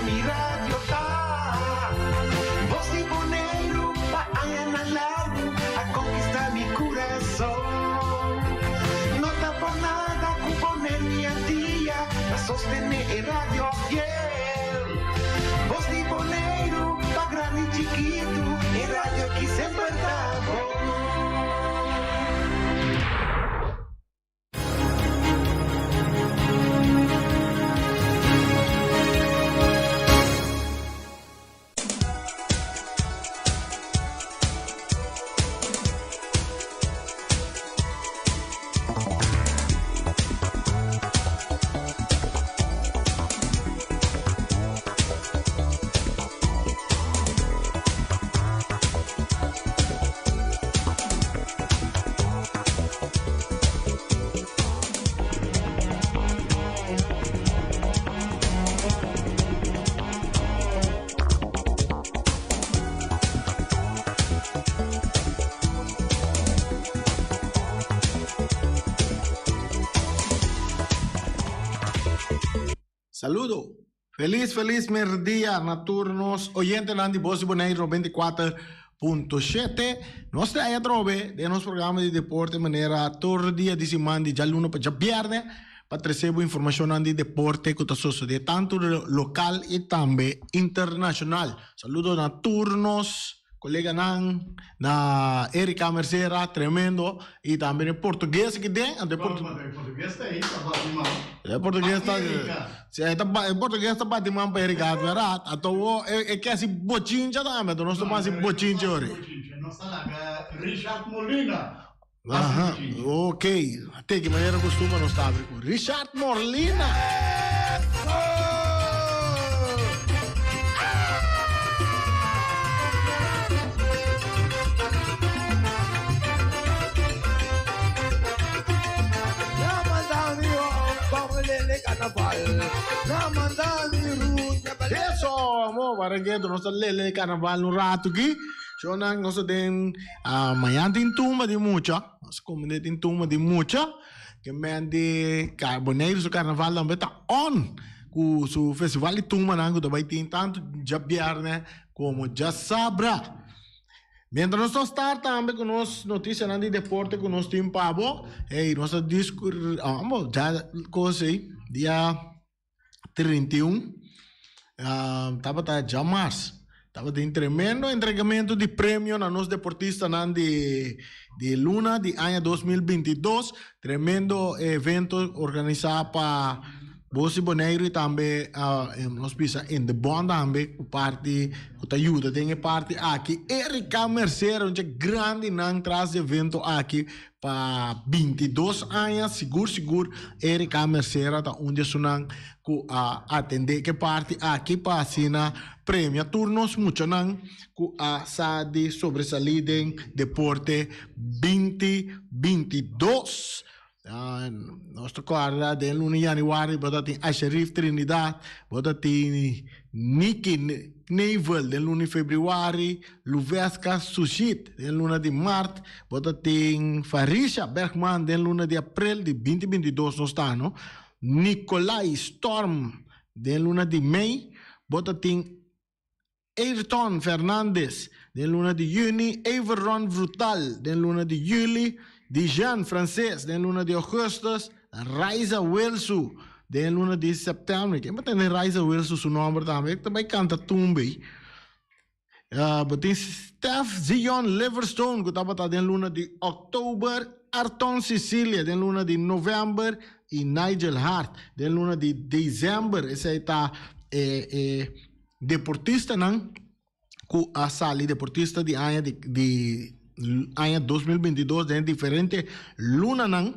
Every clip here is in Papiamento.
mi radio ta. Bos di Boneiru pa añanan largu a konkistá mi kurason. No ta por nada ku Boneiru i Antia ta sostené e radio fiel. Bos di Boneiru pa grandi i chikitu, e radio ki semper ta bon. Saludo! Felis felis merdia na tur nos oyentenan di Bos di Boneiru 94.7. Nos ta ahí atrobe den nos programa di deporte manera tur dia di siman di djaluna pa djabierne pa trese bo informashonnan di deporte ku ta sosode tantu lokal i tambe internashonal. Saludo na tur nos Coleganan na Erika Mercera, tremendo, y tambe e portugues aki den, anto e Bueno, pero e portugues ta ahí, ta bati man. E portugues Pa ta, Erika. si, e ta ba, e portugues ta bati man pa Erika, verdad? Anto wo, e, e ke hasi bochincha tambe, anto nos ta No, hasi pero e no ta bochincha hasi ori. bochincha, nos ta laga Richard Molina hasi Aha, bochincha. ok. Te ki manera costumber nos ta abri cu Richard Molina. Eso, amo, para que nos ta lele carnaval un rato aquí. Shonan, nos ta den, ah, mañana tin tumba di mucha. Nos komende tin tumba di mucha ke men di Boneiru su karnaval tambe ta on ku su festival di tumbanan ku ta bai tin tantu djabièrnè komo djasabra. Mientras nos ta start tambe ku nos notisianan di deporte ku nos tin pa bo, hey nos ta diskur amo dja kos ei dia 31 tabata djamars tabatin tremendo entregamento di premio na nos deportistanan di di luna di aña 2022 tremendo evento organisa pa Bos di Boneiru y tambe nos bisa in de bond tambe cu parti cu ta yuda den e parti aki Erika Mercera un dje grandinan tras di evento aki Pa bintidos aña sigur sigur Erika Mercera ta un di esunnan ku a atendé ke parti aki pa asina premia tur nos muchanan ku a sa di sobresalí den deporte 2022. Nos ta kòrda den luna yanüari bo ta tin Asherif Trinidad, bo ta tin Nicky Knevel den luna di febrüari, Luveska Sushit den luna di mart, bo ta tin Farisha Bergman den luna di aprel di 2022 nos ta no, Nicolai Storm den luna di mei, bo ta tin Ayrton Fernandes den luna di yüni, Everron Vrutal den luna di yüli, Dijan Frances den luna di augustus, Raiza Wilsu den luna di sèptèmber. Ken bo tende Raiza Wilsu su nòmber tambe? E ta bai kanta tumba ei. Bo tin Steph Zion Liverstone ku tabata den luna di òktober, Arton Cecilia den luna di novèmber i Nigel Hart den luna di desèmber. Esei ta e e. Deportistanan ku a sali deportista di aña di di aña 2022 den diferente lunanan.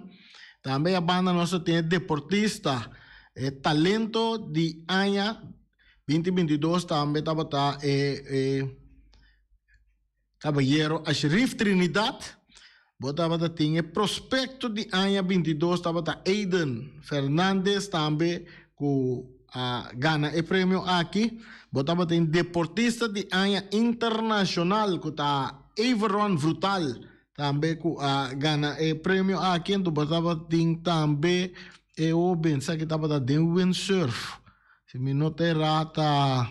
Tambe a banda nos a tin e deportista e talento di aña 2022 tambe tabata e e Caballero Ashrif Trinidad. Bo tabata tin e prospecto di aña 22 tabata Aiden Fernandez tambe cu a gana e premio aki. Bo tabatin deportista di aña internacional cu ta Everon Vrutal tambe cu a gana e premio aki. Anto bo tabatin tambe e hoben sa ki tabata den windsurf. Si mi no ta erá ta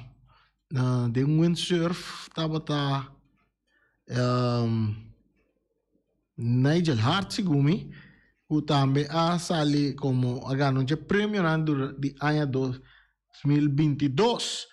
den windsurf tabata Nigel Hart segun mi ku tambe a sali komo a gana un dje premionan di aña 2022.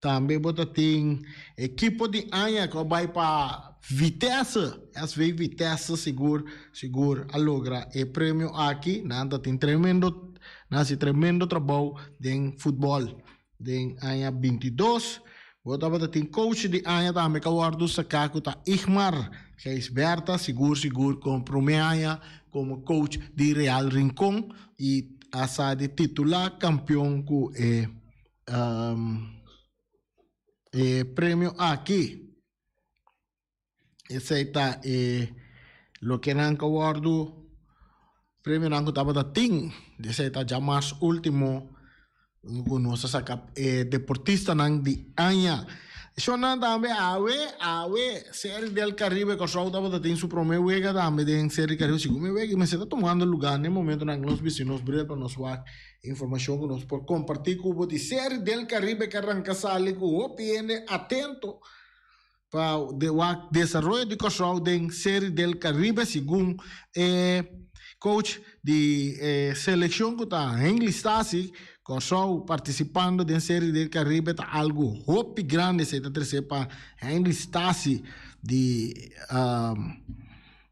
Tambe bo ta tin ekipo di aña ku a bai pa Vitesse, SV Vitesse sigur sigur a logra e premio aki. Nan ta tin tremendo nan hasi tremendo trabou den futbòl den aña 22. Bo tabata tin coach di aña tambe ku a wòrdu saká ku ta Igmar Gijsbertha sigur sigur kon promé aña komo coach di Real Rincon i a sa di titulá kampion ku e E premio aki, esei ta e loke nan ka wòrdu, premionan ku tabata tin, esei ta djamas último ku nos a saka e deportistanan di aña. Shonnan tambe awe, awe Serie del Caribe Kòrsou tabata tin su promé wega tambe den Serie del Caribe, segun mi wega mester ta tumando lugá na e momentonan ku nos bisti nos bril pa nos wak Informacion cu nos por comparti cu bo di Serie del Caribe cu a ranca sali cu hopi hende atento pa wak desaroyo di Kòrsou den Serie del Caribe segun e coach di e seleccion cu ta Hengley Stasi. Kòrsou participando den Serie del Caribe ta algo hopi grandi esey ta trece pa Hengley Stasi di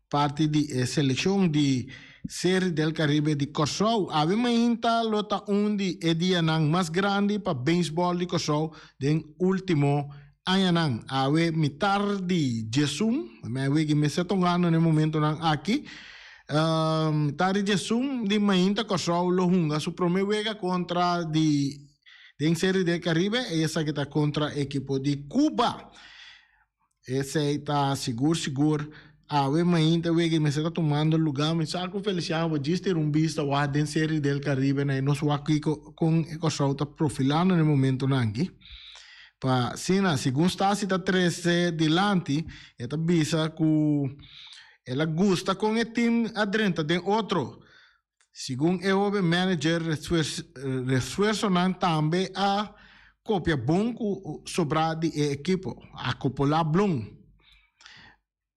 Parti di e selekshon di Serie del Caribe di Kòrsou. Awe mainta lo ta un di e dianan mas grandi pa beisbòl di Kòrsou den último añanan. Awe mitar di djesun, mi a wiki mester tongando na e momentonan aki, mitar di djesun di mainta Kòrsou lo hunga su promé wega kontra di den Serie del Caribe, esaki ta kontra ekipo di Cuba. Esei ta sigur sigur. Awe mainta wega y mester ta tumando luga. Mi sa cu Feliciano bo djis tira un bista wak den Serie del Caribe na y nos wak kico con e Corsou ta profilando na e momentonan aki. Pa asina, segun Stasi ta trece dilanti, e ta bisa cu el a gusta con e team a drenta den otro. Segun e hoben manager refuerzonan tambe a kopia bon ku sobrá di e ekipo. Akopolá blon.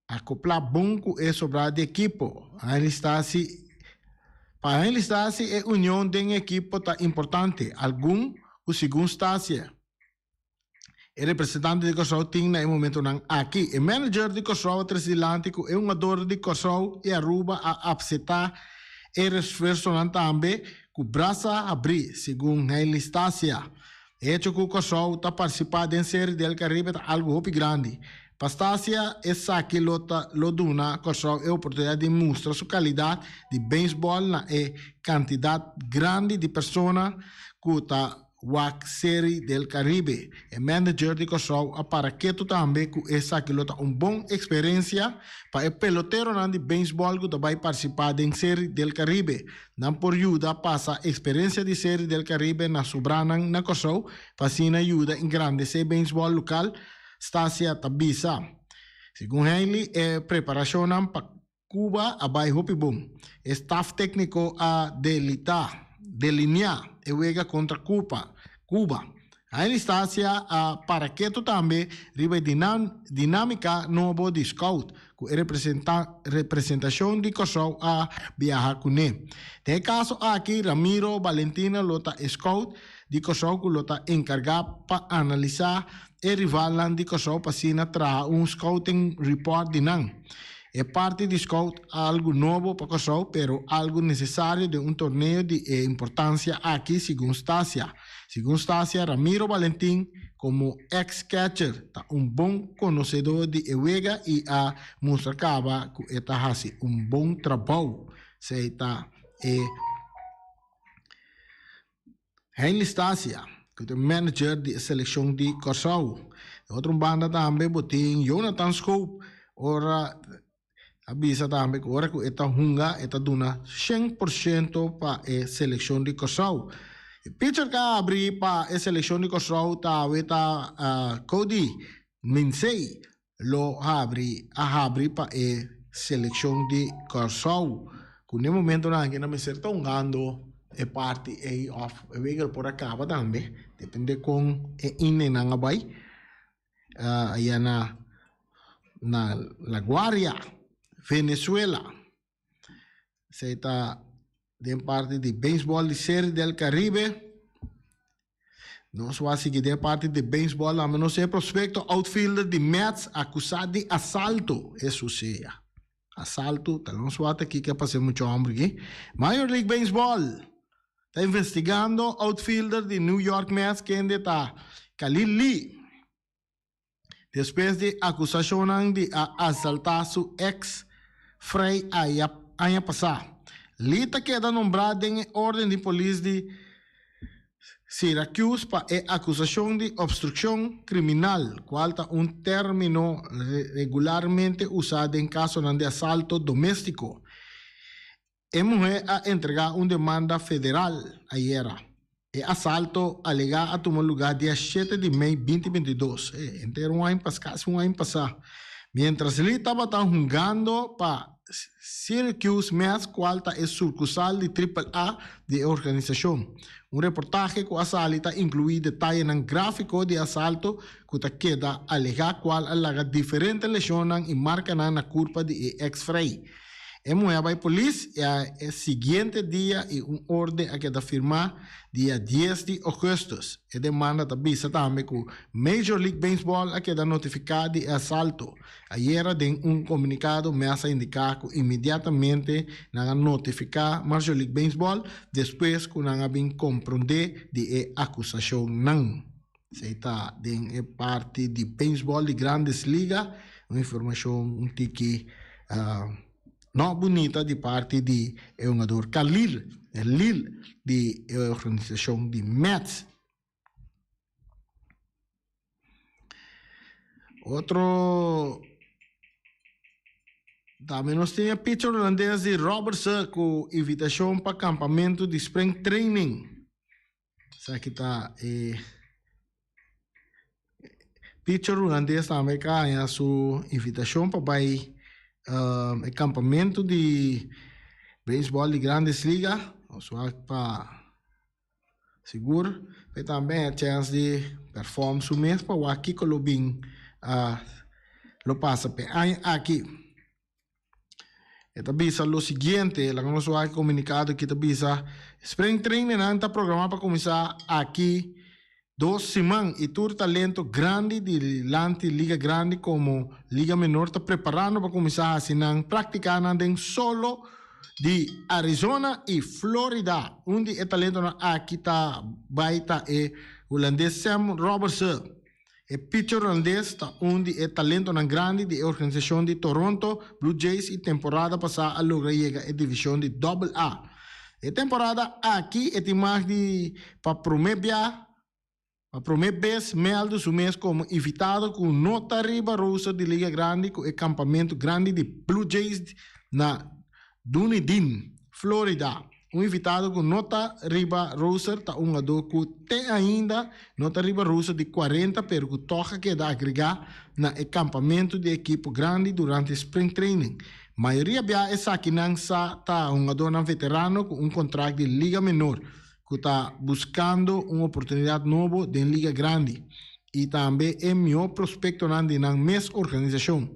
Akoplá bon ku e sobrá di ekipo. Henry Stasi Pa Henry Stasi e union den ekipo ta importante, algun ku segun Stasia. E representante di Kòrsou tin na e momentonan aki. E manager di Kòrsou a trese dilanti ku e hungador di Kòrsou i Aruba a apseptá e resfuersonan tambe ku brasa habrí, segun Hailey Stasia. E hecho ku Kòrsou ta partisipá den Serie del Caribe ta algu hopi grandi. Pa Stasia esaki lo ta lo duna Kòrsou e oportunidat di mustra su kalidat di beisbòl na e kantidat grandi di persona ku ta Wak Serie del Caribe. E manager di Kòrsou a para ketu tambe ku esaki lo ta un bon eksperensia pa e peloteronan di beisbòl ku ta bai partisipá den Serie del Caribe. Nan por yuda pasa eksperensia di Serie del Caribe na sobranan na Kòrsou pa asina yuda engrandesé beisbòl lokal, Stasia ta bisa. Segun Hailey e preparashonnan pa Cuba a bai hopi bon. E staf tecnico a delita, delinea, e wega contra Cuba. Cuba. Haile Stasia a para keto tambe riba e dinamica nobo di scout cu e representacion di Corsou a biaha cune. Den e caso aki Ramiro Balentina lo ta e scout di Corsou cu lo ta encarga pa analisa e rivalnan di Kòrsou pa asina traha un scouting report di nan. E parti di scout algu nobo pa Kòrsou pero algu nesesario den un torneo di e importansia aki segun Stasia. Segun Stasia Ramiro Balentin komo ex catcher ta un bon konosedó di e wega i a mustra kaba ku e ta hasi un bon trabou. Esei ta e. Hailey Stasia, ku ta manager di e selekshon di Kòrsou. Di otro banda tambe bo tin Jonathan Schoop, ora a bisa tambe ku ora ku e ta hunga e ta duna 100% pa e selekshon di Kòrsou. E pitcher ku a abri pa e selekshon di Kòrsou ta awe ta Cody Minsey lo habri a habri pa e selekshon di Kòrsou ku n'e momentonan aki nan mester ta hungando e parti ei òf e wega por a kaba tambe. Depende kon e inningnan a bai. Aya na na La Guardia, Venezuela. Esei ta den parti di beisbòl di Serie del Caribe. Nos wak sigui den parti di beisbòl tambe nos e prospecto outfielder di Mets akusá di asalto. Hesus sea. Asalto, ta nos wak aki ke a pasa e mucha homber aki. Major League Baseball ta investigando outfielder di New York Mets kende ta Khalil Lee. Despues di akusashonnan di a asaltá su eks frei aya aña pasá. Lee ta keda nombrá den e orden di polis di Syracuse pa e akusashon di opstrukshon kriminal, kual ta un término regularmente usá den kasonan di asalto doméstiko. E muhé a entregá un demanda federal ayera. E asalto alegá a tuma lugá dia shete di mei binti bintidos, e henter un aña pas kasi un aña pasá, miéntras Lee tabata hungando pa Syracuse Mets kual ta e surkusal di Triple A di e organisashon. Un reportahe ku a sali ta inkluí detayenan gráfiko di e asalto ku ta keda alegá kual a laga diferente leshonnan i markanan na kurpa di e eks-frei. E muhé a bai polis i a e siguiente dia i un orde a keda firmá dia dies di ougùstùs. E demanda ta bisa tambe ku Major League Baseball a keda notifiká di e asalto. Ayera den un komunikado mes a indiká ku inmediatamente nan a notifiká Major League Baseball despues ku nan a bin komprondé di e akusashonnan. Esei ta den e parti di beisbòl di Grandes Liga. Un informashon un tiki no bunita di parti di e hungador Khalil Lil di e organisashon di Mets. Otro tambe nos tin e pitcher holandes di Robertse ku invitashon pa kampamentu di spring training. Esaki ta e pitcher hulandes tambe ka haña su invitashon pa bai e kampamentu di beisbòl di Grandes Liga. Nos wak pa sigur e tambe haña chèns di pèrfòm su mes pa wak kiko lo bin lo pasa p'e aña aki. E ta bisa lo siguiente, laga nos wak e komunikado aki ta bisa, Spring trainingnan ta programá pa kuminsá aki dos siman i tur talento grandi di lanti liga grandi komo liga menor ta preparando pa kuminsá hasi nan práktikanan den solo di Arizona i Florida. Un di e talentonan aki ta bai ta e hulandes Sam Robertse. E pitcher holandes ta un di e talentonan grandi di e organisashon di Toronto Blue Jays i temporada pasá a logra yega e divishon di Double A. E temporada aki e tin mag di pa promé bia pa promé bes mèldu su mes komo invitado ku no ta riba roster di Liga Grandi ku e kampamentu grandi di Blue Jays na Dunedin, Florida. Un invitado ku no ta riba roster ta un hungadó ku te ainda no ta riba roster di cuarenta pero ku tòg a keda agregá na e kampamentu di ekipo grandi durante spring training. Mayoria bia esakinan sa ta hungadónan veterano ku un kontrakt di liga menor ku ta buskando un oportunidat nobo den liga grandi i tambe e mihó prospektonan di nan mes organisashon.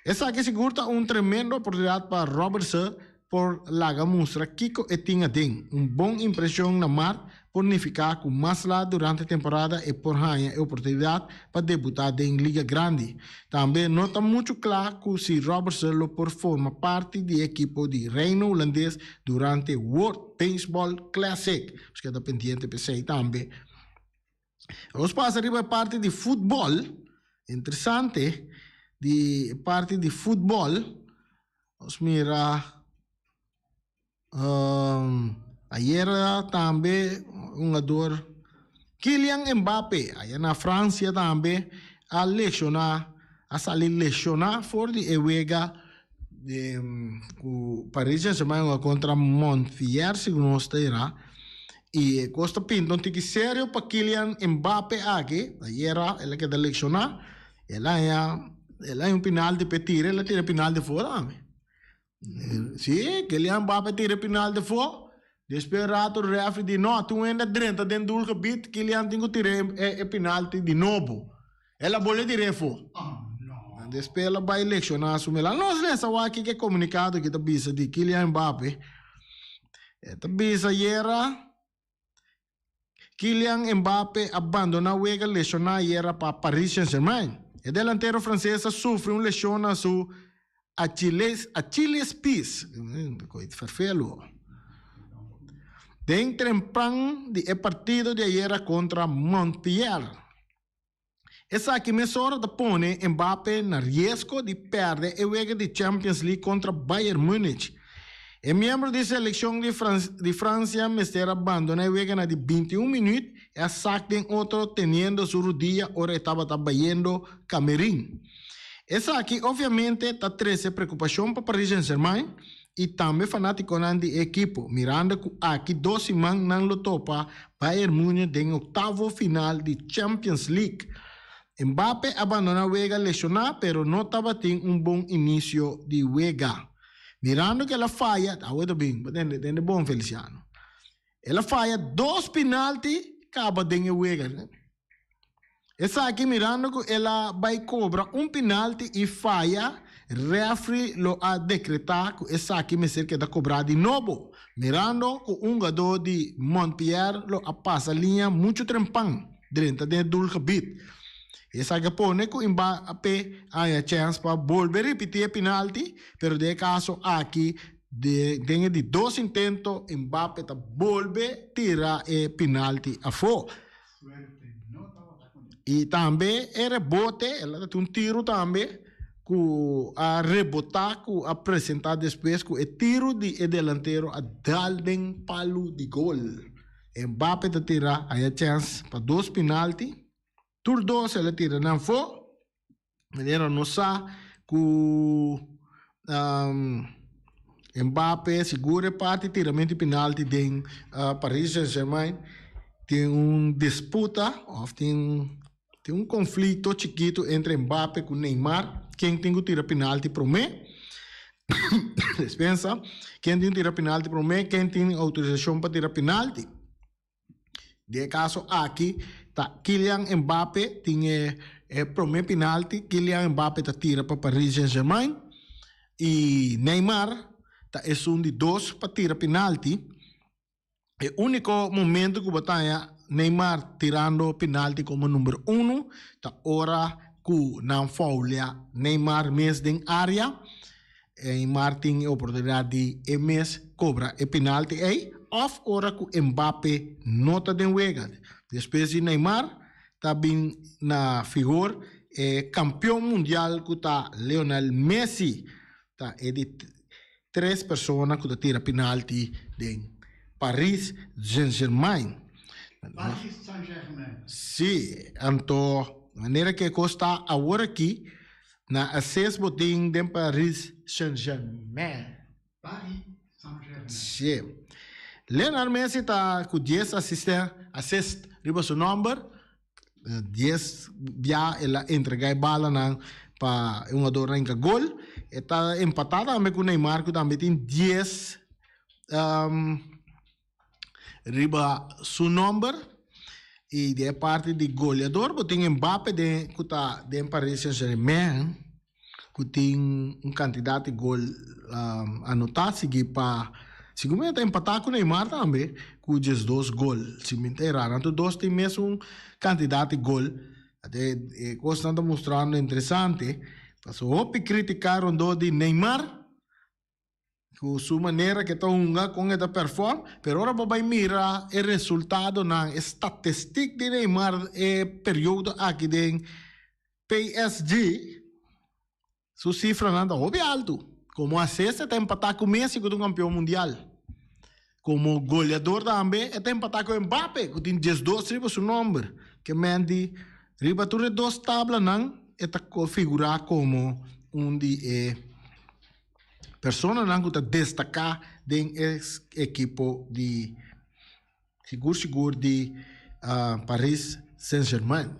Esaki sigur ta un tremendo oportunidat pa Robertse por laga mustra kiko e tin aden. Un bon impreshon na mart por nifiká ku mas lat durante temporada e por haña e oportunidat pa debutá den Liga Grandi. Tambe no ta muchu kla ku si Robertson lo por forma parti di e ekipo di Reino Hulandes durante World Baseball Classic. Nos keda pendiente p'esei tambe. Nos pasa riba e parti di futbòl. Interesante di e parti di futbòl. Nos mira ayera tambe hungador Kylian Mbappe aya na Francia tambe a lesiona a sali lesiona for di e wega ku Paris Saint Germain hunga kontra Montpellier segun nos ta era y e kos ta pinta un tiki serio pa Kylian Mbappe aki ayera el a keda lesiona. El a haña, el a haña un penalti p'e tira, el a tira e penalti afó tambe. Sí, Kylian Mbappé tira e penalti afó. Despues un rato referee di no, tin un hende a drenta den doelgebied, Kylian tin ku tira e penalti di nobo. El a bolbe tira efo. Despues el a bai lekshoná su mela. Nos lesa wak kiko e komunikado aki ta bisa di Kylian Mbappe. E ta bisa ayera. Kylian Mbappe a bandona wega lesioná ayera pa Paris Saint-Germain. E delantero franses a sufri un lesion na su Achilles Achilles pees, ferfelu, den trempan di e partido di ayera kontra Montpellier. Esaki mesora ta pone Mbappe na riesgo di perde e wega di Champions League kontra Bayern Munich. E miembro di selekshon di Fransia mester a bandona e wega na di 21 minuut e a sak den otro teniendo su rudia ora e tabata bayendo kamerin. Esaki obviamente ta trese preokupashon pa Paris Saint-Germain i tambe fanátikonan di e ekipo, mirando ku aki dos siman nan lo topa Bayern Munich den oktavo final di Champions League. Mbappe a bandoná wega leshoná pero no tabatin un bon inisio di wega. Mirando ku el a faya, awe ta bin, bo tende, tende bon Feliciano. El a faya dos pinalti kaba den e wega. Esaki mirando ku el a bai kobra un pinalti i faya, refri lo a dekretá ku esaki mester keda kobrá di nobo, mirando ku un hugadó di Montpellier lo a pasa liña muchu trempan drenta den e doelgebied. Esaki a pone ku Mbappé a haña chèns pa bolbe ripití e pinalti, pero den e kaso aki den e di dos intento Mbappé ta bolbe tira e pinalti afó. I tambe e rebote, el a tin un tiru tambe ku a rebotá ku a presentá despues ku e tiru di e delantero a dal den palu di gol. Mbappe ta tira haya chèns pa dos pinalti, tur dos el a tira nan fo. Manera nos sa ku Mbappe sigur e parti tiramento di penalti den Paris Saint Germain tin un disputa of tin tin un konflikto chikitu entre Mbappe ku Neymar ken tin ku tira penalti prome despensa ken tin tira penalti prome ken tin outorisashon pa tira penalti. Den e kaso aki ta Kylian Mbappe tin e e prome penalti. Kylian Mbappe ta tira pa Paris Saint Germain i Neymar ta esun di dos pa tira penalti. E uniko momento ku bo ta haña Neymar tirando penalti komo number uno ta ora ku nan foulea Neymar mes den area. Neymar tin e oportunidat di e mes kobra e penalti ei òf ora ku Mbappe no ta den wega. Despues di Neymar ta bin na figor e kampion mundial ku ta Lionel Messi ta e di tres persona ku ta tira penalti den Paris Saint-Germain. Paris Saint-Germain. Si, anto manera ku e kos ta awor aki Na ases bo tin den Paris Saint-Germain. Paris Saint-Germain. Sí. Lionel Messi ta ku dies asisten, assist riba su nòmber. Dies bia el a entregá e balanan pa e hungadornan hinka gol. E ta empatá tambe ku Neymar ku tambe tin dies Riba su nomber y di e parti di goleador bo tin Mbappe den cu ta den Paris Saint Germain cu tin un cantidad di gol anota sigui pa segun mi ta empata cu Neymar tambe cu diesdos gol si mi ta era nan tur dos tin mesun cantidad di gol e cosnan ta mustrando interesante pasobra hopi critica rondó di Neymar. Ku su manera ke ta hunga, kon e ta perform, pero ora bo bai mira e resultadonan, e statistik di Neymar e periodo aki den PSG, su sifranan ta hopi altu. Komo asist e ta empatá ku Messi ku ta un kampion mundial. Komo goleador tambe e ta empatá ku Mbappe ku tin diesdos riba su nòmber. Ke men di riba tur e dos tablanan e ta figurá komo un di e Personanan ku ta destaká den e ekipo di sigur sigur di Paris Saint Germain.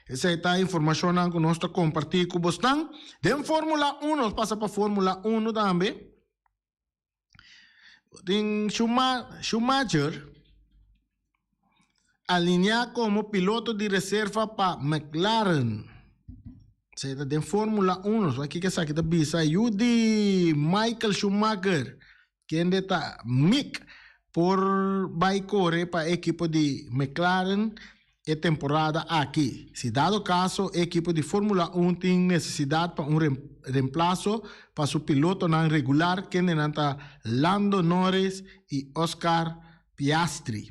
Esei ta informashonnan ku nos ta kompartí ku bosnan. Den Formula Uno, nos pasa pa Formula Uno tambe. Tin Schumacher alineá komo piloto di reserva pa McLaren. Esei ta den Formula Uno. So kiko esaki ta bisa? Yu di Michael Schumacher, kende ta Mick, por bai kore pa e ekipo di McLaren e temporada aki. Si dado kaso e ekipo di Formula Un tin nesesidat pa un remplaso pa su pilotonan regular kendenan ta Lando Norris i Oscar Piastri.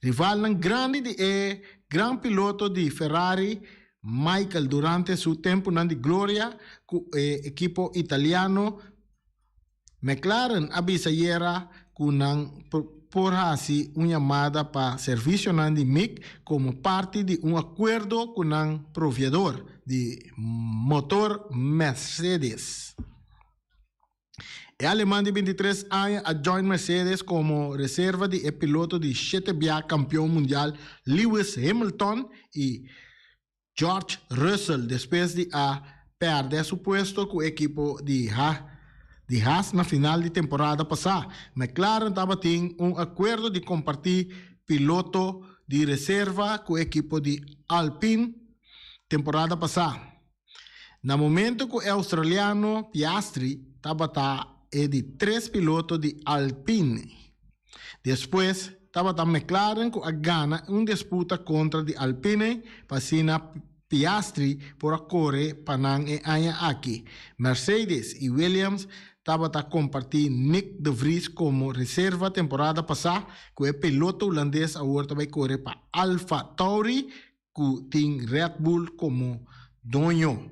Rivalnan grandi di e gran piloto di Ferrari Michael durante su tempunan di gloria ku e ekipo italiano McLaren a bisa ayera ku nan por hasi un yamada pa servisionan di Mick komo parti di un akuerdo ku nan proveedor di motor Mercedes. E aleman di 23 aña a join Mercedes komo reserva di e piloto di shete bia kampion mundial Lewis Hamilton i George Russell despues di a pèrdè su puesto ku ekipo di di Haas na final di temporada pasá. McLaren tabatin un akuerdo di kompartí piloto di reserva ku ekipo di Alpine temporada pasá. Na momento ku e australiano Piastri tabata e di tres piloto di Alpine. Despues tabata McLaren ku a gana un disputa kontra di Alpine pa asina Piastri por a kore pa nan e aña aki. Mercedes i Williams tabata kompartí Nyck de Vries komo reserva temporada pasá ku e piloto hulandes awor ta bai kore pa AlphaTauri ku tin Red Bull komo doño.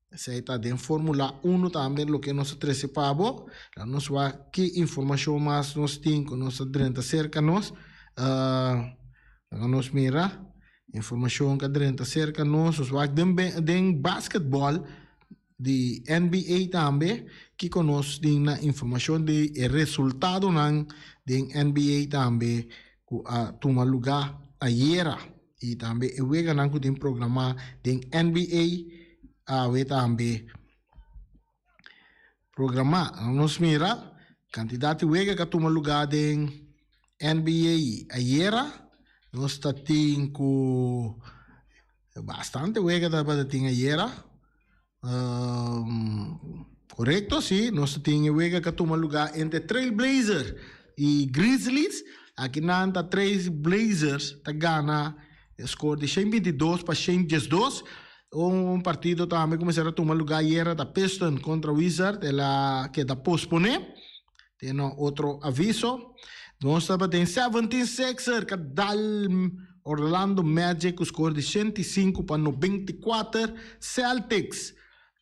Esei ta den Formula Uno tambe loke nos a trese pa bo. Laat nos wak ki informashon mas nos tin ku nos a drenta serka nos. Laga nos mira informashon ku a drenta serka nos. Nos wak den den basketball di NBA tambe kiko nos tin na informashon di e resultadonan den NBA tambe ku a tuma lugá ayera. Y tambe e weganan cu tin programa den NBA awe tambe programa. Nos mira cantidad di wega cu a tuma lugar den NBA ayera. Nos ta tin cu bastante wega tabata tin ayera. Korekto, si. Nos ta tin e wega ku a tuma lugá entre Trail Blazers i Grizzlies. Aki nan ta Trail Blazers ta gana e skor di 122 pa 112. Un partido tambe ku mester a tuma lugá ayera ta Piston kontra Wizard. El a keda posponé. Te no otro aviso. Nos tabatin 76er ka dal Orlando Magic ku skor di 105 pa 94. Celtics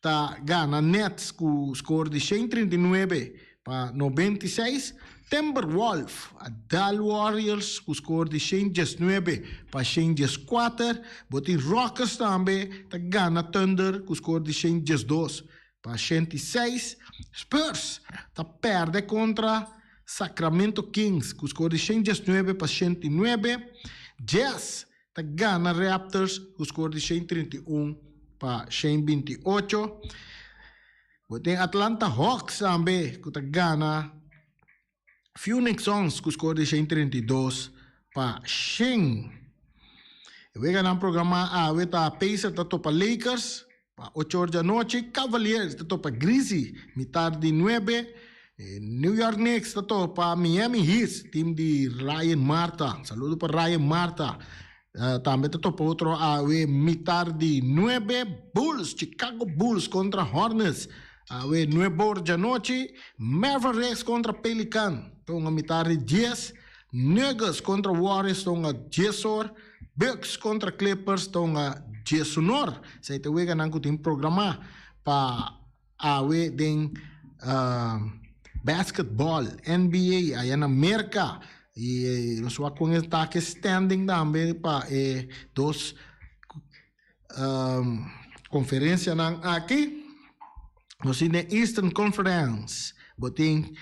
ta gana Nets ku skor di 139 pa 96. Timberwolf a dal Warriors ku skor di 119 pa 114. Bo tin Rockets tambe ta gana Thunder ku skor di 112 Pa 106, Spurs ta perde kontra Sacramento Kings ku skor di 119 pa 109. Jazz ta gana Raptors ku skor di 131 pa 128. Bo tin Atlanta Hawks tambe ku ta gana Phoenix Suns ku skor di 132 pa 100. E weganan programá awe ta Pacers ta topa Lakers pa ocho or di anochi, Cavaliers ta topa Grizzlies mitar di nuebe, New York Knicks ta topa Miami Heat, team di Ryan Marta. Saludo pa Ryan Marta. Tambe ta topa otro awe mitar di nuebe, Bulls, Chicago Bulls kontra Hornets awe nuebe or djanochi, Mavericks kontra Pelican ta un a mitar di dies, Nuggets kontra Warriors ta un a dies or, Bucks kontra Clippers ta un a diesun or. Esei ta e weganan ku tin programá pa awe den basketball NBA aya na Merka y nos wak con e ta ke standing tambe pa e dos conferencianan aki. Nos tin den Eastern Conference bo tin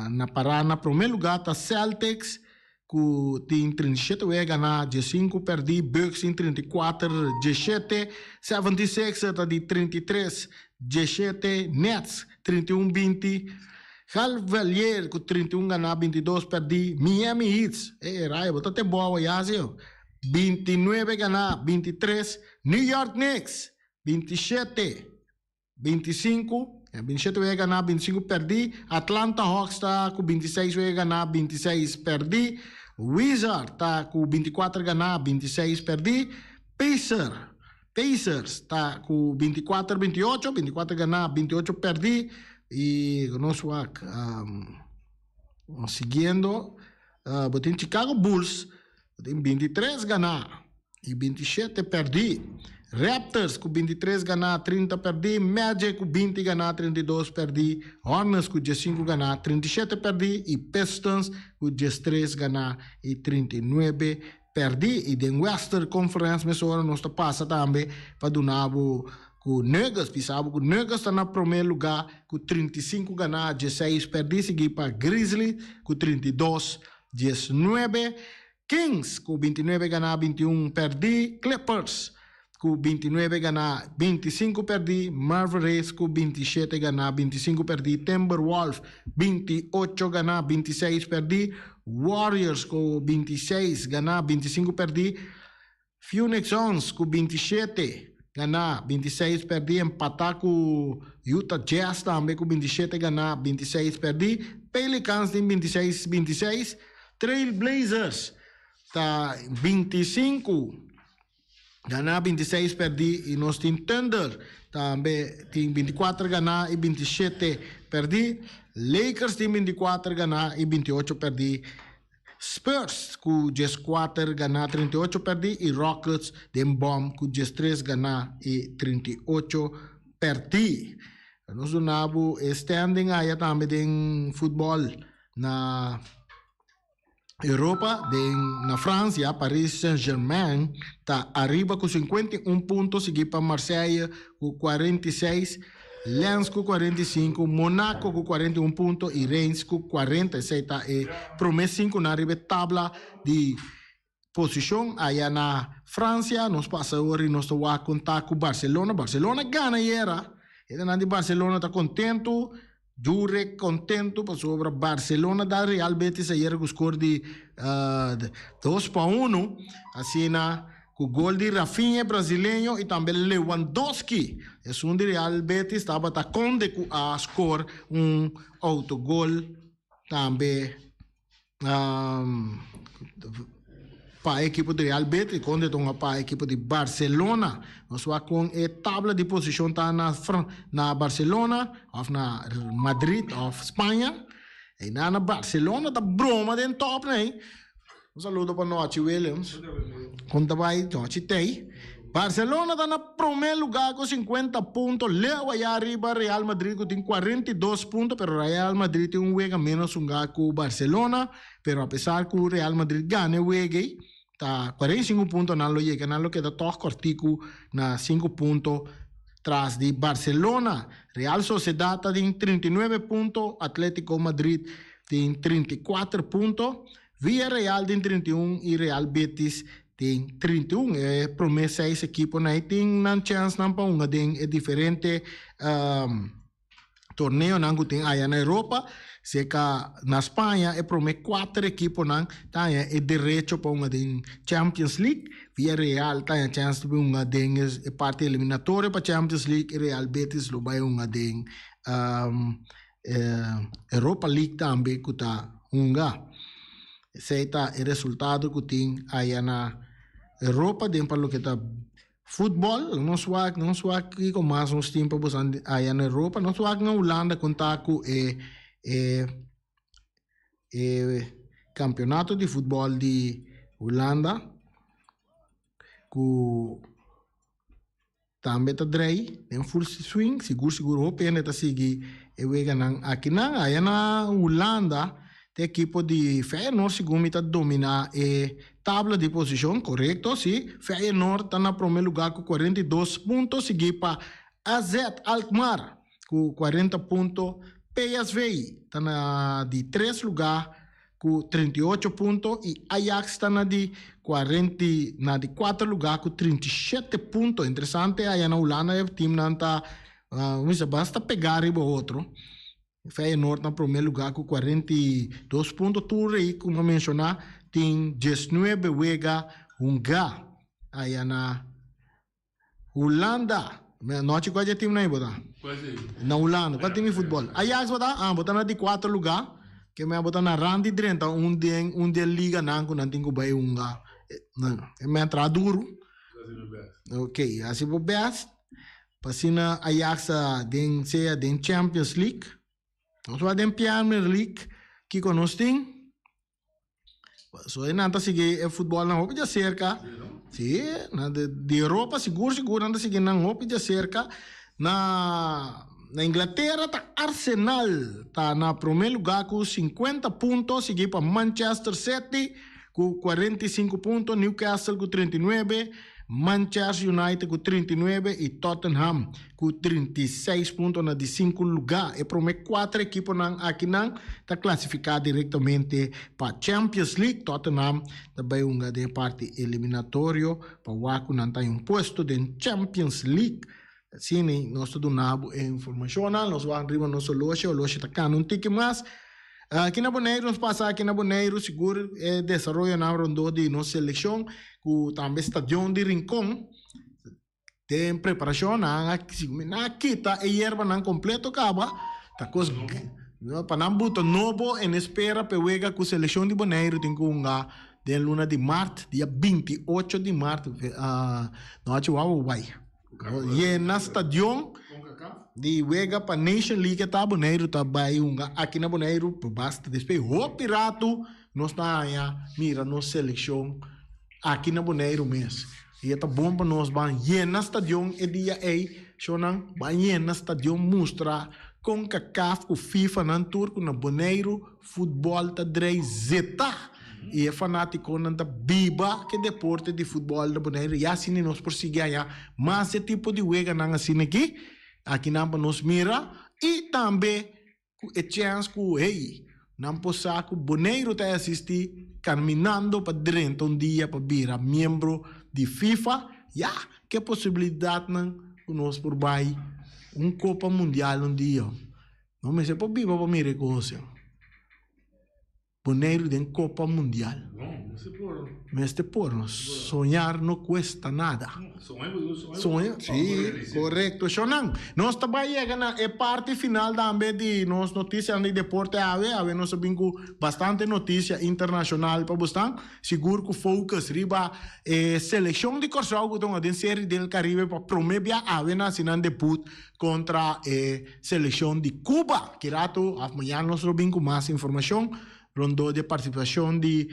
na para na prome lugar ta Celtics ku tin 37 wega ganá, 15 pèrdí, Bucks tin 34, 17, 76ers ta di 33, 17, Nets 31, 20, Cavalier ku 31 ganá, 22 pèrdí. Miami Heat, e rayo, bo ta te boa ya si yo. 29 ganá, 23. New York Knicks, 27, 25. 27 wega ganá, 25 pèrdí. Atlanta Hawks ta ku 26 wega ganá, 26 pèrdí. Wizard ta ku 24 ganá, 26 pèrdí. Pacer, Pacers ta ku 24, 28, 24 ganá, 28 pèrdí. I nos wak siguiendo bo tin Chicago Bulls bo tin 23 ganá i 27 pèrdí. Raptors ku 23 ganá, 30 pèrdí. Magic ku 20 ganá, 32 pèrdí. Hornets ku 15 ganá, 37 pèrdí. I Pistons ku 13 ganá i 39 pèrdí. I den Western Conference mesora nos ta pasa tambe pa duna bo ku Nuggets. Bisa bo ku Nuggets ta na promé lugá ku 35 ganá, 16 pèrdí, siguí pa Grizzlies ku 32, 19. Kings ku 29 ganá, 21 pèrdí. Clippers ku 29 ganá, 25 pèrdí. Mavericks ku 27 ganá, 25 pèrdí. Timberwolves 28 ganá, 26 pèrdí. Warriors ku 26 ganá, 25 pèrdí. Phoenix Suns ku 27 ganá, 26 pèrdí, empatá ku Utah Jazz tambe ku 27 ganá, 26 pèrdí. Pelicans tin 26, 26. Trail Blazers ta 25 ganá, 26 pèrdí i nos tin Thunder tambe tin 24 ganá i 27 pèrdí. Lakers tin 24 ganá i 28 pèrdí. Spurs ku 14 ganá, 38 pèrdí i Rockets den bòm ku 13 ganá i 38 pèrdí. Nos duna bo e standing aya tambe den futbòl na Europa, den na Francia, Paris Saint-Germain ta ariba ku 51 punto, sigui pa Marseille ku 46. Lens ku 45, Monaco ku 41 punto i Reims ku 40. Esei ta e promé sinkunan riba e tabla di posishon aya na Francia. Nos pasa awor i nos ta wak kon ta ku Barcelona. Barcelona gana ayera. Hendenan di Barcelona ta kontentu. Jurek kontentu pasobra Barcelona dal Real Betis ayera ku skor di 2-1. Asina ku gol di Rafinha e brasileño i tambe Lewandowski. Esun di Real Betis tabata Kounde ku a skor un autogol tambe. Pa e ekipo di Real Betis, Conte ta hunga pa e ekipo di Barcelona. Nos wak kon e tabla di posishon ta na na Barcelona òf na Madrid òf Spaña. Einan na Barcelona ta broma den tòp nei. Un saludo pa Nochi Williams. Kon ta bai Nochi tei. Barcelona ta na prome lugar ku 50 punto. Leu aya riba Real Madrid ku tin 42 punto, pero Real Madrid tin un wega menos hunga ku Barcelona. Pero apesar ku Real Madrid gana e wega ei, ta 45 punto nan lo yega, nan lo keda tòg kòrtiku na 5 punto tras di Barcelona. Real Sociedad ta tin 39 punto, Atletico Madrid tin 34 punto. Villarreal tin 31 i Real Betis tin 31. E prome seis ekiponan ei tin nan chènsnan pa hunga den e diferente torneonan ku tin aya na Europa. Seka na Spaña e prome kuater ekiponan ta haña e derecho pa hunga den Champions League. Villarreal ta haña chèns pa hunga den e parti eliminatorio pa Champions League i Real Betis lo bai hunga den Europa League tambe ku ta hunga. Esei ta e resultado ku tin aya na Europa den pa loke ta futbòl. Nos wak nos wak kiko mas nos tin pa boso aya na Europa. Nos wak na Hulanda kon ta ku e e e kampeonato di futbòl di Hulanda ku Tambe ta drei den full swing, sigur sigur hopi hende ta sigui e weganan akinan. Aya na Hulanda ta ekipo di Feyenoord segun mi ta domina e tabla di posishon, korekto si, Feyenoord ta na prome luga ku 42 punto sigui pa AZ Alkmaar ku 40 punto, PSV ta na di tres luga ku 38 punto i Ajax ta na di kuarenta na di kuater lugá ku 37 punto. Interesante aya na Hulanda e teamnan ta, mi bisa basta pegá riba otro. Feyenoord na promé lugá ku 42 punto. Tur ei ku mi a menshoná tin diesnuebe wega hungá aya na Hulanda. Nochi kua dje tim nan ei bo ta? Na Hulanda. Kua tim di futbòl? Ajax bo ta? Ah, bo ta na di kuater lugá. Ke men bo ta na rand di drenta un den un di e liganan ku nan tin ku bai hunga. E men traha duru. Ok, hasi bo bèst. Pa asina Ajax ta den sea den Champions League. Nos wak den Premier League kiko nos tin. So e nan ta sigui e futbolnan hopi djaserka. Si, nan di Europa sigur sigur nan ta sigui nan hopi djaserka. Na na Inglatera ta Arsenal ta na prome luga ku sinkuenta punto sigui pa Manchester City ku 45 punto, Newcastle ku 39, Manchester United ku 39 i Tottenham ku 36 punto na di sinku lugá. E promé kuater ekiponan akinan ta klasifiká direktamente pa Champions League. Tottenham ta bai hunga den e parti eliminatorio pa wak ku nan ta haña un puesto den Champions League. Asina nos ta duna bo e informashonnan. Nos wak riba nos oloshi, oloshi ta kana un tiki mas. Aki na Boneiru nos pasa aki na Boneiru sigur e desaroyonan rondó di nos selekshon ku tambe stadion di Rincon den preparashon nan a nan a kita e yerbanan kompleto kaba ta kos pa nan buta nobo en espera pa e wega ku selekshon di Boneiru tin ku hunga den luna di mart dia 28 di mart no a chihuahua bai. Yena stadion di wega pa Nation League ta Boneiru ta bai hunga aki na Boneiru pa basta despues hopi ratu nos ta haña mira nos selekshon aki na Boneiru mes i e ta bon pa nos ban yena stadion e dia ei shownan ban yena stadion mustra Concacaf ku FIFA nan tur ku na Boneiru Futbòl ta drei zeta i e fanátikonan ta biba ku e deporte di futbòl na Boneiru. Ya asina nos por sigui haña mas e tipo di weganan asina aki, akinan pa nos mira i tambe ku e chèns ku hey, nan por sa ku Boneiru ta asistí kaminando pa drenta un dia pa bira miembro di FIFA. Ya, ke posibilidatnan ku nos por bai un Kopa Mundial un dia. No mester por biba pa mira e cosa. Boneiru den Copa Mundial. No, mester por. Mester por. No. Soñar no cuesta nada. Soña, soña. Sí, correcto. Shonan, nos ta bai yega na e parti final tambe di nos noticianan di deporte awe. Awe nos a bin cu bastante noticia internacional pa bosnan. Sigur cu focus riba e seleccion di Corsou cu ta hunga den Serie del Caribe pa prome bia awe na haci nan debut Kontra e selekshon di Cuba. Ki ratu òf mañana nos lo bin ku mas informashon rondó di e partisipashon di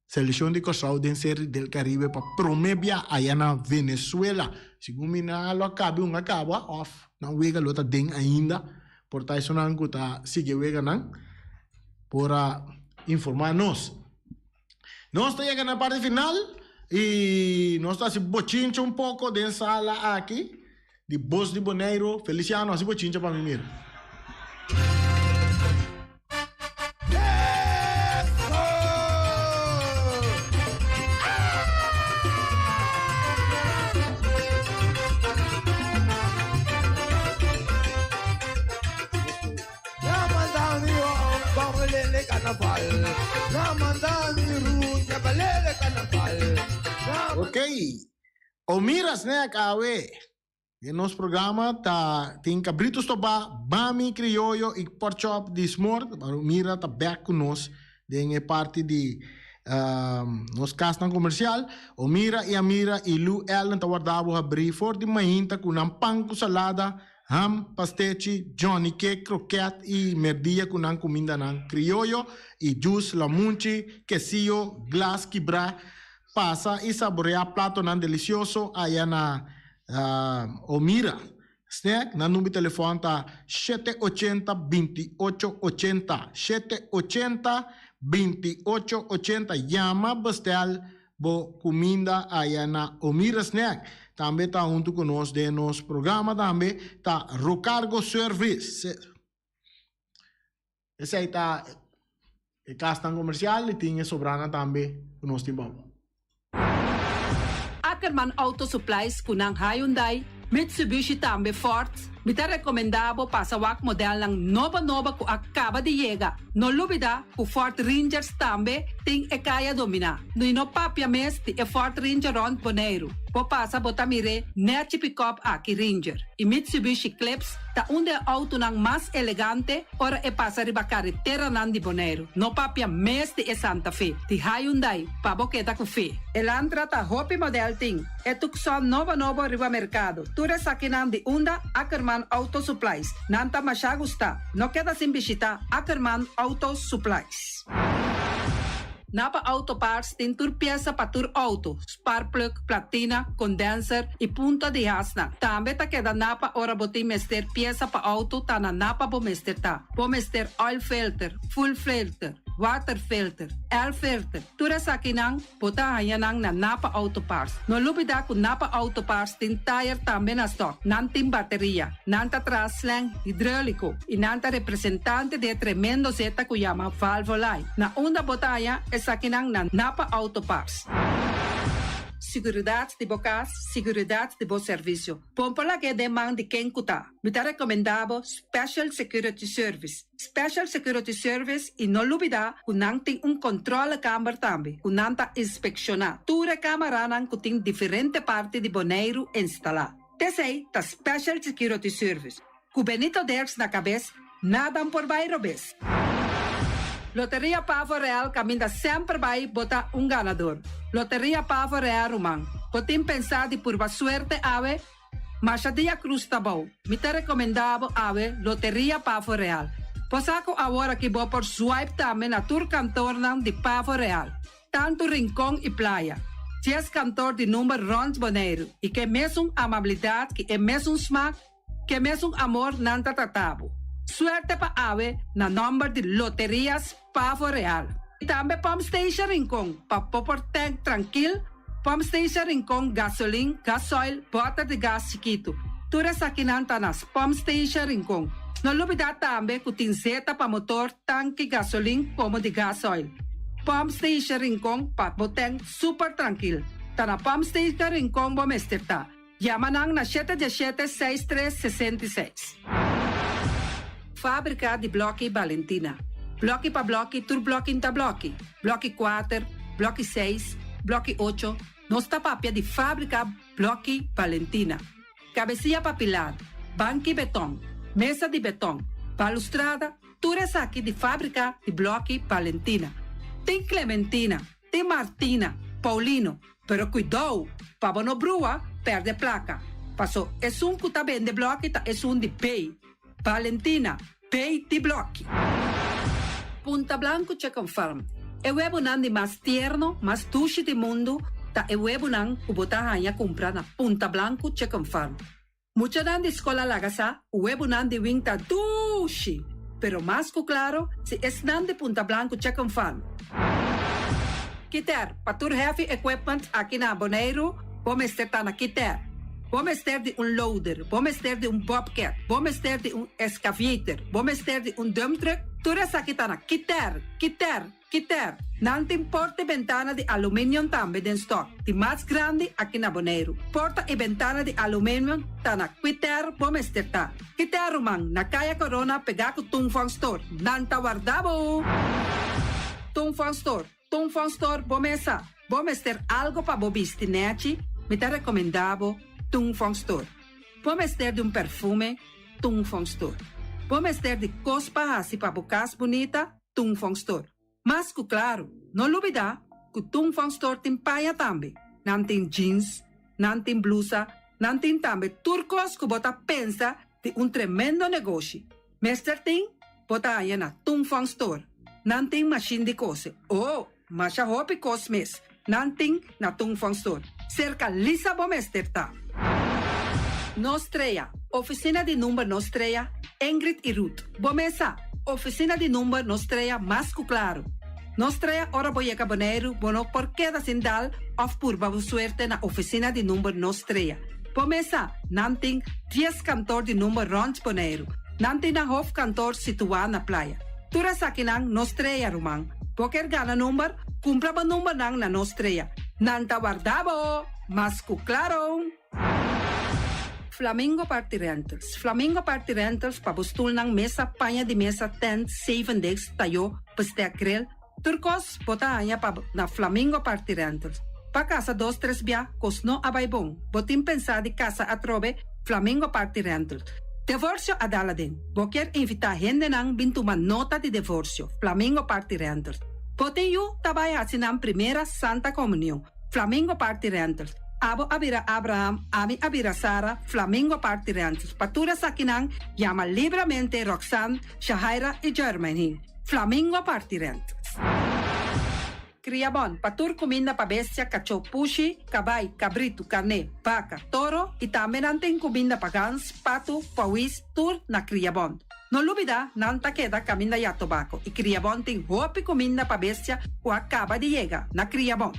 selekshon di Kòrsou den Serie del Caribe pa promé bia aya na Venezuela. Segun mi nan lo a kabi un a kaba òf nan wega lo ta den ainda. Por ta esunnan ku ta sigui e weganan por a informá nos. Nos ta yega na parti final y nos ta haci bochincha un poco den sala aki di Bos di Boneiru. Feliciano, haci bochincha pa mi mira. Ok, Omira Snack awe den nos programa ta tin cabrito stobá, bami crioyo y porkchop di smor. Omira ta bek cu nos den e parti di nos casnan comercial. Omira y Amira y Lu Ellen ta warda bo habri for di mainta cu nan pan cu salada. Ham, pastechi, Johnny cake, kroket i merdia ku nan kumindanan krioyo i jus, lamunchi, kesiyo, glas kibrá. Pasa i saboreá platonan delisioso aya na Omira Snack. Nan number di telefòn ta 780 28 80, 780 28 80. Yama bestel Bo cuminda aya na Omira Snack. Tambe ta hunto cu nos den nos programa tambe ta Rocargo Service. Esey ta e casnan comercial y tin e sobranan tambe cu nos tin pa bo. Ackerman Auto Supplies cu nan Hyundai, Mitsubishi tambe Ford. Mi ta rekomendá bo pasa wak modelnan nobo nobo ku a kaba di yega. No lubidá ku Ford Rangers tambe tin e kaya dominá. I no papia mes di e Ford Ranger rònt Boneiru. Bo pasa bo ta mir'é nèchi pikòp aki Ranger. I Mitsubishi Eclipse ta un di e outonan mas elegante ora e pasa riba kareteranan di Boneiru. No papia mes di e Santa Fe di Hyundai pa bo keda ku fe. Elantra ta hopi modèl tin. E Tucson nobo nobo riba merkado. Tur esakinan di unda Ackerman Auto Supplies. Nan ta masha gusta. No keda sin bishita Ackerman Auto Supplies. Napa Auto Parts tin tur piesa pa tur auto, sparkplug, platina, condenser y punta di hasnan. Tambe ta keda Napa ora bo tin mester piesa pa auto ta na Napa bo mester ta. Bo mester oil filter, fuel filter, water filter, air filter, tur esakinan Bo ta haña nan na Napa Auto Parts. No lubidá ku Napa Auto Parts tin tayer tambe na stòk. Nan tin bateria, nan ta traha slang hidróliko i nan ta representante di e tremendo zeta ku yama Valvoline. Na unda bo ta haña esakinan na Napa Auto Parts. Siguridat di bo kas, siguridat di bo servisio. Bon por lag'é den man di ken ku ta. Mi ta rekomendá bo Special Security Service. Special Security Service i no lubidá ku nan tin un kontrolekamber tambe ku nan ta inspekshoná tur e kamaranan ku tin diferente parti di Boneiru instalá. T'esei ta Special Security Service. Ku Benito Dirks na kabes, nadan por bai robes. Loteria Pavo Real kaminda semper bai bo ta un ganador. Loteria Pavo Real ruman, bo tin pensá di purba suerte awe? Masha dia Cruz ta bou. Mi ta recomenda bo awe Loteria Pavo Real. Bo sa cu awor aki bo por swipe tambe na tur kantornan di Pavo Real, tantu Rincon y Playa. Dies kantor di number rond Boneiru y ke mesun amabilidad ki e mesun smaak, ke mesun amor nan ta trata bo. Suerte pa awe na nomber di Loterias Pavo Real. Y tambe Pump Station Rincon pa bo por tank trankil. Pump Station Rincon, gasolin, gasoil, bòter di gas chikitu. Tur esakinan ta na Pump Station Rincon. No lubidá tambe ku tin zeta pa motor, tanki gasolin komo di gasoil. Pump Station Rincon pa bo tèn super trankil. Ta na Pump Station Rincon bo mester ta. Yama nan na shete diesshete seis tres 66. Fábrika di blòki Balentina. Blòki pa blòki tur blòki n'ta blòki. Blòki kuater, blòki seis, blòki ocho, nos ta papia di fábrika blòki Balentina. Kabesia pa pilar, banki betòn, mesa di betòn, balustrada, tur esaki di fábrika di blòki Balentina. Tin Clementina, tin Martina, Paulino, Pero kuidou, pa bo no brua, pèrdè plaka. Paso esun ku ta bende blòki ta esun di bei. Valentina, Bei di blòki. Punta Blanco Chicken Farm, E webunan di mas tierno, mas dushi di mundu ta e webunan ku bo ta haña kumpra na Punta Blanco Chicken Farm. Muchanan di skol a laga sa ku webunan di wing ta dushi, pero mas ku klaro si esnan di Punta Blanco Chicken Farm. Kiter, pa tur heavy equipment aki na Boneiru, bo mester ta na Kiter. Bo mester di un loader, bo mester di un bobcat, bo mester di un excavator, bo mester di un dump truck, tur esaki ta na Kiter, Kiter! Kiter, nan tin porta i bentana di aluminium tambe den stock, di mas grandi aki na Boneiru. Porta i bentana di aluminium ta na Kiter bo mester ta. Kiter ruman, na Kaya Corona pegá ku Tung Fong Store. Nan ta warda bo! Tung Fong Store, Tung Fong Store bo mesa. Bo mester algo pa bo bisti nechi? Mi ta rekomendá bo Tung Fong Store. Bo mester di un perfume? Tung Fong Store. Bo mester di kos pa hasi pa bo kas bunita? Tung Fong Store. Mas ku klaru, no lubidá ku Tung Fong Store tin paña tambe. Nan tin jeans, nan tin blusa, nan tin tambe tur kos ku bo ta pensa di un tremendo negoshi. Mester tin, bo ta haña na Tung Fong Store. Nan tin mashin di kose. Oh, masha hopi kos mes nan tin na Tung Fong Store. Serka Lisa bo mester ta. Nostrea, Oficina di number Nostrea, Ingrid y Ruth. Bo mesa, Oficina di number Nostrea mas cu claro. Nostrea ora bo yega Boneiru bo no por keda sin dal of purba bo suerte na oficina di number Nostrea. Bo mesa, nan tin dies kantoor di number rond Boneiru. Nan tin nan hoofdkantoor situa na Playa. Tur esakinan Nostrea ruman. Bo kier gana number? Cumpra bo numbernan na Nostrea. Nan ta warda bo! Mas cu claro! Flamingo Party Rentals Flamingo Party Rentals pa bo stulnan, mesa, paña di mesa, tent, zevendegs, tayó, bestek, grill, tur kos bo ta haña pa na Flamingo Party Rentals. Pa kasa dos tres bia, kos no a bai bon. Bo tin pensá di kasa atrobe? Flamingo Party Rentals. Devorsio a dal aden. Bo kier invitá hendenan bin tuma nota di devorsio? Flamingo Party Rentals. Bo tin yu ta bai hasi nan primera Santa Komunion? Flamingo Party Rentals. Abo a bira Abraham, ami a bira Sara, Flamingo Party Rentals. Pa tur esakinan, yama libramente Roxanne, Shahaira i Jermaine. Flamingo Party Rentals. Kria bon, pa tur kuminda pa bestia, kachó, pushi, kabai, kabritu, karné, baka, toro i tambe nan tin kuminda pa gans, patu, pawis, tur na Kria Bon. No lubida, nan ta keda kaminda ya tobako i Kria Bon tin hopi kuminda pa bestia ku a kaba di yega na Kria Bon.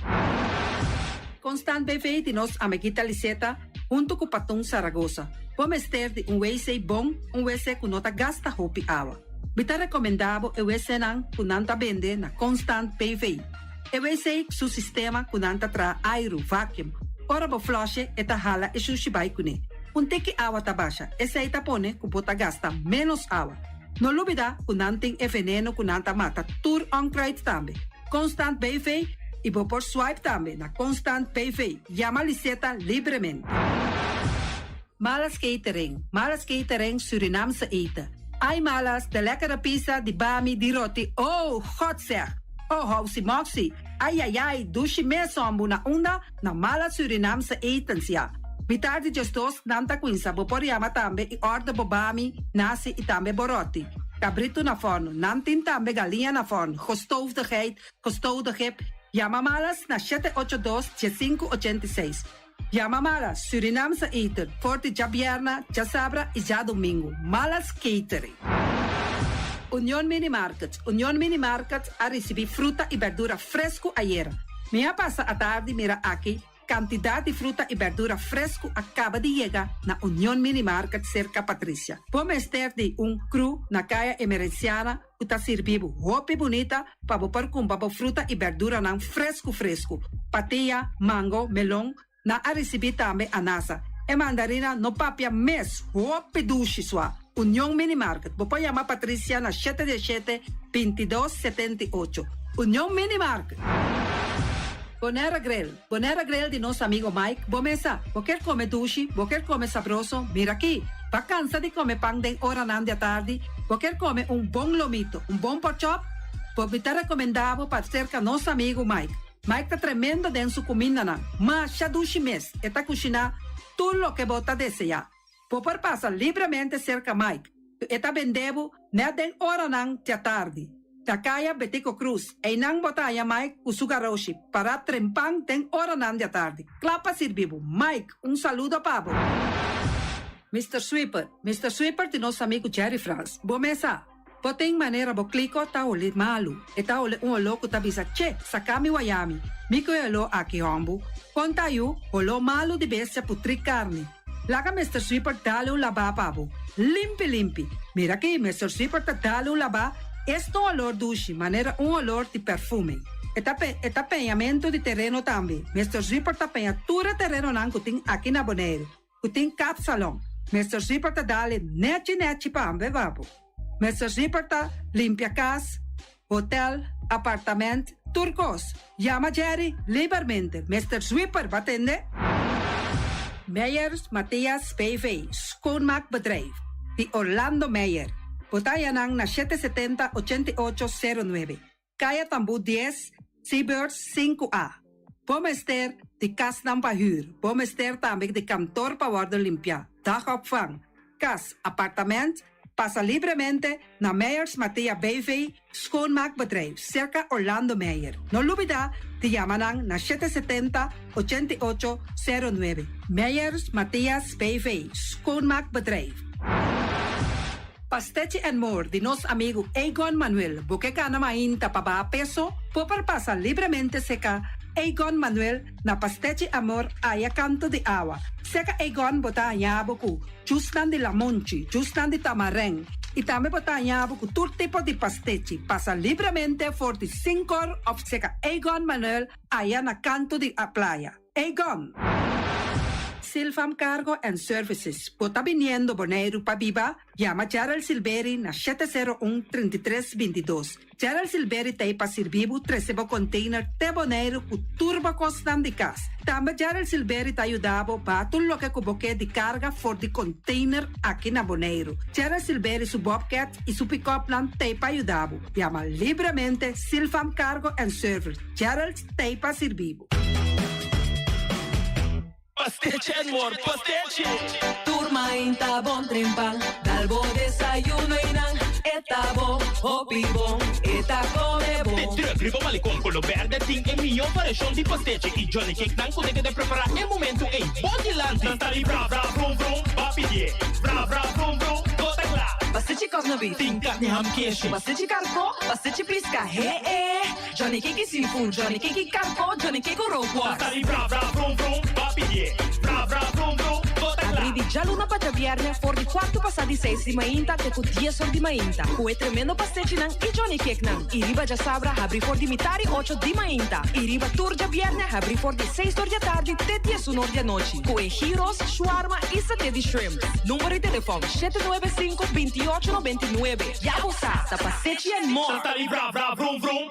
Constant BV di nos amiguita Liseta huntu ku Patun Saragosa. Bo mester di un wc bon, un wc ku no ta gasta hopi awa. Mi ta rekomendá bo e wcnan ku nan ta bende na Constant BV. E wc su sistema ku nan ta traha airu, vacuum. Ora bo flush'e e ta hala e shushi bai kuné. Un tiki awa ta basha, esei ta pone ku bo ta gasta ménos awa. No lubidá ku nan tin e veneno ku nan ta mata tur onkruid tambe. Constant BV i bo por swipe tambe na Constant BV. Yama Liseta libremente. Malas Catering, Malas Catering Surinaamse eten. Ai Malas, de lekkere pizza, di bami, di roti, oh, God zeg! Oh, housi moxi, ai ai ai, dushi mes hombu na unda? Na Malas Surinaamse etens, ya. Mitar di djesdos nan ta cuinsa, bo por yama tambe y order bo bami, nasi y tambe bo roti. Cabrito na forno, nan tin tambe galiña na forno, gestoofde geit, gestoofde gip. Yama Malas na shete ocho dos, diesinku ochenta i seis. Yama Malas Surinaamse eten for di djabierna, djasabra y djadomingo. Malas Catering. Union Mini Market Union Mini Market a ricibi fruta y berdura fresco ayera. Mi a pasa atardi mira aki cantidad di fruta y berdura fresco a caba di yega na Union Mini Market cerca Patricia. Bo mester di un crew na Caya Emerenciana cu ta sirbi bo hopi bunita pa bo por cumpra bo fruta y berduranan frescu frescu. Patia, mango, melon, nan a ricibi tambe anasa. E mandarina no papia mes, hopi dushi sua. Union Mini Market, bo por yama Patricia na shete diesshete, bintidos, setenta i ocho. Union Mini Market. Bonera Grill, Bonera Grill di nos amigo Mike, bo mesa, bo kier come dushi, bo kier come sabroso, mira aki. Bo cansa di come pan den oranan di atardi, bo kier come un bon lomito, un bon porkchop, bo mi ta recomenda bo pa cerca nos amigo Mike. Mike ta tremendo den su cumindanan, masha dushi mes, e ta cushina tur loke bo ta desea. Bo por pasa libremente cerca Mike. E ta bende bo net den oranan di atardi. Na Caya Betico Croes, einan bo ta haya Mike cu su garoshi, para trempan den oranan di atardi. Cla pa sirbi bo. Mike, un saludo pa bo. Mr. Sweeper, Mr. Sweeper di nos amigo Jerry Frans. Bo mesa, bo tin manera bo kliko ta hole malu. E ta hole un oló ku ta bisa, Che, saka mi wayami. Mi ku e oló aki hombu. Konta yu, oló malu di bestia putri karni. Laga Mr. Sweeper dale un labá pa bo. Limpi limpi. Mira aki, Mr. Sweeper ta dale un labá. Esta un olor dushi, manera un olor di perfume. E ta, pe, e ta peñamento di tereno tambe. Mr. Sweeper ta peña tur e terenonan ku tin aki na Bonaire. Ku tin kapsalon. Mr. Sweeper ta dale nechi nechi pa bo. Mr. Sweeper ta limpia kas, hotel, apartamento, tur kos. Yama Jerry liberamente. Mr. Sweeper, bo a tende? Meyers Matthias BV, Schoonmaakbedrijf, di Orlando Meyer. Bo ta haya nan na 770 8809. Kaya Tambu 10, Seabirds 5A. Bo mester di kasnan pa huur. Bo mester tambe di kantor pa wordo limpia. Dagopvang. Kas, apartamento, pasa libremente na Meyers Mathea BV, Schoonmaakbedrijf, cerca Orlando Meyer. No lubida di yama nan na 770 8809. Meyers Matthias BV, Schoonmaakbedrijf. Pastechi and More di nos amigo Egon Manuel. Bo ke kana mainta pa baha peso, por pasa libremente serka Egon Manuel na Pastechi Amor aya kanto di awa. Serka Egon bo ta haña bo ku jusnan di lamunchi, jusnan di tamarijn. I tambe bo ta haña bo ku tur tipo di pastechi. Pasa libremente for di 5 òf serka Egon Manuel aya na kanto di a playa. Egon. Silfam Cargo and Services. Bo ta biniendo Boneiru pa biba? Yama Gerald Silberi na 701 33 22. Gerald Silberi t'ei pa sirbi bo trese bo container te Boneiru ku tur bo kosnan di kas. Tambe Gerald Silberi ta yuda bo baha tur loke ku bo ke di karga for di container aki na Boneiru. Gerald Silberi su bobcat i su pick-upnan t'ei pa yuda bo. Yama libremente Silfam Cargo and Service. Gerald t'ei pa sirbi bo. Pastechi and more, pastechi! Tur mainta bon trempan, dal bo desayuno y nan e ta bo, hopi bon, e ta come bon. De truck riba Malecon Colo Berde tin e mihó variashon di pastechi y Johnny Cake nan cu ta keda prepara e momento ey bo dilanti. Nan ta di bra bra brum brum, ba pidié bra bra brum brum, bo ta cla. Pastechi cosno beef. Tin carni ham keshi. Pastechi carco, pastechi pisca, he e. Johnny Cake seafood, Johnny Cake karko, Johnny Cake rookworst. Ta di bra bra vrum vrum, ba pidié. Bra bra vrum vrum, bo ta kla. Abrí di djaluna pa djabièrnè for di kuartu pasá di seis di mainta te ku dies or di mainta ku e tremendo pastechinan i Johnny Cakenan. I riba djasabra habrí for di mitar i ocho di mainta. I riba tur djabièrnè habrí for di seis or di atardi te diesun or di anochi ku e gyros, shawarma i saté di shrimp. Number di telefòn, shete nuebe sinku, binti ocho 99. Ya bo sa, ta pastechi and more! Ta di bra bra vrum vrum.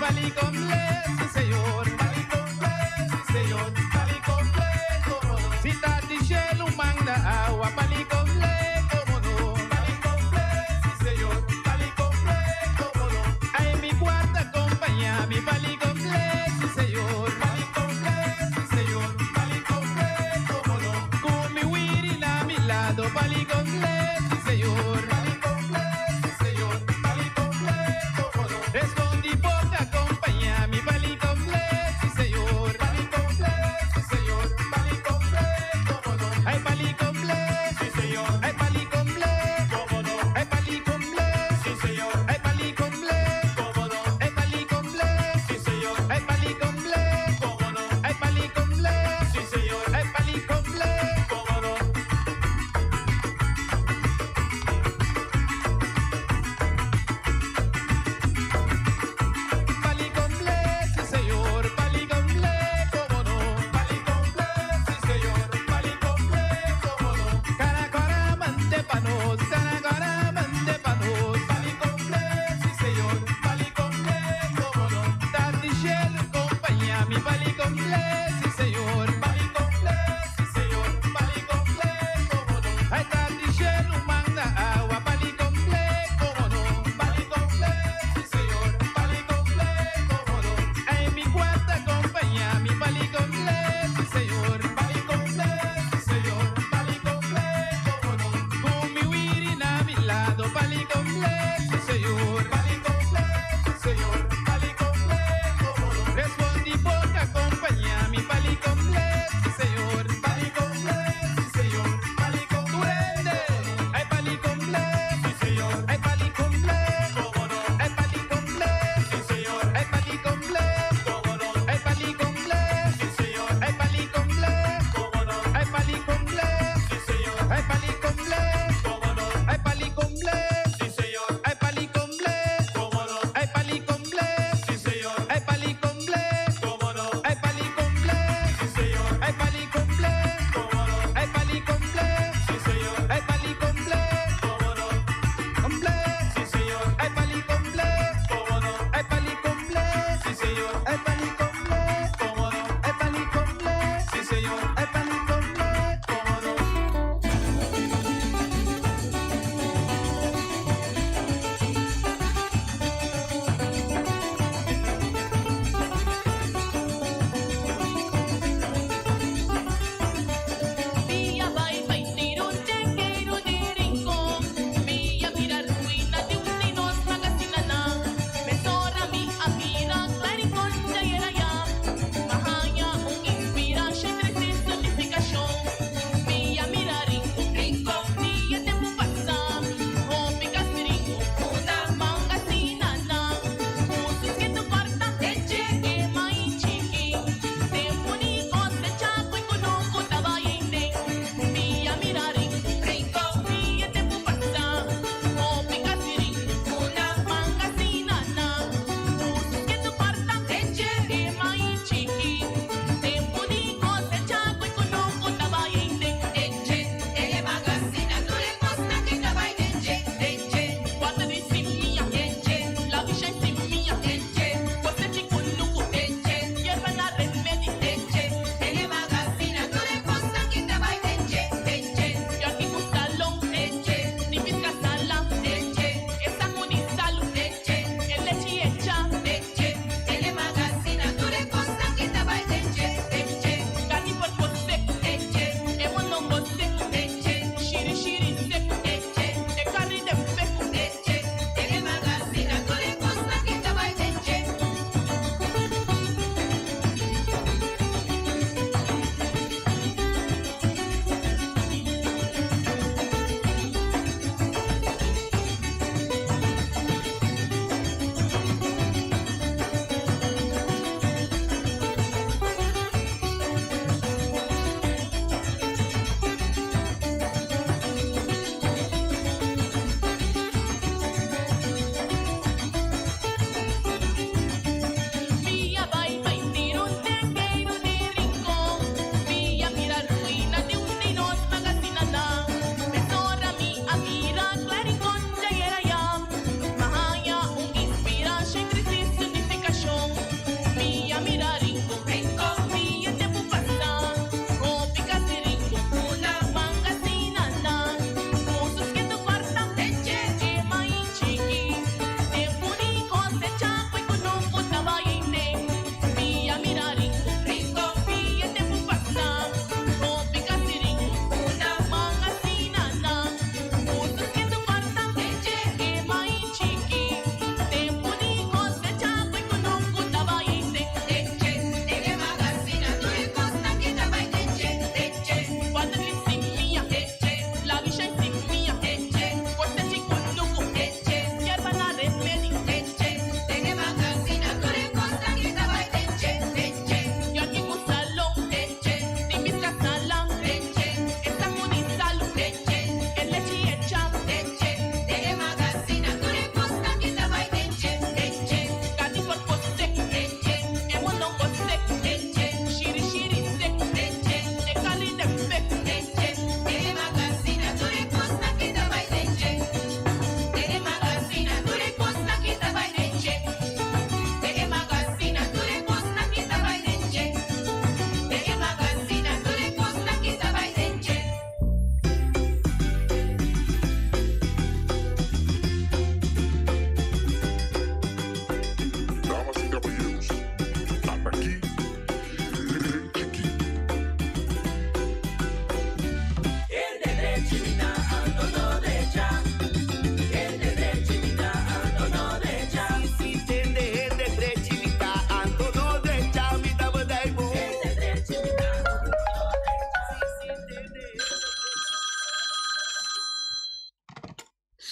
Bali completo, sí señor. Bali completo, sí señor. Bali completo, cómo no. Si ta di shelu manda awa, bali completo, cómo no. Bali completo, sí señor. Bali completo, cómo no. Ay, mi cuarta compañía, mi bali completo, sí señor. Bali completo, sí señor. Bali completo, cómo no. Con mi wiri a mi lado, bali completo, sí señor. Bali completo, sí señor. Bali completo, cómo no. Escondí poca compañía, mi bali completo, sí señor. Bali completo, sí señor. Bali completo, cómo no. Ay, bali completo, sí señor. Ay, bali completo, cómo no. Ay, bali completo, sí señor. Ay, bali completo, cómo no. Ay, bali completo, sí señor. Ay, bali completo, cómo no. Ay, bali completo, sí señor. Ay, bali completo, cómo no.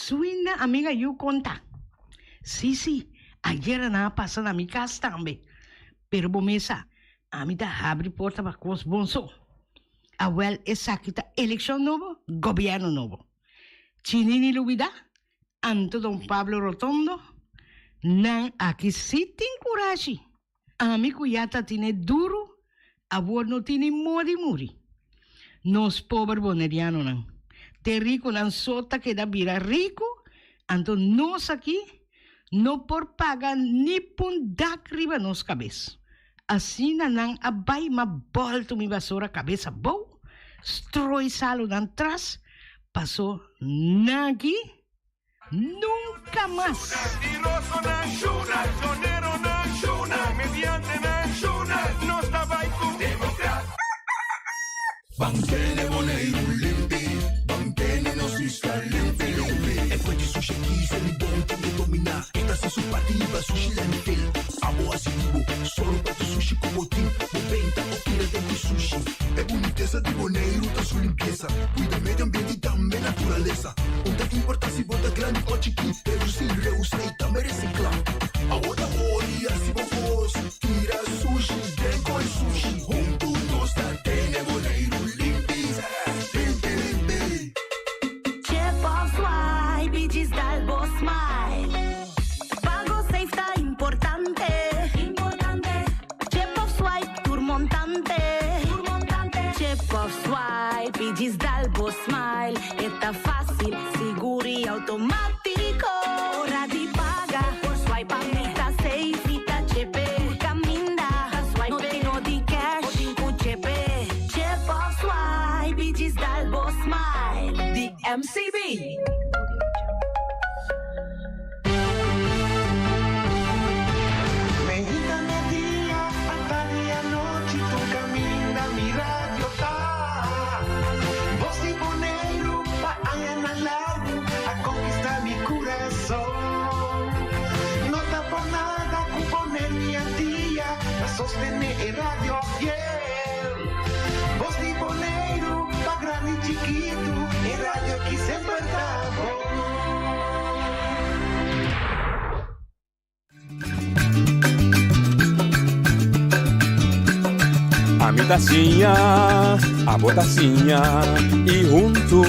Suinda amiga yu konta. Sí, sí, ayera nan a pasa na mi kas tambe. Pero bo mes sa, ami ta habri porta pa kos bon so. Awèl esaki ta elekshon nobo, gobièrnu nobo. Chinini lubidá, anto don Pablo Rotondo, nan aki sí tin kurashi. Ami ku ya ta tine duru, awor no tini modi muri. Nos pober bonerianonan, te rikunan so ta keda bira riku, anto nos aki no por paga ni pun dak riba nos kabes. Asina nan a bai ma bòltu mi basora kabes abou, stroi salu nan tras, paso nan aki nunka mas. Mantene Boneiru limpi, mantene nos isla limpi limpi. E fuente sushi aki se mi bon tin e dominá. E ta hasi su parti riba sushi landfill. Abo hasi di bo, sòru pa tur sushi ku bo tin. Bo benta o tira den ku sushi. E bunitesa di Boneiru ta su limpiesa. Kuida medio ambiente i tambe naturalesa. Un ta importá si bo ta grandi o chikí. Redusí, reusá i tambe resiklá. Abo ta hori hasi bo kos. Tira sushi den koi sushi. Huntu nos ta tene Boneiru limpi. Limpi limpi. Chip of swipe i djis dal bo smile. Pago safe ta importante. Chip of swipe tur montante. Chip of swipe i djis dal bo smile. E ta fácil, sigur i automático. Ora di paga, por swipe pa mi ta safe. Mi ta chepe, tur caminda. Swipe no tin no di cash, bo tin cu chepe. Chip of swipe i djis dal bo smile. Di MCB. Meinta media, atardi anochi, tur caminda mi radio ta. Bos di Boneiru pa añanan largu a conquista mi curason. No ta por nada cu Boneiru i Antia ta sostene e radio fiel. Bos di Boneiru pa grandi i chikitu, e radio ki semper ta bon. Ami ta siña, abo ta siña y huntu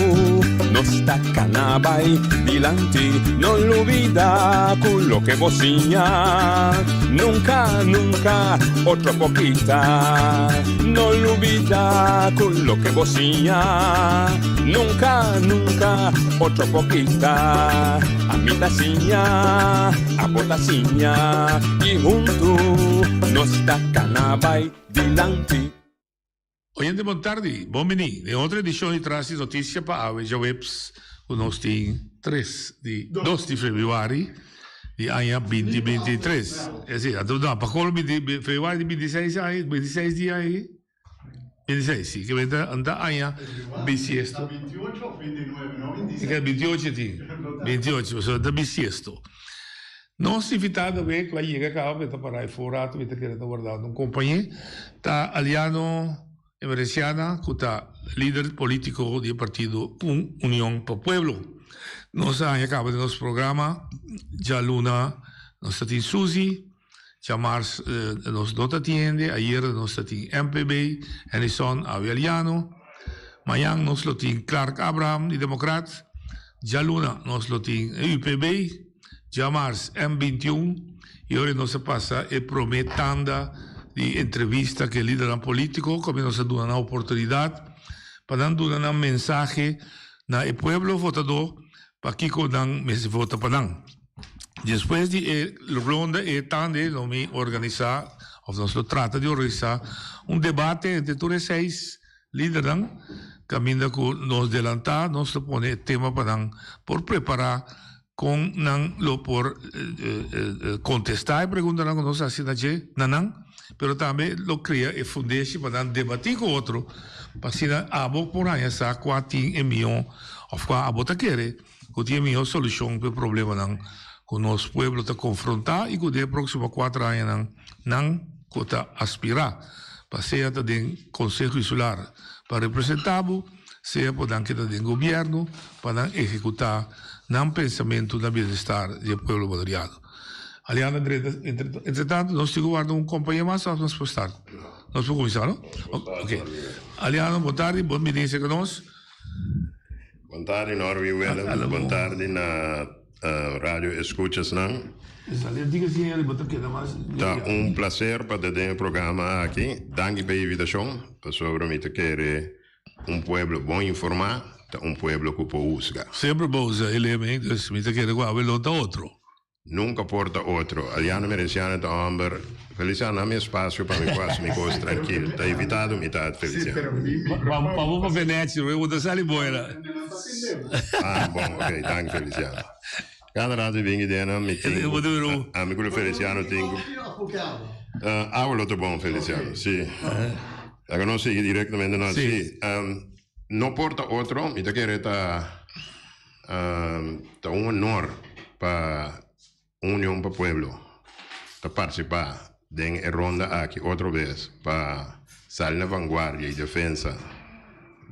nos ta cana bay dilanti. No lubida cu loke bo siña nunca, nunca otro por kita. No lubida cu loke bo siña nunca, nunca otro por kita. Ami ta siña, abo ta siña y huntu nos ta cana bay dilanti. Oyente bon tardi, bon bini den otro edicion di Tras di Noticia pa awe djaweps cu nos tin tres di dos di februari di aña binti binti tres. Esi, anto no, pa colmo binti februari di binti seis aña, binti seis dia ahi. 26, sí, que benta anta aña bisiesto. 28 of 29, no 26. Que 28 ti. 28, so ta bisiesto. Nos invitado we ku a yega kaba pe ta para e for rato mi ta kere ta wardando un compañé ta Aliano Emerenciana ku ta lider politico di e partido Un Union pa Pueblo. Nos a haña kaba den nos programa djaluna nos ta tin Suzy. Djamars nos no ta tin hende, ayer nos ta tin MPB, Hennyson Aveliano. Mañan nos lo tin Clark Abraham di Democrat. Djaluna nos lo tin UPB, djamars M 21 y ora nos a pasa e prome tanda di entrevista ku e lidernan politico ku nos a duna nan oportunidad pa nan duna nan mensahe na e pueblo votadó pakiko nan mester vota pa nan. Despues di e ronda e tande lo mi organisa of nos lo trata di organisa un debate entre tur e seis lidernan caminda cu nos delanta nos lo pone e tema pa nan por prepara con nan lo por contesta e preguntanan cu nos haci na dje na nan pero tambe lo crea e fundeshi pa nan debati cu otro pa asina abo por haya sa cua tin e miho of cua abo ta kere. Ku tin e mihó solushon pa e problemanan ku nos pueblo ta konfrontá i ku den e próksimo kuater añanan nan ku ta aspirá pa sea ta den Konseho Insular pa representá bo, Sea por nan keda den gobierno pa nan ehecuta nan pensamento na bienestar di e pueblo Boneriano. Aliana drenta, entre tanto nos tin cu warda un compañe mas of nos por start? Nos por cuminsa no? Ok. Aliano bon tardi, bon bini cerca nos. Bon tardi Norby Willem, bon tardi na radio escuchasnan. Ta un placer pa ta den e programa aki. Danki pa e invitacion, pasobra mi ta kere Un pueblo bon informá ta un pueblo ku por husga. Semper bo usa e lema ei, dus mi ta kere ku awe lo ta otro. Nunka por ta otro. Aliano Merenciano ta hòmber. Feliciano, na mi espasio pa mi por hasi mi kos trankil. Ta invitado mi ta, Feliciano. Pa bo pa Venecia, bo ta sali buena. Ah, bon, ok, danki Feliciano. Kada rato mi bin idea mi tin ku, ami ku lo Feliciano tin ku. Awe lo ta bon, Feliciano, si. Laga nos sigui directamente na si. No por ta otro, mi ta kere ta ta un honor pa Union pa Pueblo ta participa den e ronda aki otro bes pa sali na vanguardia y defensa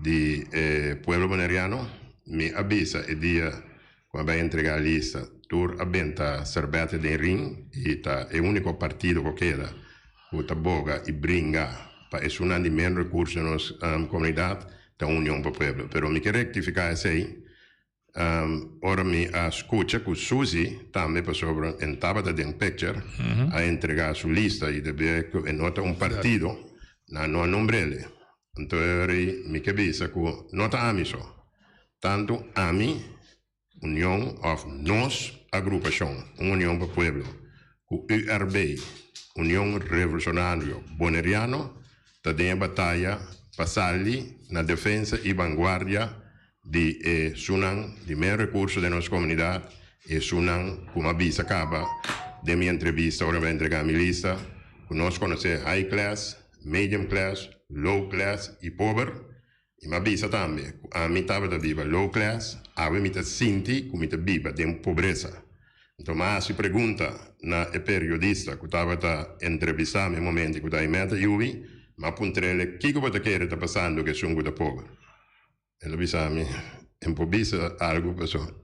di e pueblo Boneriano. Mi a bisa e dia cu a bay entrega lista tur a benta serbete den ring y ta e unico partido cu keda cu ta boga y bringa pa esunnan di men recurso den nos comunidad ta Union pa Pueblo. Pero mi ke rectifica esey ora mi a scucha cu Suzy tambe pasobra en tabata den picture a entrega su lista y debe cu e no ta un partido nan no a nombrele. Anto e mi ke bisa cu no ta ami so. Tanto ami Union of nos agrupashon, un Union pa Pueblo, ku URB, Union Revolucionario Boneriano, ta den e bataya pa sali na defensa i vanguardia di e sunan di men rekurso den nos komunidat, e sunan ku m'a bisa kaba den mi entrevista ora mi a entregá mi lista, ku nos konosé high class, medium class, low class i pober. I m'a bisa tambe ku ami tabata biba low class, awe mi ta sinti ku mi ta biba den pobresa. Nto m'a hasi pregunta na e periodista ku tabata entrevistá mi e momento ku ta e meta yubi, m'a puntr'el kiko bo ta kere ta pasando ku esun ku ta pober. El a bisa mi, N por bisa algu pasobra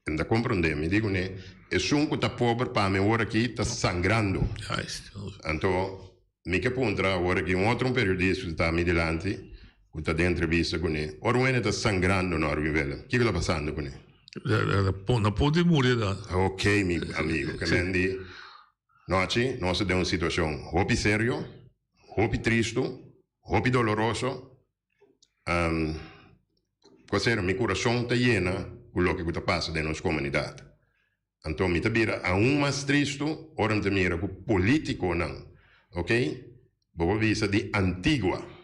N ta komprondé. Mi di kuné, esun ku ta pober pa mi awor aki ta sangrando. Anto mi ke puntra awor aki un otro periodista ku ta mi dilanti ku ta den entrevista kuné, ora un hende ta sangrando Norwin Willem, kiko ta pasando kuné? Na punto di muri ta. Ok mi amigo, ke men di nochi nos ta den un situashon hopi serio, hopi tristu, hopi doloroso. Kosero, mi kurason ta yena ku loke ku ta pasa den nos komunidat. Anto mi ta bira aun mas tristu ora mi ta mira ku politikonan, ok, bo por bisa di Antigua,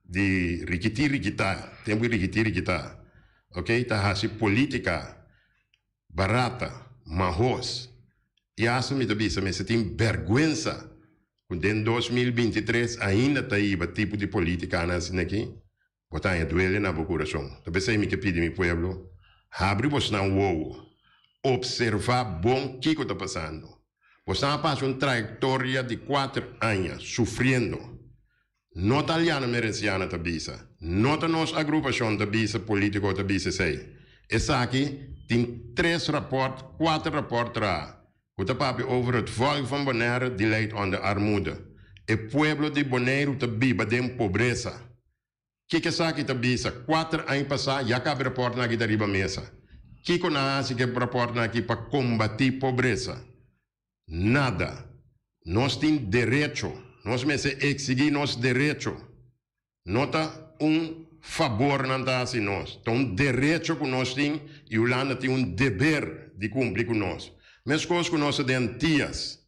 di rikiti rikita, tempu di rikiti rikita, ok, ta hasi politika barata, mahos. I asta mi ta bisa mester tin bèrgwensa ku den 2023 ainda ta hiba tipo di politikanan asina aki, bo ta haña duele na bo kurason. Ta p'esei mi ke pidi mi pueblo, habri bosnan wowo, opservá bon kiko ta pasando. Bosnan a pasa un trayektoria di kuater aña sufriendo. No ta Aliano Merenciana ta bisa, no ta nos agrupashon ta bisa, politiko ta bisa esei. Esaki tin tres rapòrt, kuater rapòrt traha ku ta papia over het volk van Bonaire die lijdt onder armoede. E pueblo di Boneiru ta biba den pobresa. Kiko esaki ta bisa? Kuater aña pasá ya kaba e rapòrtnan aki ta riba mesa. Kiko nan a hasi ku e rapòrtnan aki pa kombatí pobresa? Nada. Nos tin derecho. Nos mester eksigí nos derecho. No ta un fabor nan ta hasi nos. Ta un derecho ku nos tin i Hulanda tin un deber di kumpli ku nos. Meskos ku nos ta den Antias.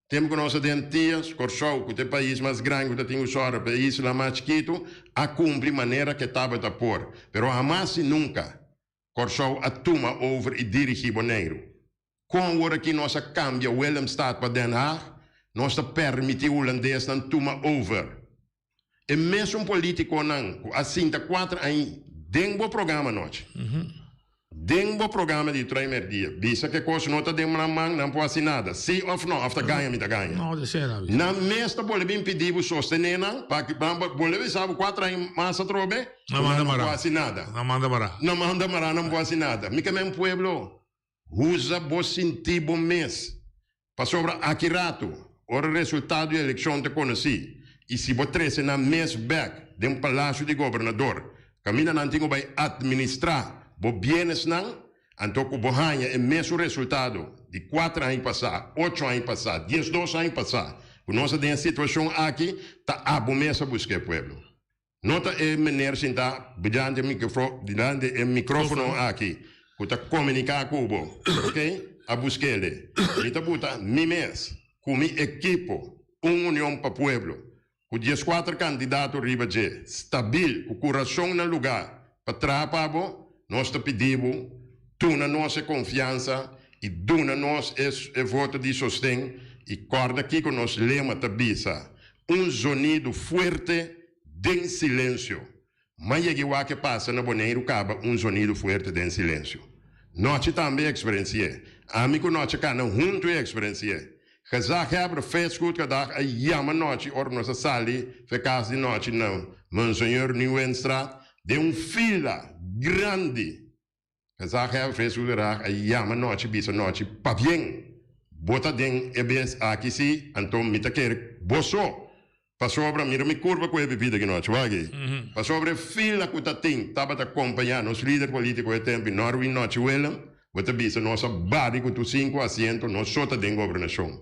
Tempu ku nos ta den Antias, Kòrsou, ku ta e pais mas grandi ku ta tin usora pa e isla mas chikitu, a kumpli manera ku e tabata por. Pero hamas i nunka Kòrsou a tuma over i dirigí Boneiru. Kon awor aki nos a kambia Willemstad pa Den Haag, nos ta permití hulandesnan tuma over. E mesun politikonan ku a sinta kuater aña den bo programa anochi. Den bo programa di Traimerdia, bisa ku e kos no ta den nan man, nan por hasi nada. Sí òf no? Òf ta gaña mi ta gaña? No, ta sera bisa. Nan mes ta bolbe bin pidi bo sostené nan, pa nan bolbe bisa bo kuater aña mas atrobe, ku nan no por hasi nada. Nan manda mará. Nan manda mará, nan por hasi nada. Mi ke men pueblo, usa bo sinti bo mes. Pasobra aki ratu, ora resultado di elekshon ta konosí i si bo trese nan mes bèk den palasio di gobernador, kaminda nan tin ku bai atministrá bo bienesnan, anto ku bo haña e mesun resultado di kuater aña pasá, ocho aña pasá, diesdos aña pasá, ku nos a den e situashon aki, ta abo mes a buska e pueblo. No ta e meneer sintá dilanti e microfo dilanti e microfono aki cu ta comunica cu bo, ok? A busquele. Mi ta buta mi mes cu mi ekipo, un Union pa Pueblo, cu diescuater candidato riba dje, stabil, cu curason na lugar pa traha pa bo, nos ta pidi bo duna nos e confiansa y duna nos e e voto di sosten y corda kico nos lema ta bisa, Un zonido fuerte den silensio. Ma yega wak e pasa na Boneiru kaba un zonido fuerte den silensio. Nochi tambe eksperensi'é. Ami ku Nochi kana huntu e eksperensi'é. Gezaghebber Frits Goedgedag a yama Nochi ora nos a sali fe kas di Nochi na Monseigneur Nieuwenstraat den un fila grandi. Gezaghebber Frits Goedgedag a yama Nochi bisa Nochi, Pabien! Bo ta den e bes aki si, anto mi ta kere bo so. Pasobra mira mi kurpa ku e bibida ki nochi wak ei. Pasobra e fila ku ta tin tabata kompañá nos lider polítiko e tempu Norwin Nochi Willem, bo ta bisa nos a bari ku tur sinku asiento nos so ta den gobernashon.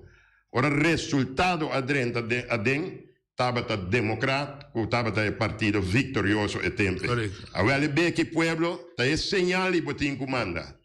Ora resultado a drenta aden tabata Demokrat ku tabata e partido viktorioso e tempu ei. Awel e beki pueblo ta e señal i bo tin ku manda.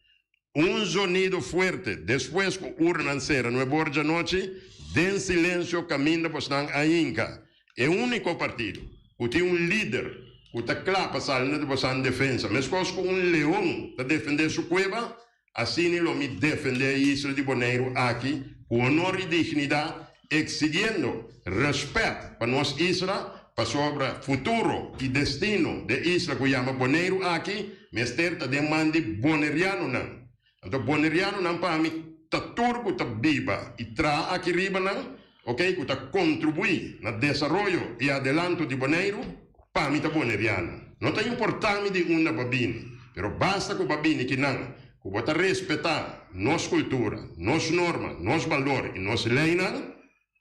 Un zonido fuerte, despues ku urnanan sera nuebor djanochi, den silensio kaminda bosnan a hinka. E úniko partido ku tin un lider ku ta kla pa sali na di bosan defensa, meskos ku un leon ta defendé su kueba, asina lo mi defendé e isla di Boneiru aki ku honor i dignidat, eksigiendo rèspèt pa nos isla, pasobra futuro i destino de isla ku yama Boneiru aki mester ta den man di bonerianonan. Anto bonerianonan pa mi ta tur ku ta biba i traha aki riba nan, oke, ku ta kontribuí na desaroyo i adelanto di Boneiru, pa mi ta boneriano. No ta importá mi di unda bo a bini, pero basta ku bo a bini kinan, ku bo ta respetá nos kultura, nos norma, nos balor i nos leinan,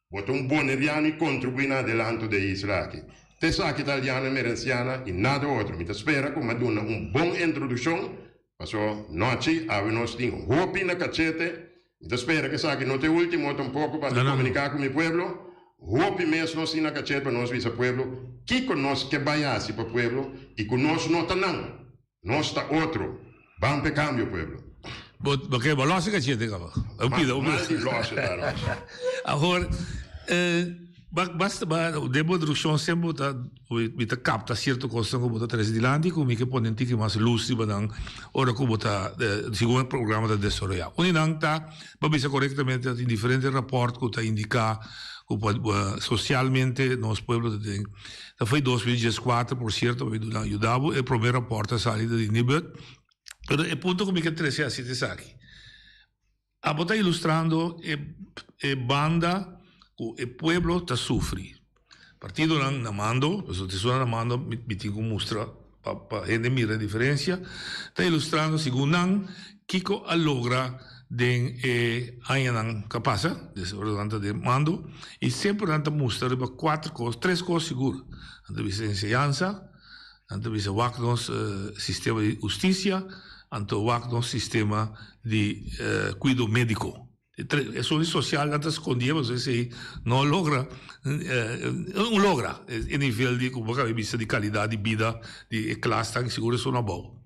Bo ta un boneriano i kontribuí na adelanto di e isla aki. Ta esaki ta Aliano Emerenciana i nada otro. Mi ta spera ku mi a duna un bon introdukshon, paso nochi awe nos tin hopi na kachete. Mi ta spera ku esaki no ta e ultimo tampoko pa mi komuniká ku mi pueblo. Hopi mes nos tin na kachete pa nos bisa pueblo kiko nos ke bai hasi pa pueblo i ku nos no ta nan. Nos ta otro. Ban p'e cambio pueblo. Bo bo ke bo losi cachete caba. Un pida un pida. Mal di losi ta losi. Awor ba basta ba den bo introduccion semper bo ta mi ta capta cierto cosnan cu bo ta trece dilanti cu mi ke pone un tiki mas luz riba nan ora cu bo ta segun e programa ta desaroya. Un di nan ta bo a bisa corectamente ta tin diferente rapport cu ta indica cu socialmente nos pueblo ta den Ta foi 2014, por cierto, mi duna yuda bo, e prome rapport a sali di Nibud. Pero e punto cu mi ke trece haci ta esaki. Abo ta ilustrando e e banda cu e pueblo ta sufri. Partidonan na mando, pasobra si esunnan na mando mi mi tin cu mustra pa pa hende mira e diferencia, ta ilustrando segun nan kico a logra den e añanan ku a pasa, des ora nan ta den mando, i semper nan ta mustra riba kuater kos, tres kos sigur. Nan ta bisa enseñansa, nan ta bisa wak nos sistema di hustisia, anto wak nos sistema di kuido médiko. E tres, esun di sosial nan ta skondé pasobra esei no a logra, un logra e nivel di ku bo a bisa di kalidat di bida di e klasnan, sigur esun abou.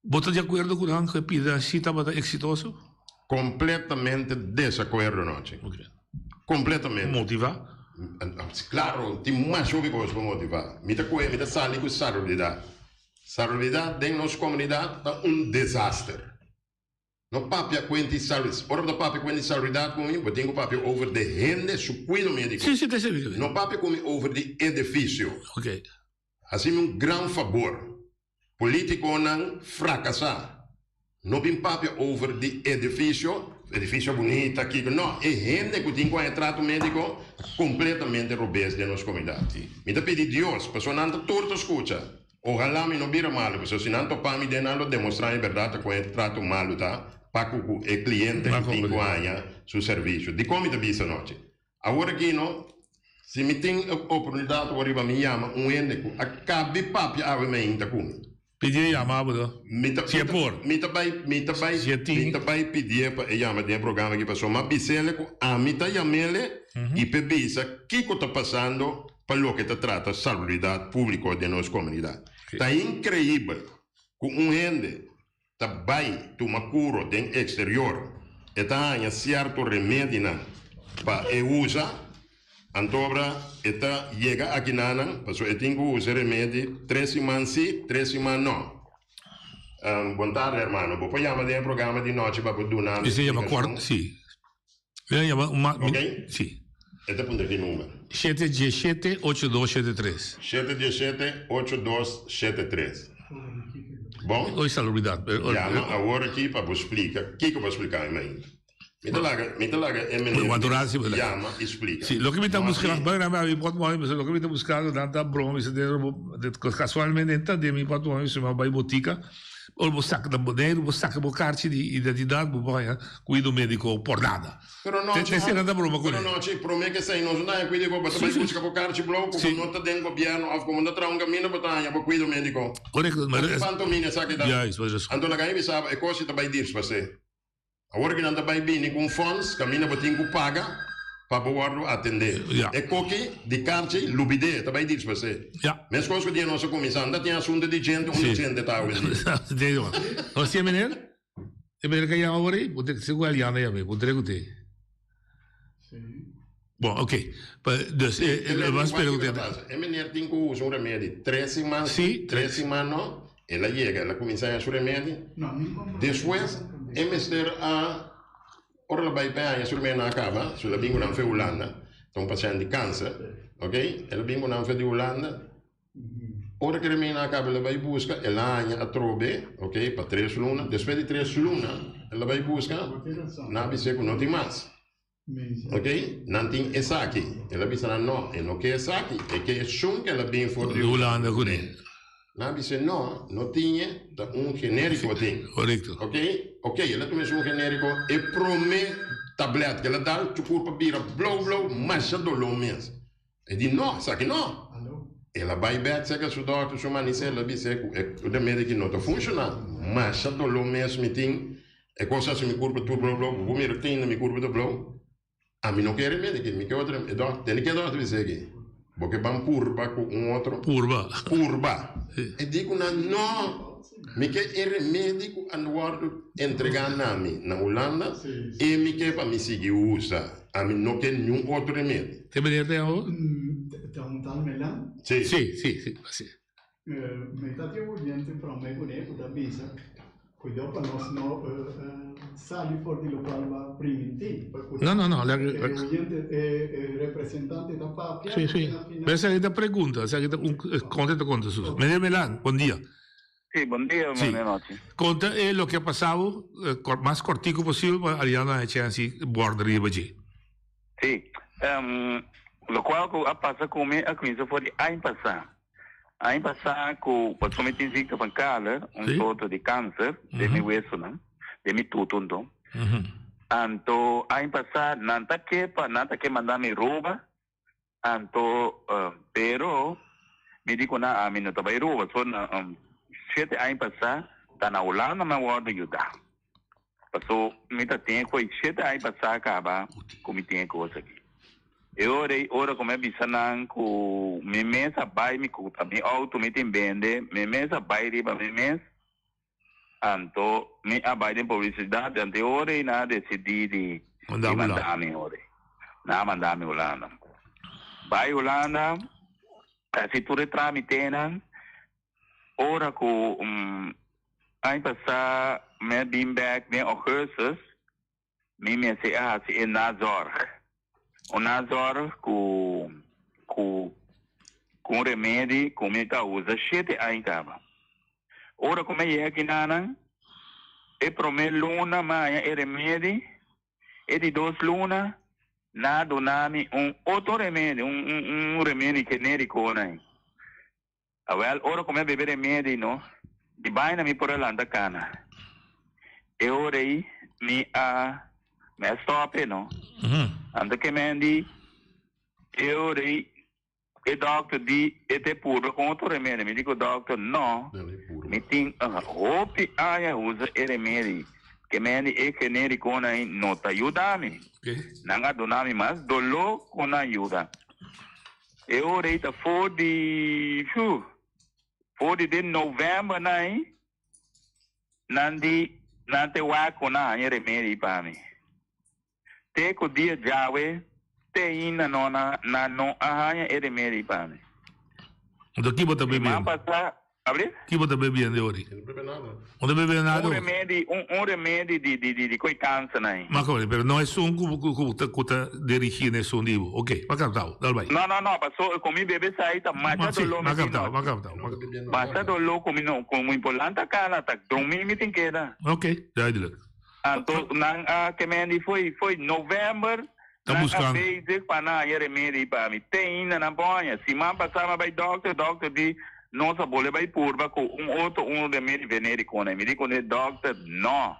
Bo ta di akuerdo ku nan ku e pida si tabata eksitoso? Kompletamente desakuerdo nochi. Kompletamente. Motivá? Klaro, tin masha hopi kos pa motivá. Mi ta kohe, mi ta sali ku salubridat. Salubridat den nos komunidat ta un desaster. No papia kuenti salubri. Ora bo ta papia kuenti salubridat ku mi, bo tin ku papia over di hende su kuido médiko. Sí, sí, ta esei. No papia ku mi over di edifisio. Oké. Hasi mi un gran fabor. Polítikonan frakasá. No bin papia over di edifisio, edifisio bunita, kiko. No, e hende ku tin ku haña trato médiko ta kompletamente robes den nos komunidat. Mi ta pidi Dios, pasobra nan ta tur ta skucha. Ohalá mi no bira malu, pasobra si nan topa mi den nan lo demostrá mi bèrdat ta kon e trato malu ta pa ku ku e kliente ku tin ku haña su servisio. Dikon mi ta bisa anochi? Awor aki no, si mi tin e oportunidat awor riba mi yama un hende ku a kabi papia awe mainta ku mi. Pidié yama bo do. Mi ta, Si e por. Mi ta bai, mi ta bai, Si e tin. mi ta bai pidié pa e yama den e programa aki pasobra mi a bis'ele ku ami ta yam'ele i p'e bisa kiko ta pasando pa loke ta trata salubridat públiko den nos komunidat. Ta inkreibel ku un hende ta bai tuma kuro den eksterior, e ta haña sierto remedinan pa e usa, antobra e ta yega akinanan pasobra e tin ku usa e remedi tres siman si, tres siman no. Bon tarde hermano, bo por yama den e programa di nochi pa bo duna mi E se yama splikashon? kwart, si. Mi a yama un ma, Ok. si. E ta puntra ki number? Shete diesshete ocho dos shete tres. Shete diesshete ocho dos shete tres. Bon. Oi salubridat. Yama awor aki pa bo splika kiko bo a splika mi mainta. Mi ta laga, mi ta laga e meneer yama i splika. Si, loke mi ta buska, bai na mi pot mooi, loke mi ta buskando nan ta broma mi sa den kasualmente ta den mi pot mooi mi sa bai botika. Ora bo saka na Boneiru, bo saka bo karchi di identidat, bo por haña kuido médiko por nada. Pero nochi, Te esei nan ta broma pero kuné. nochi, promé ke esei nos no ta haña kuido médiko, bo ta bai buska bo karchi blou, ku bo no ta den gobièrnu òf ku bo no ta traha un kaminda, bo ta haña bo kuido médiko. Korekto, maar Hopi pantomina esaki ta. Juist, wat is Anto laga mi bisa bo, e kos si ta bai dirsfasé. Awor ki nan ta bai bini ku un fonds kaminda bo tin ku paga pa bo wòrdu atendé. Ja. E koki di karchi lubidé, ta bai dispasé. Ja. Meskos ku dia nos a kuminsá, no ta tin asuntu di djente unda Sí. djente ta awendia. Dje yo. No si e meneer? E meneer ka yama por ei? Bo te si ku Eliana yama ei, bo tere ku te. Bon, oké. Pa, dus, e, e, E mas spera ku te. E meneer tin ku usa un remedi tres siman Sí, sí, tres siman no. El a yega, el a kuminsá haña su remedi. Despues e mester a, ora el a bai pa e haña su remedi nan a kaba, su el a bin ku nan fe Hulanda, ta un pashènt di kanser, oké, el a bin ku nan fe di Hulanda. Ora ku e remedi nan a kaba el a bai buska, el a haña atrobe, oké, pa tres luna. Despues di tres luna el a bai buska, nan a bis'é ku no tin mas. Ok, nan tin esaki. El a bisa nan, No, e no ke esaki, e ke esun ku el a bin for di Hulanda kuné. Nan a bis'é, No, no tin e, ta un genériko tin. Korekto. Ok, ok, el a tuma esun genériko, e promé tablèt ku el a dal, su kurpa bira blou blou, masha doló mes. E di, No, esaki no. El a bai bèk serka su dòkter, su manisé, el a bis'é ku e remedi aki no ta funshoná. Masha doló mes mi tin, e kos hasi mi kurpa tur blou blou, bo por mira tin na mi kurpa ta blou. Ami no ke e remedi aki, mi ke otro remedi. E dòkter, tene ke e dòkter bis'é aki, Bo ke ban purba ku un otro? Purba. Purba. E di ku nan, No, mi ke e remedi ku a wòrdu entregá na mi na Hulanda, e mi ke pa mi sigui usa. Ami no ke niun otro remedi. Te meneer te awo? Ta un tal Melan? Si. Si, si, si, asi. Mi ta tin oyente prome kuné ku ta bisa, kuidou pa nos no sali for di lokual bo a primintí. No, no, no. E oyente, e representante ta papia. Si, si. Pero esaki ta pregunta, esaki ta un konta ta konta su. Meneer Melan, bon dia. Sí, bon dia, Sí. buena noche. Konta e loke a pasa bo, mas kortiku posibel pa Ariana haña chèns di bòrda riba dje. Sí, lokual ku a pasa ku mi a kuminsá for di aña pasá. Aña pasá ku pasobra mi tin ziekte van Kahler, un Sí. soorto di kanser den mi wesonan, den mi tutu anto. Anto aña pasá nan ta ke pa nan ta ke manda mi roba Anto, pero, mi di ku nan, ami no ta bai Aruba. So, na shete aña pasá, ta na Hulanda mi a wòrdu yudá. Paso, mi ta tin e kos, shete aña pasá kaba ku mi tin e kos aki. E ora ei, ora ku mi a bisa nan ku mi mes a bai, mi ku ta mi outo mi tin bende, mi mes a bai riba mi mes, anto mi a bai den publisidat, anto e ora ei nan a desidí di manda mi ora ei. Nan a manda mi Hulanda. Bai Hulanda, hasi tur e tramitenan. Ora ku aña pasá mi a bin bèk den ougùstus, mi mester a hasi e nazorg. Un nazorg ku ku ku un remedi ku mi ta usa shete aña kaba. Ora ku mi a yega kinanan, e promé luna mi a haña e remedi, e di dos luna nan a duna mi un otro remedi, un un un remedi genériko nan. Awel, ora ku mi a bebe remedi no, di baina mi por a lanta kana. E ora ei mi a mi a stòp e no. Anto ke men di e ora ei e dòkter di e ta e purba ku otro remedi. Mi di ku dòkter no, mi tin hopi aña usa e remedi. Ke men di e genérikonan ei no ta yuda mi. Nan a duna mi mas doló ku nan yuda. E ora ei ta for di, phew, for di den november nan ei, nan di nan te wak ku nan haña remedi pa mi. Te ku dia djawe te ainda no na nan no a haña e remedi pa mi. Anto ki bo ta Siman bebiendo? pasá, abri? Ki bo ta bebiendo e ora ei? No ta bebe nada Un ora. remedi, un un remedi di di di di koe kanser nan ei. Ma kore, pero no esun ku ku ku ta ku ta dirigí na esun di bo. Oké, m'a kaptau. Dal bai. No, no, no, paso ku mi bebe esei ta masha Ma si, doló m'a mi tin kaptau, m'a nochi. kaptau, m'a kaptau. Masha doló ku mi no, ku mi por lanta kala, ta drumi mi tin keda. Oké, duidelijk. Anto nan a kemendi fo'i fo'i november Ta nan a buskando. bezig pa nan haña remedi pa mi. Te ainda nan por haña. Siman pasá mi a bai dòkter, dòkter di nos a bole bai purba ku un otro un remedi venériko nan. Mi di kuné dòkter no,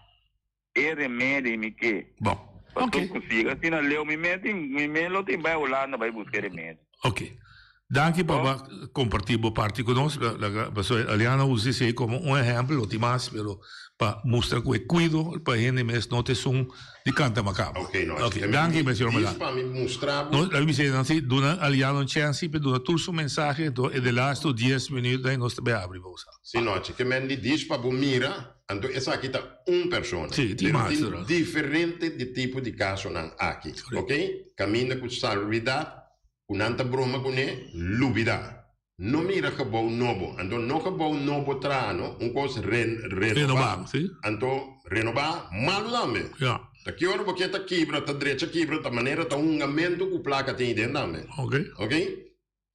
e remedi mi ke. Bon, Pasobra oké. ku siga asina leu mi mes tin mi mes lo tin bai Hulanda bai buska e remedi. Oké. Danki pa bo a comparti bo parti cu nos. Laga pasobra Aliana usa esey como un ehempel, no tin mas, pero pa mustra cu e cuido pa hende mes no ta esun di canta macabro. Ok, no. Ok, danki Mesero Dis Melan. pa mi mustra bo. No, laga mi bisa nan si duna Aliana un chance pa duna tur su mensahe, enton e de laatste dies minuut nan nos ta bay abri pa usa. Si no, ke men di dis pa bo mira, anto esaki ta un persona. Si, tin Pero mas, tin no. diferente di tipo di casonan aki. Ok? Caminda cu salubridad Ku nan ta broma kuné, lubidá. No mira gebou nobo. Anto no gebou nobo traha no, un kos re, renobá. Renobá, si. Anto renobá malu tambe. Ja. Ta ki ora bo ke ta kibra, ta drecha kibra, ta manera ta hungamentu ku plaka tin aden tambe. Ok. Ok?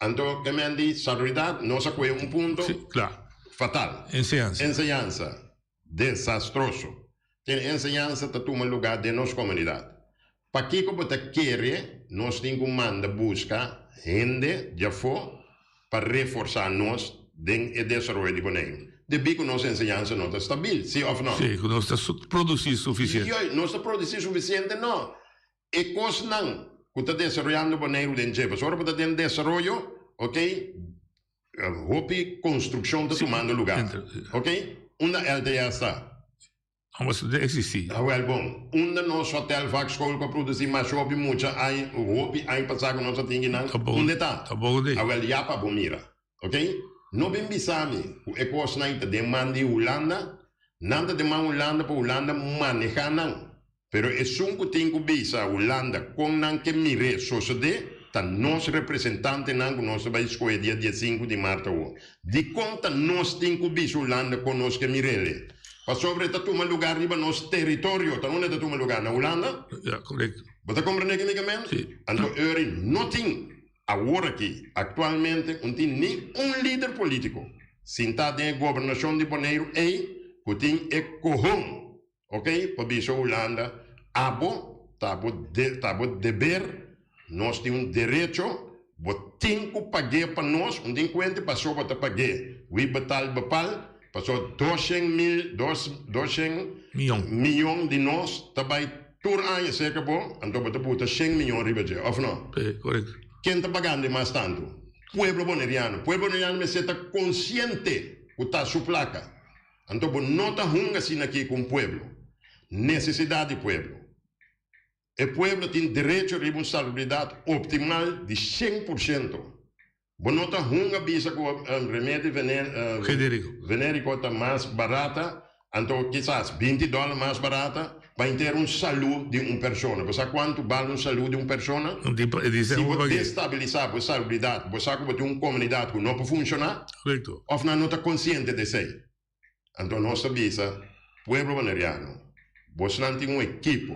Anto ke men di salubridat nos a kohe un punto. Si, kla. Fatal. Enseñansa. Enseñansa. Desastroso. Tin enseñansa ta tuma lugá den nos komunidat. Pakiko bo ta kere nos tin ku manda buska hende djafó pa reforsá nos den e desaroyo di Boneiru? Debí ku nos enseñansa no ta stabil, sí òf no? Sí, ku nos ta produsí sufisiente. Yoi, nos ta produsí sufisiente? No. E kosnan ku ta desaroyando Boneiru den dje, pasobra ora bo ta den desaroyo, okey, hopi konstrukshon ta tumando lugá, okey? Unda LTS ta? Amos no ta existi. Awel bon, unda nos hotel vakschool ku a produsi masha hopi mucha aña, hopi aña pasá ku nos a tin kinan, unda e ta? Tampoko tin. Awel ya pa bo mira, ok? No bin bisa mi ku e kosnan ta den man di Hulanda, nan ta den man Hulanda pa Hulanda manehá nan. Pero esun ku tin ku bisa Hulanda kon nan ke mir'é sosodé ta nos representantenan ku nos ta bai skohe dia diesinku di mart awor. Dikon ta nos tin ku bisa Hulanda kon nos ke mir'é? Pasobra e ta tuma lugá riba nos teritorio. Ta unda e ta tuma lugá? Na Hulanda? Ya, korekto. Bo ta komprendé ke mi ke men? Si. Anto Eury no tin awor aki, aktualmente, un tin ni un lider polítiko sintá den e gobernashon di Boneiru ei ku tin e kohon Ok, pa bisa Hulanda, abo ta bo ta bo deber, nos tin un derecho, bo tin ku pag'é pa nos, un tin kuente paso bo ta pag'é, wi betal bepal, paso doshen mil, dos, doshen Miyon. miyon di nos ta bai tur aña serka bo, anto bo ta buta shen miyon riba dje, òf no? Sí, korekto. Ken ta pagando e mas tantu? Pueblo boneriano. Pueblo boneriano mester ta konsiente ku ta su plaka. Anto bo no ta hunga asina aki ku un pueblo. Nesesidat di pueblo. E pueblo tin derecho riba un salubridat optimal di 100%. Bo no ta hunga bisa ku remedi veneriko ta mas barata, anto kisas 20 dòler mas barata pa henter un salu di un persona. Bo sa kuantu bal un salu di un persona? Si bo destabilisá bo salubridat, bo sa ku bo tin un komunidat ku no por funshoná? Òf nan no ta konsiente di esei? Anto nos ta bisa, Pueblo boneriano, bosnan tin un ekipo,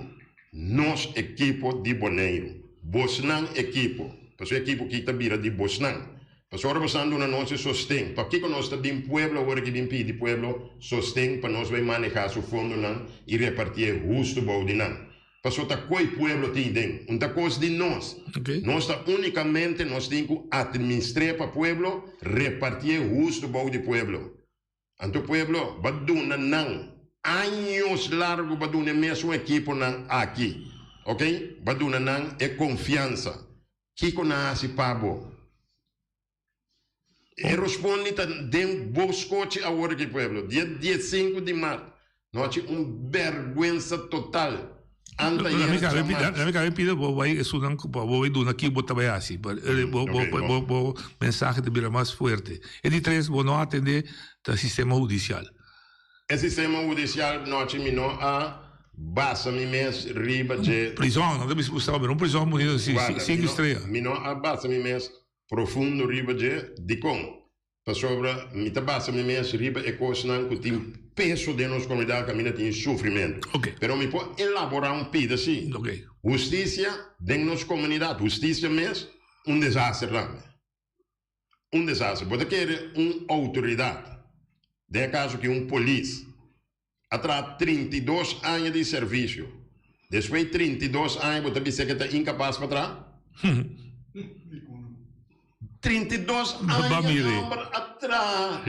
nos ekipo di Boneiru, bosnan ekipo, pasobra e ekipo aki ta bira di bosnan. Pasobra ora boso duna nos e sosten, pakiko nos ta bin pueblo awor aki bin pidi pueblo sosten pa nos bai maneha su fondonan i repartié hustu bou di nan? Pasobra ta koi pueblo tin den, un ta kos di nos. Nos ta unikamente nos tin ku atministr'é pa pueblo, repartié hustu bou di pueblo. Anto pueblo, ba duna nan años largu ba duna e mesun ekiponan aki, ok, ba duna nan e konfiansa. Kiko nan a hasi pa bo? E rospondi ta den bo skochi awor aki pueblo. Dia diesinku di mart no haci un berguensa total. Anta yera djamas. Lami kabe pida bo bai esunnan ku pa bo bai duna ki bo ta bai hasi. Bo bo mensahe ta bira mas fuerte. E di tres bo no atende ta sistema hudisial. E sistema hudisial nochi mi no a basa mi mes riba dje. Prizòn, nan ta bisa Gustavo, pero un prizòn bunito si, sinku strea. Mi no a basa mi mes profundo riba dje. Dikon? Pasobra mi ta basa mi mes riba e kosnan ku tin peso den nos komunidat kaminda tin sufrimentu. Pero mi por elaborá un pida si. Hustisia den nos komunidat, hustisia mes, un desaster tambe. Un desaster. Bo ta kere un outoridat, den e kaso aki un polis, a traha 32 aña di servisio. Despues di 32 aña bo ta bisa ke ta inkapas pa traha? 32 aña e homber a traha.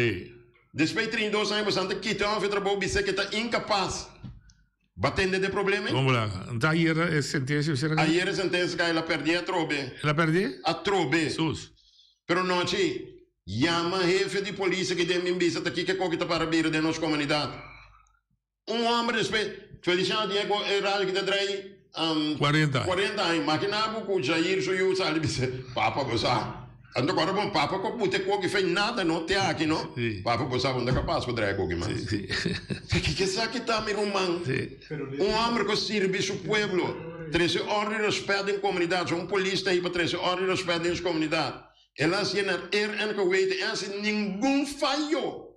Despues di 32 aña bo san ta kita e homber di trabou bisa ke ta inkapas. Bo a tende de problema ei? Bon bla. Nta ayer e sentencia ser kai? Ayer e sentencia kai, el a perdí atrobe. El a perdí? Atrobe. Sus. Pero nochi, yama hefe di polis aki den bin bisa ta kiko koki ta para bira den nos komunidat. Un homber despues, Feliciano tin e radio ki ta drai 40 aña. 40 aña. Makina bo ku Jair su yu sali bisa, Papa bo sa. Anto kòrda bon, papa ku a buta e koki fei nada no te aki no. Papa bo sa bo no ta kapas pa draai e koki mas. Kiko esaki ta mi ruman? Un hòmber ku a sirbi su pueblo, trese òrdu i rèspèt den komunidat. So un polis ta ahi pa trese òrdu i rèspèt den su komunidat. El a hasié na eer en geweten, e hasi ningun fayo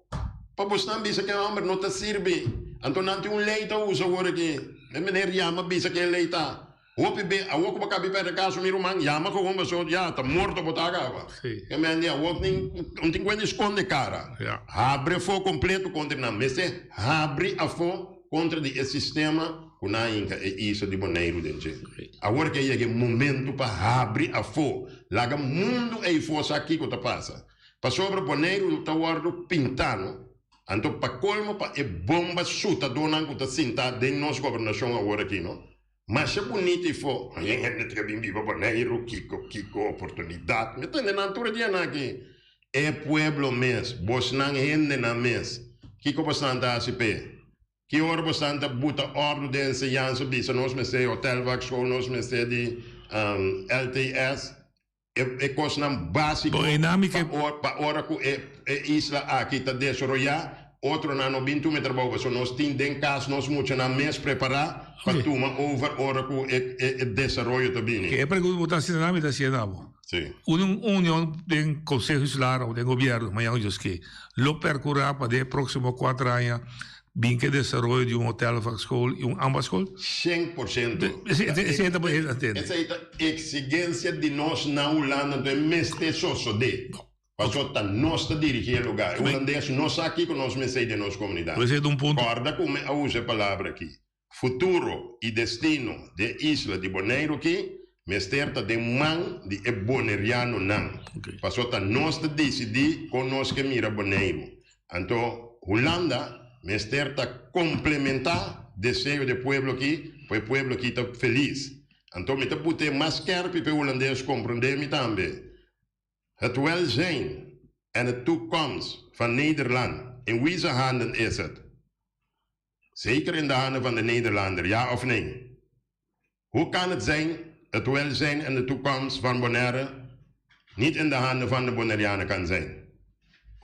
pa bosnan bisa ku e hòmber no ta sirbi. Anto nan tin un lei ta usa awor aki. E meneer yama bisa ku e lei ta. Hopi be, awor ku bo kabi pèrdè kaso mi ruman, yama gewoon paso ya ta morto bo ta kaba. E men di awor tin un tin kuenta di skonde kara. Habri afó kompleto kontra nan. Mester habri afó kontra di e sistema ku nan a hinka e isla di Boneiru den dje. Awor ke yega e momento pa habri afó. Laga mundu eifó sa kiko ta pasa. Pasobra Boneiru ta wòrdu pintá no. Anto pa kolmo pa e bomba sutadónan ku ta sintá den nos gobernashon awor aki no. Masha bunita i fo. Ayen hende ta bin biba Boneiru, kiko, kiko, oportunidat. Mi a tende nan tur e dianan aki. E pueblo mes, bosnan hendenan mes, kiko bosnan ta hasi p'e? Ki ora bosnan ta buta òrdu den enseñansa bisa nos mester hotelvakschool, nos mester di LTS? E kosnan básiko pa ora ku e isla aki ta desaroyá, otronan no bin tuma e trabou pasobra nos tin den kas nos muchanan mes prepará pa tuma over ora ku e desaroyo ta bini. E pregunta bo ta hasi na mi ta hasié na bo. Un union den Konseho Insular òf den gobièrnu, mañana Dios ke, lo perkurá pa den e próksimo kuater aña Bin ke desaroyo di un hotel vakschool i un ambachtsschool? 100%. Esei ta Esei ta exigencia di nos na Hulanda, anto e mester sosode. Pasobra ta nos ta dirigi e lugar. E hulandes no sa kiko nos mester den nos comunidad. Corda cu mi a usa e palabra aki. Futuro y destino di e isla di Boneiru aki mester ta den man di e bonerianonan. Pasobra ta nos ta dicidi con nos ke mira Boneiru. Anto Hulanda mester ta complementa deseo di e pueblo aki pa e pueblo aki ta feliz. Anto mi ta put'e mas skerpi pa e hulandes comprende mi tambe. Het welzijn en de toekomst van Nederland in wie zijn handen is het? Zeker in de handen van de Nederlander, ja of nee? Hoe kan het zijn, het welzijn en de toekomst van Bonaire niet in de handen van de Bonaireanen kan zijn?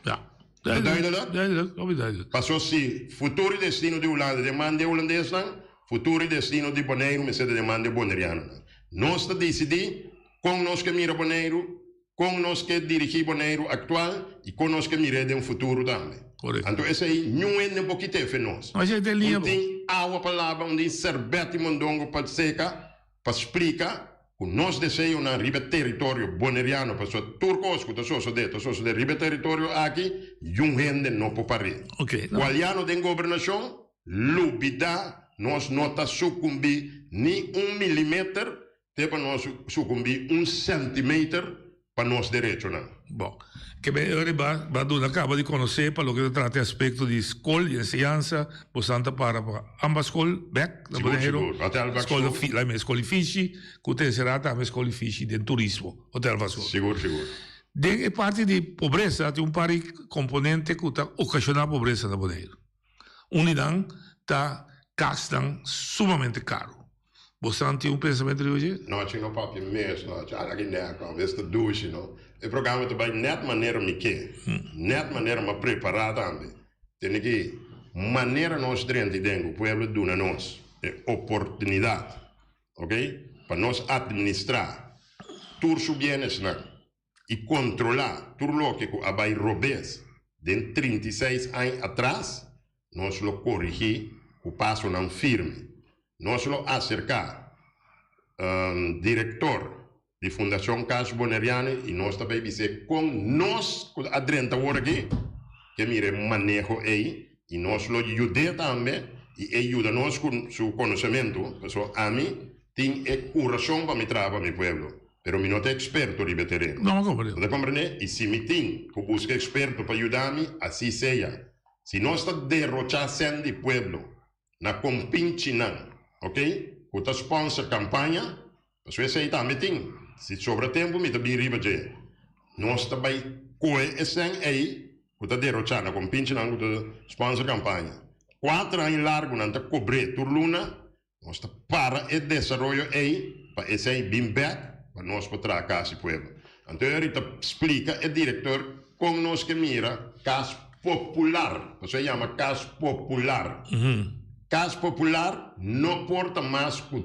Ja. Duidelijk? Duidelijk, hopi duidelijk. Paso si futuro y destino di Hulanda den man di e Hulandesnan, futuro y destino di Boneiru mester ta den man di e Bonerianonan. Nos ta disidí kon nos ke mira Boneiru, Kon nos ke dirigí Boneiru aktual i kon nos ke mir'é den futuro tambe. Anto esei niun hende por kit'é fe nos. Un tin awa pa laba, un tin serbèt i mondongo pa seka, pa splika. ku nos deseonan riba e teritorio boneriano, pasobra tur kos ku ta sosodé ta sosodé riba e teritorio aki, yun hende no por par'é. Kualiano den gobernashon, lubidá nos no ta sukumbí ni un milimeter te pa nos sukumbí un sèntimeter pa nos derechonan. Bon, ke men e ora ba ba duna kaba di konosé pa loke ta trata e aspekto di skol i enseñansa, bosan ta para pa ambas skol bèk na Sigur, Boneiru, sigur. Hotel Bak skol Skol. la mi skol di fishi ku ta enserá tambe skol di fishi den turismo, Hotel Bak Skol. Sigur, sigur. Den e parti di pobresa tin un par di komponente ku ta okashoná pobresa na Boneiru. Un di nan ta kasnan sumamente karu. Bosan tin un pensamentu riba dje? Nochi no papia mes nochi ala ki nèk no ves ta dushi no e programa ta bai nèt manera mi ke nèt manera mi a prepará tambe tene ki manera nos drenta i den ku pueblo duna nos e oportunidat ok pa nos administrá tur su bienesnan i kontrolá tur loke ku a bai robes den 36 aña atras, nos lo korigí ku pasonan firme. Nos lo aserká direktor di Fundashon Cas Boneriano i nos ta bai bis'é kon nos ku a drenta awor aki ke mira e maneho ei i nos lo yud'é tambe i e yuda nos ku su konosementu, pasobra ami tin e kurason pa mi traha pa mi pueblo. Pero mi no ta experto riba e tereno. No, mi comprende. Bo ta comprende? Y si mi tin cu busca experto pa yuda mi, asi sea. Si nos ta derocha cen di pueblo na compinchinan, ok, cu ta sponsor campaña, pasobra esey tambe tin. Si sobra tempo mi ta bin riba dje. Nos ta bay coe e cen ey cu ta derocha na compinchinan cu ta sponsor campaña. Cuatro aña largo nan ta cobre tur luna. Nos ta para e desaroyo ei pa esei bin bek pa nos por traha kas di pueblo. Anto e ta splika e direktor kon nos ke mira kas popular, pasobra e yama kas popular. Kas popular no por ta mas ku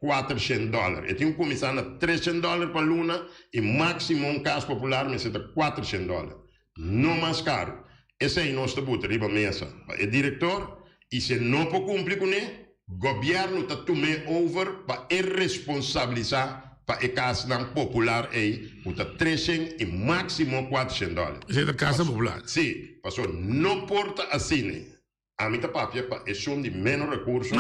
kuatershen dòler. E tin ku kuminsá na treshen dòler pa luna i máksimo un kas popular mester ta kuatershen dòler. No mas karu. Esei nos ta buta riba mesa pa e direktor i si e no por kumpli kuné, gobièrnu ta tum'é over pa e responsabilisá pa e kasnan popular ei ku ta treshen i máksimo kuatershen dòler. Esei ta kasa popular. Sí, pasobra no por ta asina. Ami ta papia pa esun di ménos rekurso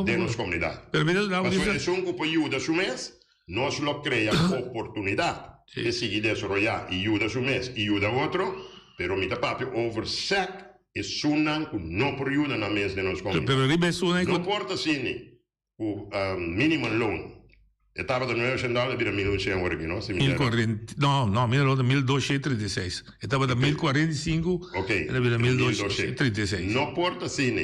den nos komunidat. Pasobra esun ku por yuda su mes, nos lo krea oportunidat p'e sigui desaroyá i yuda su mes i yuda otro, pero mi ta papia over sèk esunnan ku no por yuda nan mes den nos komunidat. No por ta asina Ku minimum loan e tabata nueve shen dòler a bira mil un shen awor aki no? Si mi Mil kuarenta, no, no, mil loan ta mil dos shen 36. E tabata mil kuarenta i sinku, Ok, el a bira 1236. No por ta asina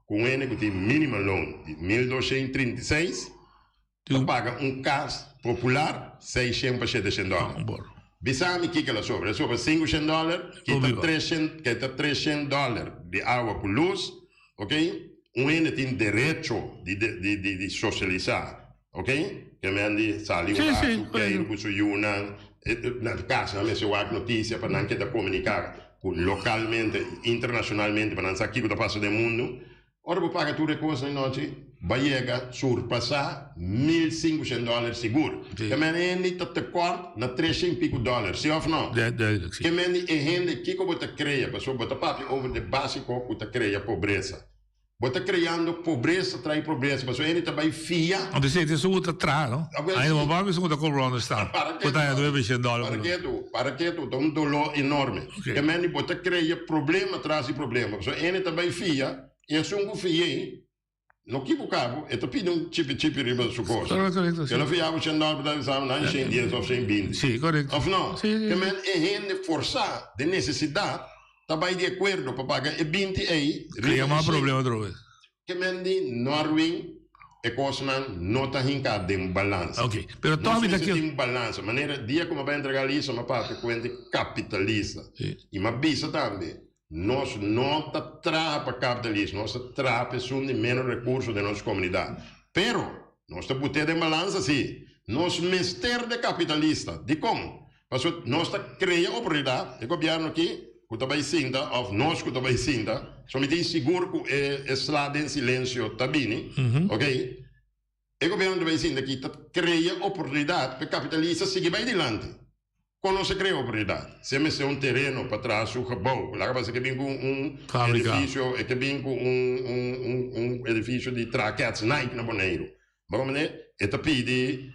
ku un hende ku tin minimum loan di 1236 ta paga un kas popular seis shen pa shete shen dòler. No por. Bisa mi kiko el a sobra. El a sobra sinku shen dòler, kita tres shen, kita tres shen dòler di awa ku lus, ok. Un hende tin derecho di di di di socialisa, ok? Ke men di sali un rato, keiru ku su yunan, na kas nan mester wak notisia pa nan keda komunika ku lokalmente, internashonalmente pa nan sa kiko ta pasa den mundu. Ora bo paga tur e kosnan nochi, bo a yega surpasá 1500 dòler sigur. Ke men hende ta tekort na 300 i piku dòler, si òf no? Duidelijk, si. Ke men di e hende kiko bo ta krea, pasobra bo ta papia over de básiko ku ta krea pobresa. Bo ta kreando pobresa trai pobresa, pasobra hende ta bai fia. Anto esei ta esun ku ta traha, no? Awel, Ainda si. bo papia esun ku ta kobra onderstand, Para ku ta haña ketu, nuebe shen dòler para pa luna. ketu, para ketu, ta un doló enorme. Oké. Ke men di bo ta krea problema tras di problema, pasobra hende ta bai fia, i esun ku fia ei, No kibuká bo, e ta pidi un chipi chipi riba su kos. Korekto, korekto, si. El a fiá bo shen dòler, bo ta bisa nan shen dies òf shen binti. Si, korekto. Òf no? Si, si. Ke men e hende forsá den nesesidat ta bai di akuerdo pa paga e binti ei riba Kria e mas shen. problema otro bes. Ke men di Norwin e kosnan no ta hinká den balansa. Ok, pero tòg Nos mi ta mester ke. tin balansa. Manera dia ku mi a bai entregá lista mi a papia ku hende kapitalista. Si. I mi a bisa tambe. Nos no ta traha pa kapitalismo, nos ta traha pa esun di menos rekurso den nos komunidat. Pero, nos ta but'é den balansa sí. Nos mester de kapitalista. Dikon? Pasobra nos ta krea oportunidat, e gobièrnu aki ku ta bai sinta òf nos ku ta bai sinta, so mi tin sigur ku e sla den silensio ta bini, oke. E gobièrnu ta bai sinta aki ta krea oportunidat pa e kapitalista sigui bai dilanti. Kon nos a krea oportunidat? Si e mester un tereno pa traha su gebou, laga pasa ke bin ku un edifisio, e ke bin ku un un un edifisio di traha kèts Nike na Boneiru. Bo komprende? E ta pidi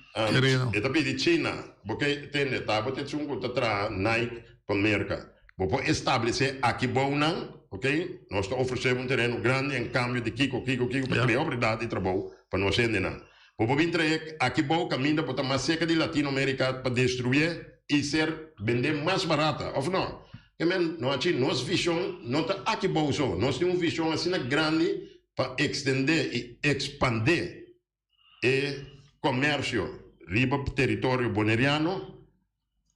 e ta pidi China, bo ke tende ta bo ta esun ku ta traha Nike pa Merka. Bo por establesé aki bounan, ok, nos ta ofresé bo un tereno grandi en kambio di kiko, kiko, kiko pa krea oportunidat di trabou pa nos hendenan. Bo por bin trae aki bou kaminda bo ta mas serka di Latinoamerika pa destruyé i ser bendé mas barata, òf no? Ke men, no hachi, nos vishon no ta aki bou so, nos tin un vishon asina grandi pa ekstendé i ekspandé e komersio riba teritorio boneriano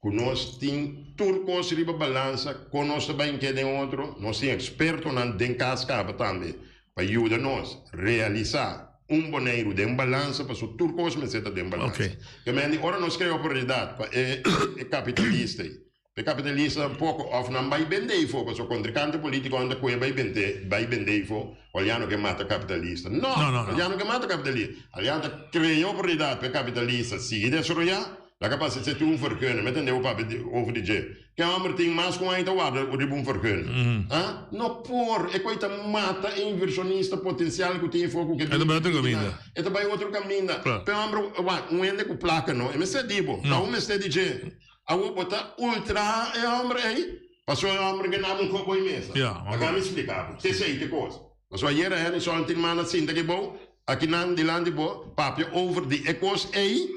ku nos tin tur kos riba balansa kon nos ta bai ke den otro, nos tin ekspertonan den kas kaba tambe pa yuda nos realisá un Boneiru den balansa pasobra tur kos mester ta den balansa. Ke mende ora nos krea oportunidat pa e kapitalista ei E kapitalista poko of nan bai bende eifo pasobra kontrinkante politiko nan ta kohe bai bende bai bende eifo Aliano ke mata kapitalista. No! Aliano ke mata kapitalista. Aliano ta krea oportunidat pa e kapitalista sigui desaroyá. Laga pasa esei tin un vergunning. Mi tende bo papia over di dje. Ke hòmber tin mas ku un aña ta warda riba un vergunning. Ha? No por! E koi ta mata e invershonista potensial ku tin eifo ku ke E ta bai otro kaminda. E ta bai otro kaminda. P'e hòmber wak un hende ku plaka no. E mester di bo. Ta un mester di dje. Awor bo ta ultraha e homber ei, pasobra e homber ke naba un kop oi mesa. Laga mi splika bo, t'esei t'e kos. Pasobra ayera Henry Sol tin manda sinta aki bou, akinan dilanti bo, papia over di e kos ei,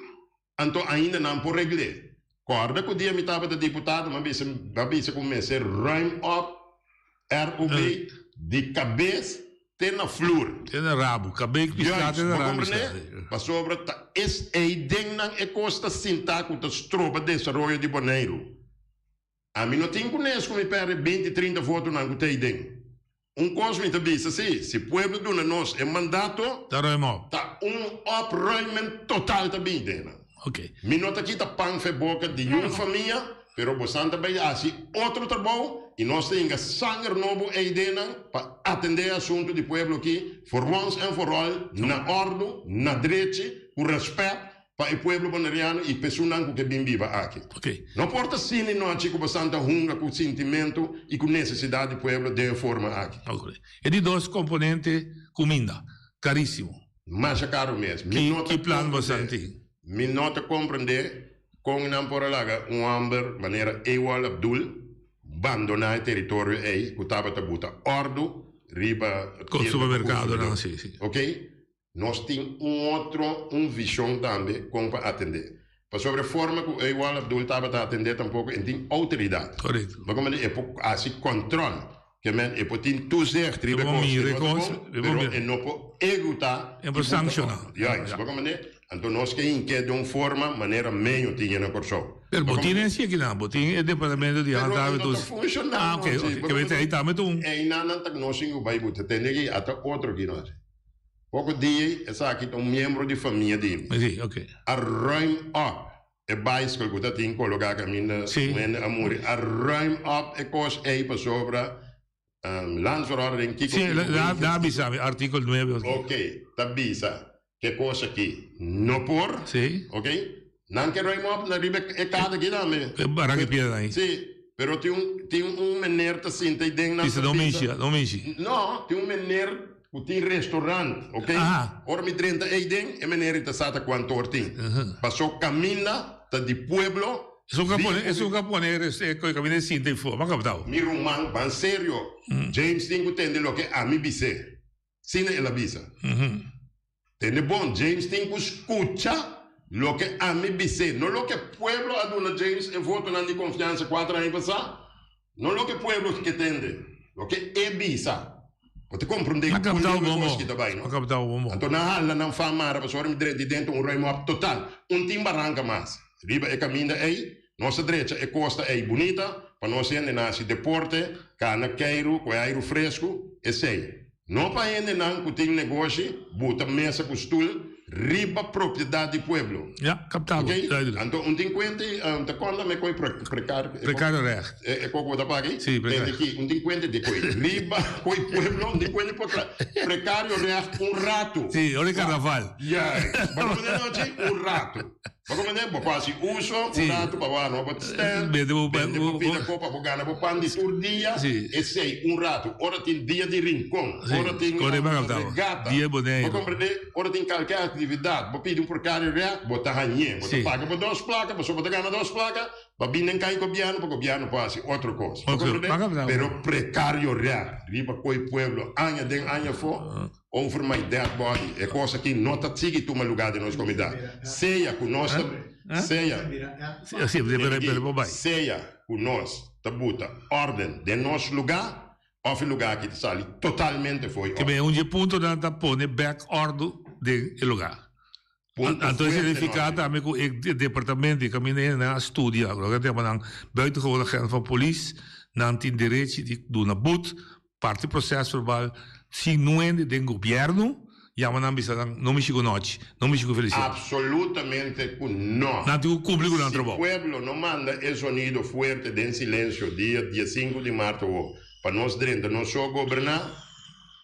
anto ainda nan por regl'é. Kòrda ku dia mi tabata diputado, mi a bisa, mi a bisa ku mester ruim op ROB di kabes te na flur. Te na rabu. Kabei ku piská te na rabu piská. Pasobra ta es ei den nan e kos ta sintá ku ta stroba desaroyo di Boneiru. Ami no tin kunes ku mi pèrdè binti 30 votonan ku ta ei den. Un kos mi ta bisa si, si pueblo duna nos e mandato, Ta ruim op. ta un opruiming total ta bin den nan. Mi no ta kita pan fe boka di yun famia, pero bosan ta bai hasi otro trabou i nos ta hinga sanger nobo eidenan pa atendé e asuntu di pueblo aki for once and for all na òrdu, na drechi, ku rèspèt pa e pueblo boneriano i p'esunnan ku ke bin biba aki. No por ta sini nochi ku bosan ta hunga ku sintimentu i ku nesesidat di pueblo den e forma aki. E di dos komponente, kuminda. Karísimo. Masha karu mes. Mi no ta Ki plan bosan tin? Mi no ta komprendé kon nan por a laga un hòmber manera Ewald Abdul bandoná e teritorio ei ku tabata buta òrdu riba Kon tienda pa supermerkadonan, konsumidó. si, si. Oké? Nos tin un otro un vishon tambe kon pa atendé. Pasobra e forma ku Ewald Abdul tabata atendé tampoko e tin outoridat. Korekto. Bo komprendé? E por hasi kòntròl. Ke men e por tin toezicht riba e E por kos, mira e e no ta kos, bon, e por pero mira. e no por eguta E i por buta sankshoná. òf. Juist, bo komprendé? Anto nos ke hink'é den un forma manera meño tin na Kòrsou. Pero Bo bo tin komprendé? e si akinan, bo tin e departamento di Pero e handhaven no ta toezicht. funshoná Ah, oké, no, si. oké. Bo Ke wete komprendé? ei tambe ta un. Einan nan ta nos sin ku bai buta. Tende aki ata otro aki no hasi. Poko dia esaki ta un miembro di famia di mi. Si, oké. A ruim op E bicycle ku ta tin koloká kaminda un hende a muri a ruim op e kos ei pasobra Landsverordening kiko Sí, kiko da da bisa mi artíkulo nuebe. Ok, ta bisa ke kos aki no por. Sí. Ok, nan ke ruim op na riba e kade aki tambe. E barak e piedra ei. Sí, pero tin un tin un meneer ta sinta ei den nan Bisa ta no bisa. mishi, no mishi. No, tin un meneer Ku tin restaurant, ok? Ora mi drenta eyden, e meneer ta sa ta kuantu or tin. Paso kaminda ta di pueblo. Esun ka pone, esun ka pone e kaminda e sinta ei for, ma kaptau. Mi ruman, ban serio, James tin ku tende loke ami bis'é. Sina el a bisa. Tende bon, James tin ku skucha loke ami bis'é, no loke pueblo a duna James e votonan di konfiansa kuater aña pasá. No loke pueblo ke tende, loke e bisa. Bo ta komprondé A ku kaptau leu e bon kos bon. ki ta bai, no? A kaptau bon bon. Anto nan hala nan fa mara pasobra mi drenta dentro un ruim op total. Un tin baranka mas riba e kaminda ei. Nos a drecha e kosta ei bunita pa nos hendenan hasi deporte, kana keiru ku e airu fresku, esei. No pa hendenan ku tin negoshi buta mesa ku stul. Riba propiedat di pueblo. Ja, kaptabo. Ok? Anto un tin kuenta i ta konta me koi precario. Precario recht. E koko bo ta paga ei? Si, precario. Tende ki un tin kuenta di koi riba koi pueblo un tin kuenta por precario recht un ratu. Si, ora di carnaval. Juist. Bo komprende nochi? Un ratu. Bo komprende? Bo por hasi uso un ratu pa bo arma bo stand, Bende bo bende bo pida kopa, bo gana bo pan di tur dia. Esei un ratu. Ora tin dia di rincon, ora tin regata. Dia Boneiru. Bo komprende? Ora tin kalke aktividat, bo pidi un precario recht, bo ta hañ'é. Bo ta paga bo dos plaka, pasobra bo ta gana dos plaka, bo bin den kai gobièrnu pa gobièrnu por hasi otro kos. Bo komprende? Pero precario recht riba koi pueblo aña den aña afó, over my dead body. E kos aki no ta sigui tuma lugá den nos komunidat. Sea ku nos ta, sea, sea ku nos ta buta órden den nos lugá, Of e lugar aki ta sali totalmente fo'i Ke orde. men un dje puntonan ta pone bek ordu den e lugar. Punto Anto e fuerte significa nochi. tambe ku e departamento di kaminda hendenan a studia, loke ta yama nan buitengewoon agent van polis, nan tin derechi di duna but, parti proces verbal, sin nuende den gobierno yama nan bisa nan no mishi ku nochi, no mishi ku felicidad. Absolutamente ku no. Nan tin ku kumpli ku nan Si trabou. pueblo no manda e zonido fuerte den silencio dia diesinku di mart awo pa nos drenta nos so goberna,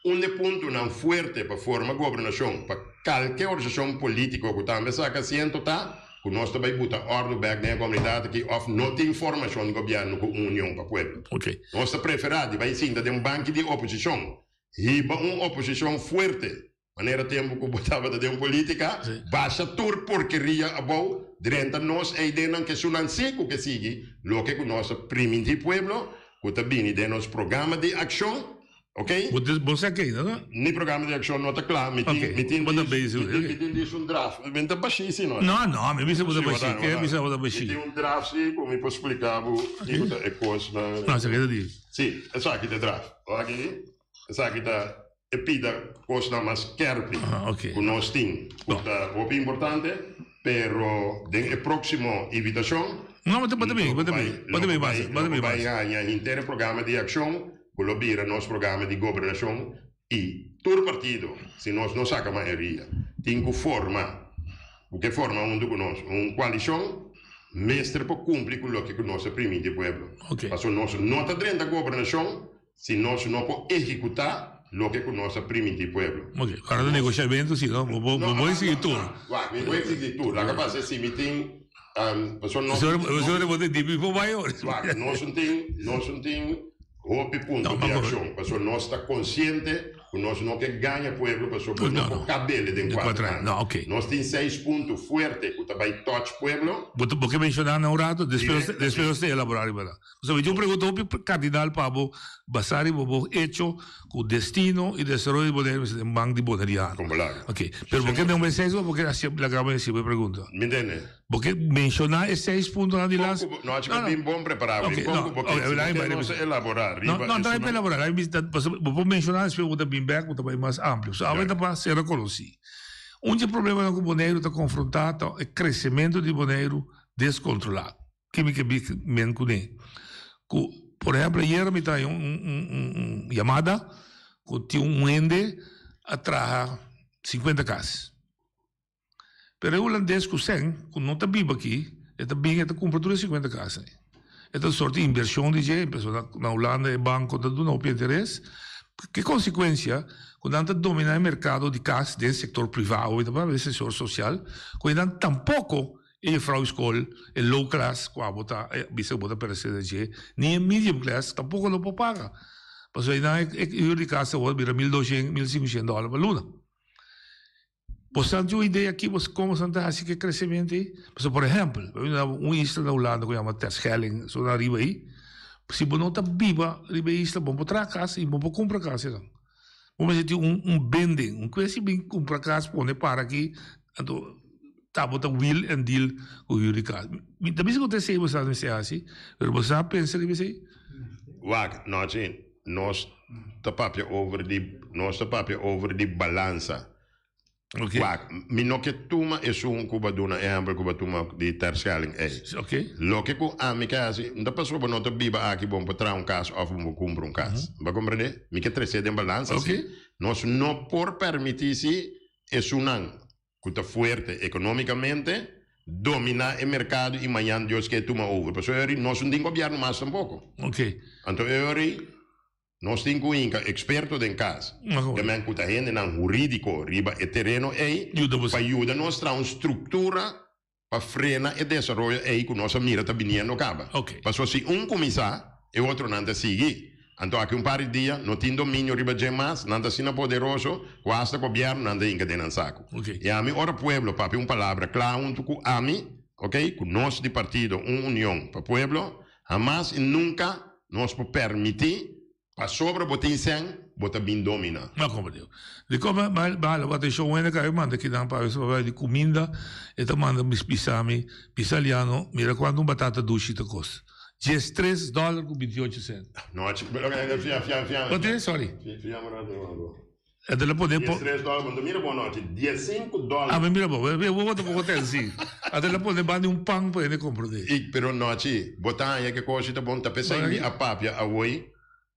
un de puntonan fuerte pa forma gobernacion pa kalke organisacion politico ku tambe saka asiento ta ku nos ta bai buta ordo bek den e comunidad aki of no tin formacion di gobierno ku un union pa pueblo. Nos ta prefera di bai sinta den un banki di oposicion Hiba un oposicion fuerte, manera tempo cu bo tabata den politica, basha tur porkeria abou, drenta nos eidenan ke sunan si cu ke sigui loke cu nos a priminti pueblo cu ta bini den nos programa di accion, ok? Bo sa kei, no? Mi programa di accion no ta cla, mi tin, mi tin mi tin dis un draft, mi ta bashi si no? No, no, mi bisa bo ta bashi, ke bisa bo ta bashi? Mi tin un draft si cu mi por splica bo kico ta e cosnan. No, esaki ta di. Si, esaki ta e draft. Aki, esaki ta e pida kosnan mas skerpi ku nos tin, ku ta hopi importante, pero den e próksimo invitashon No, bo ta bin, bo ta bin, bo ta bin basa, bo ta bin lo bai basa. haña henter e programa di akshon ku lo bira nos programa di gobernashon i tur partido, si nos no saka mayoria, tin ku forma, ku ke forma huntu ku nos un koalishon mester por kumpli ku loke ku nos a primiti e pueblo. Pasobra nos no ta drenta gobernashon si nos no por ehekutá loke ku nos a primiti pueblo. Ok, ora ta negoshamentu si no, bo bo exigi tur. Wak, mi bo exigi tur. Laga pasa si mi tin, pasobra nos. Pasobra bo ta dibi por bai ora. Wak, nos no tin, nos no tin hopi punto di akshon, pasobra nos ta konsiente ku nos no ke gaña pueblo pasobra bo no por kabele den kuater aña. Nos tin seis punto fuerte ku ta bai touch pueblo. Bo bo ke menshoná nan un rato, despues despues nos ta elaborá riba nan. Pasobra mi tin un pregunta hopi kardinal pa bo basá riba bo echo ku destino i desaroyo di Boneiru mester den man di boneriano. Ok, pero bo ke nombra e seis o bo ke hasi laga mi hasi bo e pregunta? Mi ntende. Bo ke menshoná e seis puntonan di las? No, a chika bin bon prepará Ok, no, no, ok, si bo ke nos elaborá riba No, no, ta bai pa elaborá, pasobra bo por menshoná despues bo ta bin bèk bo ta bai mas amplio. So awe ta pa ser rekonosí. Un di e problemanan ku Boneiru ta konfrontá ta e kresementu di Boneiru deskontrolá. Ke mi ke men kuné? Ku por ehèmpel ayera mi ta haña un yamada ku tin un hende a traha sinkuenta kas. Pero e hulandes ku sèn ku no ta biba aki, e ta bin e ta kumpra tur e sinkuenta kas ei. E ta un sort di invershon di dje, pasobra na Hulanda e banko ta duna hopi interes. Ke konsekuensia ku nan ta dominá e merkado di kas den sektor privá awe ta papia den sektor sosial, ku einan tampoko e jefrou skol, e low class ku abo ta bisa ku bo ta peresé na dje, ni e medium class tampoko lo por paga. Pasobra einan e hür di kas ta wòrdu bira 1200, 1500 dòler pa luna. Bo sa dju idea ki bo komo san ta hasi ke kresementu ei? Pasobra por ehèmpel, bo bini na un isla na Hulanda ku yama Terschelling, so na riba ei, si bo no ta biba riba e isla bo no por traha kas i bo no por kumpra kas einan. Bo mester tin un un bending, un kues si bin kumpra kas pone para aki, anto ta bo ta wheel and deal ku hür di kas. Mi ta bisa ku ta esei bo sa mester hasi, pero bo sa pensa riba esei? Wak, nochi, Nos ta papia over di, nos ta papia over di balansa. Ok. Wak, mi no ke tuma esun ku bo a duna ehempel ku bo a tuma di Terschelling ei. Ok. Loke ku ami ke hasi, no ta pasobra bo no ta biba aki bo por traha un kas òf bo por kumpra un kas. Bo a komprendé? Mi ke tresé den balansa si. Ok. Nos no por permití si esunnan. ku ta fuerte ekonómikamente dominá e merkado i mañan Dios ke tuma over. Pasobra e ori nos no tin gobièrnu mas tampoko. Anto e ori nos tin ku hinka eksperto den kas, ke men ku ta hendenan hurídiko riba e tereno ei pa yuda nos traha un struktura pa frena e desaroyo ei ku nos a mira ta biniendo kaba. Pasobra si un kuminsá, e otronan ta sigui. Anto aki un par di dia no tin dominio riba dje mas, nan ta asina poderoso ku asta gobièrnu nan ta hinka den nan saku. I ami ora pueblo papia un palabra kla huntu ku ami, ok, ku nos di partido Un Union pa Pueblo, hamas i nunka nos por permití pasobra bo tin sèn bo ta bin dominá. No komprendé. Dikon mi a hala bo atenshon wende ka e manda kinan pa awe papia di kuminda e ta manda bisa mi, bisa Liano mira kuantu un batata dushi ta kosta. 13 dòler ku 28 sènt. No, a chico, pero fia, fia, fia. Wat is? Sorry. Fia, fia, fia. E te la pone po. 13 dòler, bo no mira bon nochi. 15 dòler. Ah, mi mira bon. Mi bo ta poko ten, si. A te la pone banda di un pan pa hende komprendé. I, pero nochi, bo ta haña ke koshi ta bon. Ta p'esei mi a papia awoi.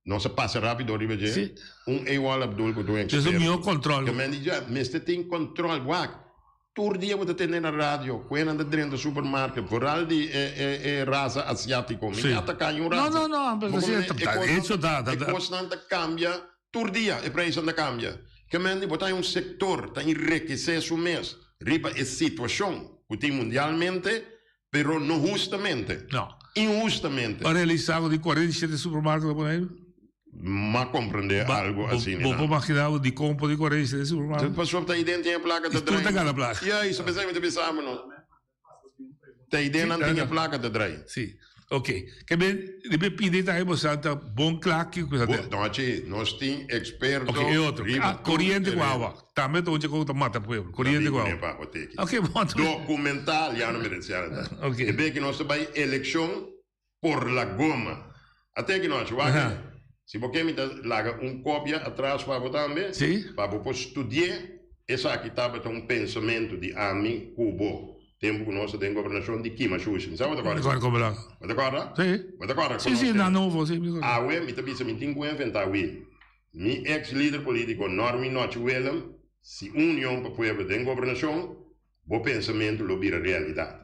Nos a pasa rápido riba dje. Si. Un AWOL Abdul ku ta un Esei eksperto. mihó kòntròl. Ke men di dje, mester tin kòntròl. Wak, Tur dia bo ta tende na radio ku enan ta drenta supermarket, vooral di e e e rasa asiatiko. Mi Sí. ta ataká niun No, rasa. no, no, Bo pero sí, komprende? ta, E ta, kosnan hecho ta, ta, e ta. kosnan ta kambia tur dia, e preisnan ta kambia. Ke men di bo ta un sektor ta enrekesé su mes riba e situashon ku tin mundialmente, pero no hustamente. No. Inhustamente. Bo a realisá ku tin 47 supermarket na Boneiru? M'a komprendé algu asina. Bo por maginá bo dikon por tin 47 supermarket? Pasobra ta iden tin e plaka ta I tur drai. ta gana plaka. Ya, i so p'esei mi ta bisa bo no. Ta iden nan tin e plaka ta drai. Sí. Ok. Ke men riba e pidi ta bo sa ta bon kla kiko ku sa Bo, ta. nochi, nos tin eksperto Ok, e otro. riba Ah, tur koriente ku tereno. awa. Tambe ta un dje ku ta mata pueblo. Koriente ku Nabi awa. pa oteki. Ok, bon. Documental, ya no merecia nada. Ok. E be ki nos ta bai eleccion por la goma. Ateki nochi, wak. Si bo ke mi ta laga un copia atras pa bo tambe. Si. Pa bo por studie. Esaki tabata un pensamento di ami ku bo. Tempu ku nos ta den gobernacion di kima shushi. Mi sa bo ta corda? Mi corda como la. Bo ta corda? Si. Bo ta corda? Si, si, na novo, si, mi corda. Awe mi ta bisa mi tin ku enfrenta wi. Mi ex lider politico Norwin Nochi Willem, si un union pa pueblo den gobernacion, bo pensamentu lo bira realidad.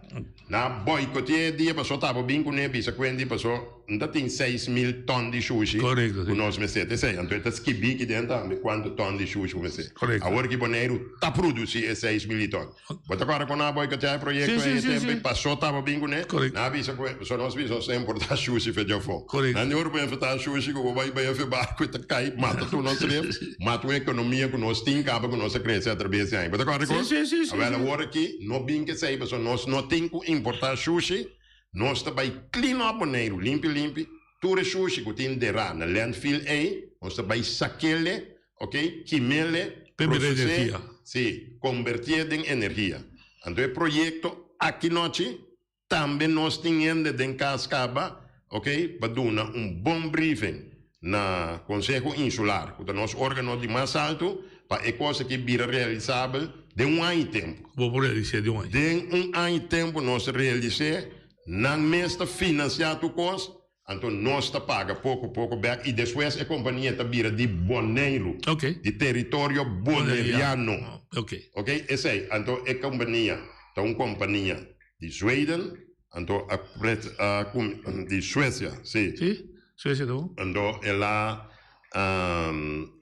Na boicotea e dia paso tabo bin cune bisa cuenti paso nta tin 6000 ton di shushi cu nos mester ta esey. Anto e ta skibi ki den tambe cuanto ton di shushi cu mester. Awor ki Boneiru ta produci e 6000 ton. Bo ta kòrda kon nan a boikoteá e proyekto ei e tempu ei pasó taba bin kuné? Nan a bisa ku so nos bisa nos ta importá shushi fe djafó. Nan di ora bo importá shushi ku bo bai bai afe barku e ta kai mata tur nos ref, mata un ekonomia ku nos tin kaba ku nos a krese atrabes di aña. Bo ta kòrda kon? Awèl awor aki no bin ku esei pasobra nos no tin ku importá shushi, nos ta bai clean up Boneiru limpi limpi, tur e shushi ku tin derá na landfill ei nos ta bai sakele Ok, kimele, Pe bira proces'é, energia. sí, convertié den energia. Anto e proyecto aki nochi tambe nos tin hende den cas caba, ok, pa duna un bon briefing na Conseho Insular, cu ta nos organo di mas alto, pa e cos aki bira realisabel den un aña y tempo. Bo por realis'é den un aña? Den un aña y tempo nos ta realis'é, nan mes ta financia tur cos, Anto nos ta paga poko poko bek i despues e kompania ta bira di Boneiru, di teritorio boneriano. Ok, esei. Anto e kompania ta un kompania di Zweden, anto a a di Suecia, si. Si, Suecia ta un. Anto el a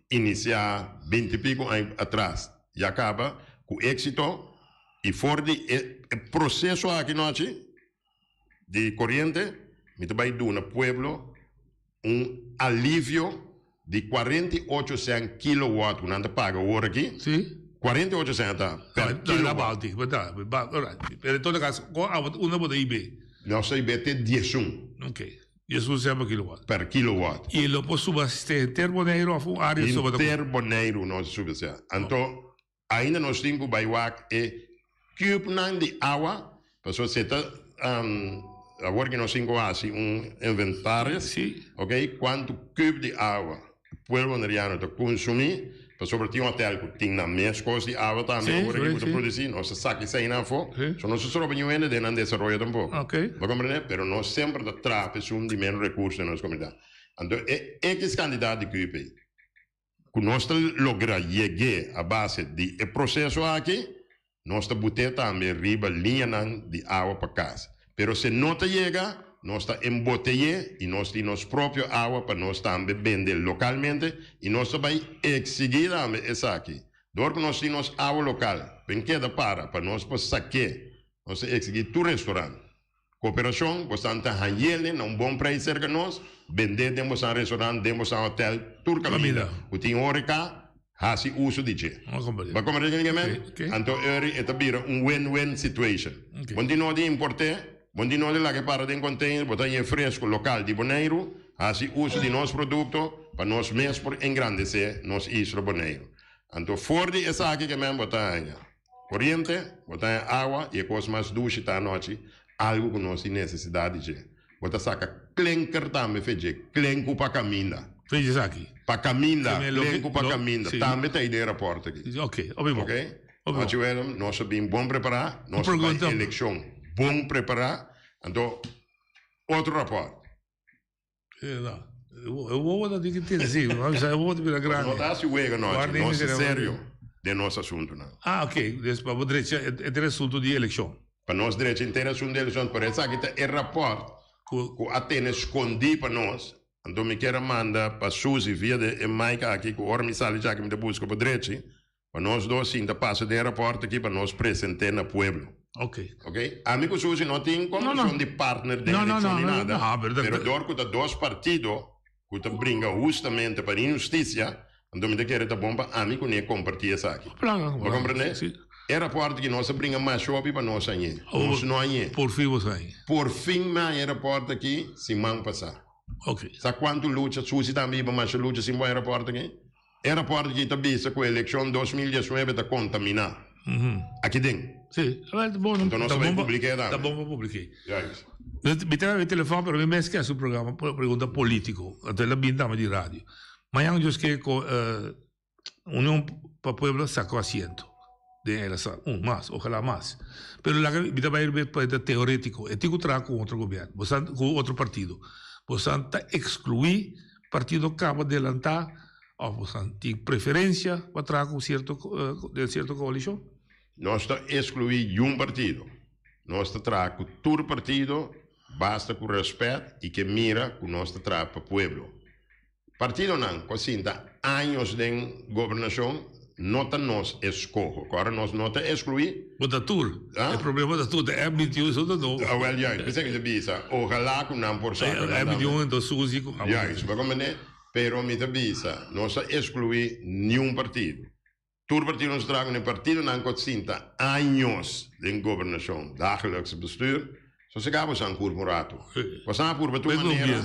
inisiá binti piko aña atras, ya kaba ku éksito i for di e proseso aki nochi, Di koriente, mi ta bai duna pueblo un alivio di 48 sèn kilowatt ku nan ta paga awor aki. Sí. 48 sèn ta per kilowatt. No, no, no, ba, alright. Pero en todo caso, kon awa unda bo ta IB? Nos ta IB te 11. Ok. 11 sèn per kilowatt. Per kilowatt. I lo por suba henter Boneiru of un área soba ta. Henter Boneiru nos ta suba sea. Anto Ainda nos tin ku bai wak e cube-nan di awa, pasobra si e ta awor ki nos tin ku hasi un inventario, ok, kuantu cube di awa pueblo boneriano ta kunsumí, pasobra tin hotel ku tin nan mes kos di awa tambe awor aki ku ta produsí, nos ta saka eseinan afó, so nos ta stroba niun hende den nan desaroyo tampoko, bo komprende? Pero nos semper ta traha pa esun di menos rekurso den nos komunidat. Anto e ekis kantidat di cube ei. Ku nos ta logra yeg'é a base di e proseso aki, Nos ta but'é tambe riba liñanan di awa pa kas. Pero si no ta yega, nos ta embotey'é i nos tin nos propio awa pa nos tambe bende lokalmente i nos ta bai eksigí tambe esaki. Dor ku nos tin nos awa lokal, ben keda para pa nos por sak'é. Nos ta eksigí tur restorant. Koperashon, bosan ta hañ'el na un bon preis serka nos, bend'é den bosan restorant, den bosan hotel, tur kaminda ku tin horeca, hasi uso di dje. Bo a komprendé kiko mi ke men? Anto eri e ta bira un win-win situation. Bo no tin nodi import'é, bo no tin nodi laga e para den container, bo ta hañ'é fresco lokal di Boneiru, hasi uso di nos produkto pa nos mes por engrandesé nos isla Boneiru. Anto for di esaki ke men bo ta haña. Koriente, bo ta haña awa i e kos mas dushi ta anochi, algu ku nos tin nesesidat di dje. Bo ta saka klinker tambe fe dje, klinku pa kaminda. Fe dje esaki? Pa kaminda, klinku pa kaminda. Tambe ta ei den e rapòrt aki. Oke, hopi bon. Oke? Anochi Willem, nos a bin bon prepará, nos a bai elekshon bon prepará. Anto, otro rapòrt. E wowo ta diki tene, si. E wowo ta bira grandi. No ta hasi wega nochi, nos ta serio den nos asuntunan. Ah, ok. Dus pa bo drecha e asuntu di elekshon. Pa nos drecha henter asuntu di elekshon, pero esaki ta e rapòrt ku a tene skondí pa nos. Anto mi kier a manda pa Suzy via di e mic aki ku ora mi sali djaki mi ta buska bo drechi. Pa nos dos sinta pasa den e raport aki pa nos present'é na pueblo. Ok. Ok? Ami ku Susi no tin komishon di partner den elekshon ni nada, pero dor ku ta dos partido ku ta bringa hustamente pa inhustisia, anto mi ta kere ta bon pa ami ku ne kompartí esaki. Bo komprendé? E raport aki nos a bringa masha hopi pa nos hañ'é. Nos no hañ'é. Por fin bo sa hañ'é. Por fin mi haña e raport aki siman pasá. Ok. Sa kuantu lucha, Susi tambe hiba masha lucha sin bo haña e raport aki? E raport aki ta bisa ku elekshon 2019 ta kontaminá. Aki den. Sí, ta bon. Anto nos ta bai publik'é tambe. Ta bon pa publik'é. Juist. Mi ta bai telefòn pero mi mes ke hasi un programa pregunta polítiko. Anto el a bin tambe di radio. Mañan Dios ke Union pa Pueblo sako asiento den e la un mas, ojalá mas. Pero laga mi ta bai riba e punto teorétiko. E tin ku traha ku otro gobièrnu, bo sa ku otro partido. Bo sa ta ekskluí Partido kaba delantá òf boso tin preferensia pa traha ku sierto den sierto koalishon? Nos ta eskluí yun partido. Nos ta traha ku tur partido, basta ku rèspèt i ke mira ku nos ta traha pa pueblo. Partidonan ku a sinta años den gobernashon no ta nos eskoho. Ku ora nos no ta eskluí. Bo ta tur. E problema ta tur. Ta M 21 so ta no. Awel juist. P'esei mi ta bisa, ojalá ku nan por saka nan tambe. M 21 enton Suzy ku. Juist. Bo a komprendé? Pero mi ta bisa, nos ta eskluí niun partido. Tur partido nos ta traha ku e partidonan ku a sinta años den gobernashon, dagelijks bestuur, sosegá bo san kurpa un ratu. Bo san a purba tur manera.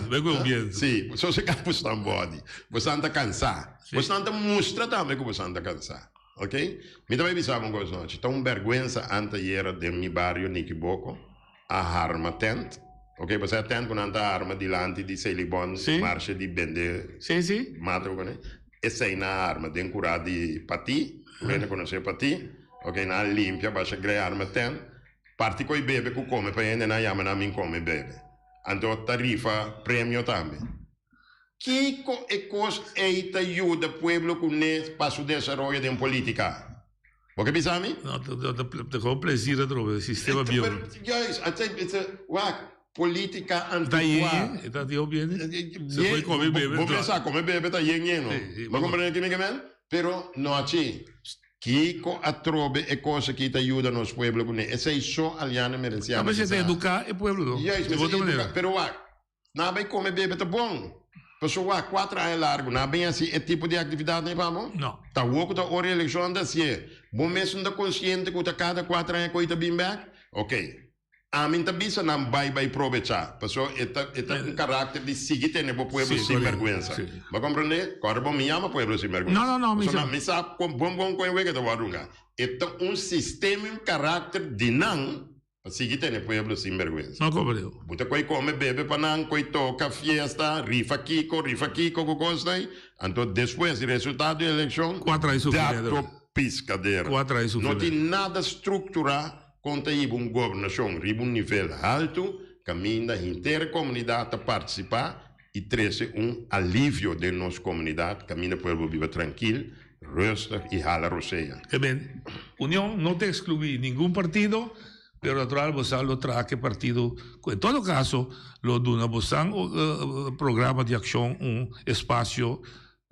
Sí, sosegá bo san body. Bo san ta kansá. Bo san ta mustra tambe ku bo san ta kansá. Ok? Mi ta bai bisa bo un kos nochi. Ta un bèrgwensa antayera den mi bario Nikiboko a harma tent. Ok, bo sa e tent ku nan ta harma dilanti di Selibon marshe di bende mata ku kone. Esei nan a harma den kurá di Patí. Tur hende konosé Patí. Ok, nan a limpia basha grei harma tent. Parti koi bebe ku kome pa hende nan yama nan bin kome bebe. Anto ta rifa premio tambe. Kiko e kos ei ta yuda pueblo ku ne pa su desaroyo den politika? Bo ke bisa mi? No, ta komo plesir atrobe, sistema bieu. Juist, wak, politika antikuá. Ta yen, ta di hopi hende. Se poi kome bebe. Bo pensa kome bebe ta yen yen no. Bo komprende ki mi ke men? Pero nochi, kiko atrobe e kos aki ta yuda nos pueblo kuné? Esei so Aliana Emerenciana bisa. Ta eduká e pueblo no. Juist, mester eduká, pero wak. Nan bai kome bebe ta bon. Pasobra wak kuater aña largu nan a bin hasi e tipo di aktividatnan ei pa bo? No. Ta awor ku ta ora di elekshon ta hasié. Bo mes no ta konsiente ku ta kada kuater aña ku ei ta bin bèk? Oke. Ami no ta bisa nan bai bai probechá, pasobra e ta e ta un karakter di sigui tene bo pueblo sin bèrgwensa. Bo a komprendé? Kòrda bo mi yama pueblo sin bèrgwensa. No, no, no, mi sa. Mi sa kon bon bon kon e wega ta wòrdu hunga. E ta un sistema i un karakter di nan Pa sigui tene pueblo sin bergwensa. No kobreo. Bo ta koi kome bebe pa nan, koi toka, fiesta, rifa kiko, rifa kiko ku kos ei. Anto despues di resultado di elekshon, Ku a trae sufrimento. dato piskadera. Ku a trae No sufrimento. tin nada strukturá kon ta hiba un gobernashon riba un nivel haltu kaminda henter komunidat ta partisipá i trese un alivio den nos komunidat kaminda pueblo biba trankil, rustig i hala rosea. Eben. Union no ta exclui ningun partido, pero natural bosan lo traha cu e partido cu en todo caso lo duna bosan programa di accion un espacio.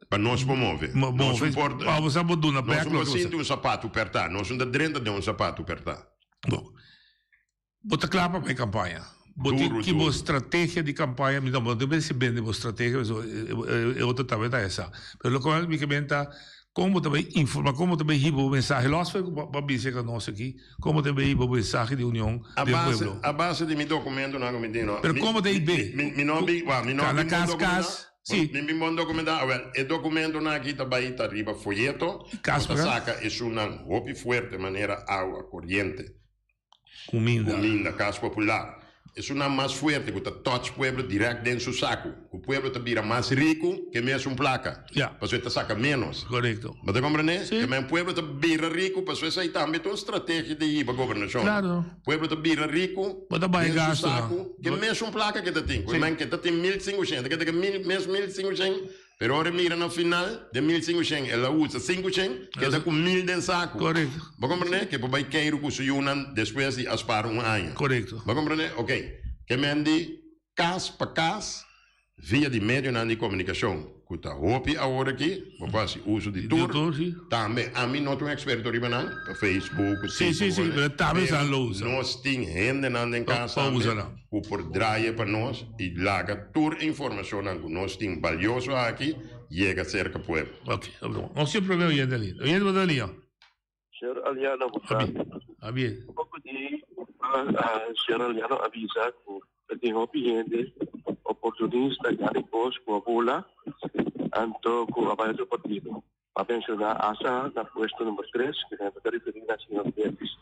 Pa nos por move. Nos no por. Pa bosan por duna bek. Nos no por sinti un sapato perta. Nos no ta drenta den un sapato perta. Bon. Bo ta kla pa bai kampaña? Bo tin ki bo strategia di kampaña? Mi no bo no tin si bende bo strategia pasobra e otro tambe ta esa. Pero lokual mi ke men ta kon bo ta bai informa, kon bo ta bai hiba bo mensahe los for ku bo a bisa ku nos aki, kon bo ta bai hiba bo mensahe di union den pueblo. A base di mi dokumentonan ku mi tin no. Pero kon bo ta hib'é? Mi no bin, wak, mi no Kana bin bon kas dokumenta. kas, si. Mi bin bon dokumenta, awel e dokumentonan aki ta bai ta riba foyeto, Kas bo pa ta kas. saka esunnan hopi fuerte manera awa, koriente. Kuminda. Kuminda, kas popular. Esunnan mas fuerte ku ta touch pueblo dirèkt den su saku. Ku pueblo ta bira mas riku ke mesun plaka. Ya. Pasobra e ta saka ménos. Korekto. Bo ta komprendé? Si. Ke men pueblo ta bira riku pasobra esei tambe ta un strategia di hiba gobernashon. Klaro. Pueblo ta bira riku Bo ta bai den su gastunan. saku ke mesun plaka ke ta tin. Ku Si. men ke ta tin 1500 ke ta ke mil mes 1500. Pero ora e mira na final, den 1500 el a usa 500, keda ku 1000 den saku. Korekto. Bo komprendé? Ke por bai keiru ku su yunan despues di a spar un aña. Korekto. Bo komprendé? Oké. Ke men di kas pa kas via di medionan di komunikashon ku ta hopi awor aki, bo por hasi uso di tur. Di tur, si. Tambe ami no ta un eksperto riba nan, pa Facebook, Si, si, si, pero tambe sa lo usa. Nos tin hendenan den kas Pa tambe. usa nan. Ku por draia pa nos i laga tur e informashonnan ku nos tin balioso aki yega serka pueblo. Ok, ok. Nos tin prome oyente ali. Oyente bo ta ali? Señor Aliano, bo ta. Abi. Un poco di Señor Aliano a bisa cu tin hopi hende oportunista gana cos cu a bula anto cu a bay otro partido. A menciona asa na puesto number tres, cu nan ta referi na señor Davis.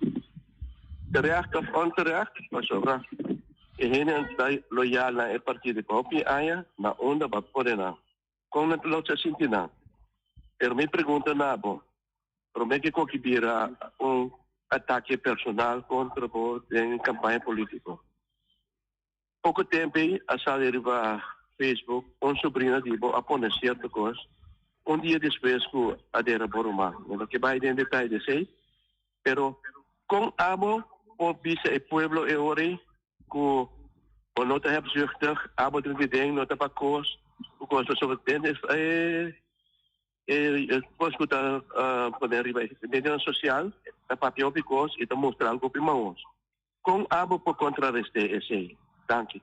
Terecht of onterecht, pasobra e hendenan ta loyal na e partido pa hopi aña, na unda bo a pone nan? Kon nan ta loke a sinti nan? Pero mi pregunta na bo, prome ke koki bira un atake personal kontra bo den kampaña politiko? Poko tempu ei a sali riba Facebook un sobrina di bo a pone sierto kos un dia despues ku a dera bo ruman. Mi no ke bai den detaye di esei, pero kon abo por bisa e pueblo e ora ei ku bo no ta hebzuchtig, abo drenta den no ta pa kos ku kos pasobra den e E kos ku ta pone riba e medionan sosial ta papia hopi kos i ta mustra algu hopi maos. Kon abo por kontrarest'é esei? Danki.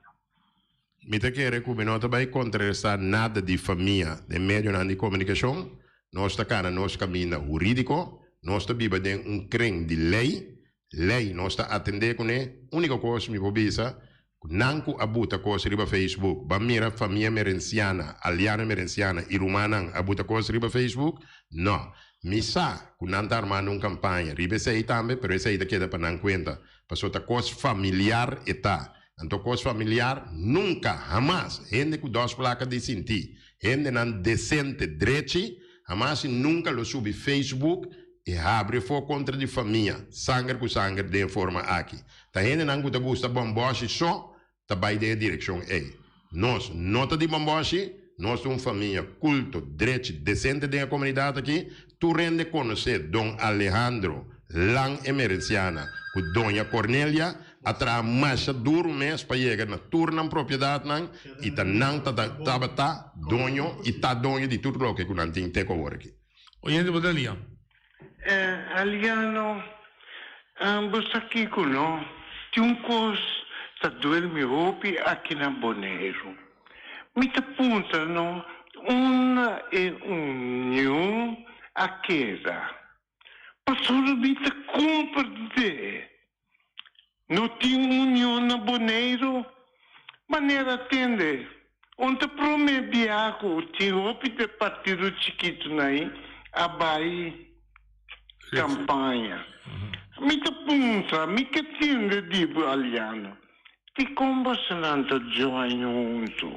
Mi ta kere ku mi no ta bai kontrarestá nada di famia den medionan di komunikashon. Nos ta kana nos kaminda hurídiko. Nos ta biba den un kren di lei. Lei nos ta atendé kuné. Úniko kos mi por bisa Nan ku a buta kos riba Facebook, ban mira famia Merenciana, Aliana Merenciana i rumannan a buta kos riba Facebook? No. Mi sa ku nan ta armando un kampaña riba esei tambe, pero esei ta keda pa nan kuenta, pasobra ta kos familiar e ta. Anto kos familiar nunka, hamas, hende ku dos plaka di sinti, hendenan desente, drechi, hamas i nunka lo subi Facebook i habri afó kontra di famia, sanger ku sanger den e forma aki. Ta hendenan ku ta gusta bòmbòshi so ta bai den e direkshon ei. Nos no ta di bòmbòshi, nos ta un famia kulto, drechi, desente den e komunidat aki. Tur hende konosé Don Alejandro Lan Emerenciana ku Doña Cornelia a traha masha duru mes pa yega na tur nan propiedatnan i ta nan ta tabata doño i ta doño di tur loke ku nan tin te ku awor aki. Oyente bo ta lia. Aliano, bo sa kiko no? Tin un kos ta duel mi hopi aki na Boneiru. Mi ta puntra no unda e union a keda. Pasobra mi ta komprendé No tin union na Boneiru? Manera tende, un ta prome bia ku tin hopi de partido chikitunan ei a bai kampaña. Mi ta puntra, mi ke tende di bo Aliano, dikon bosonan ta join huntu?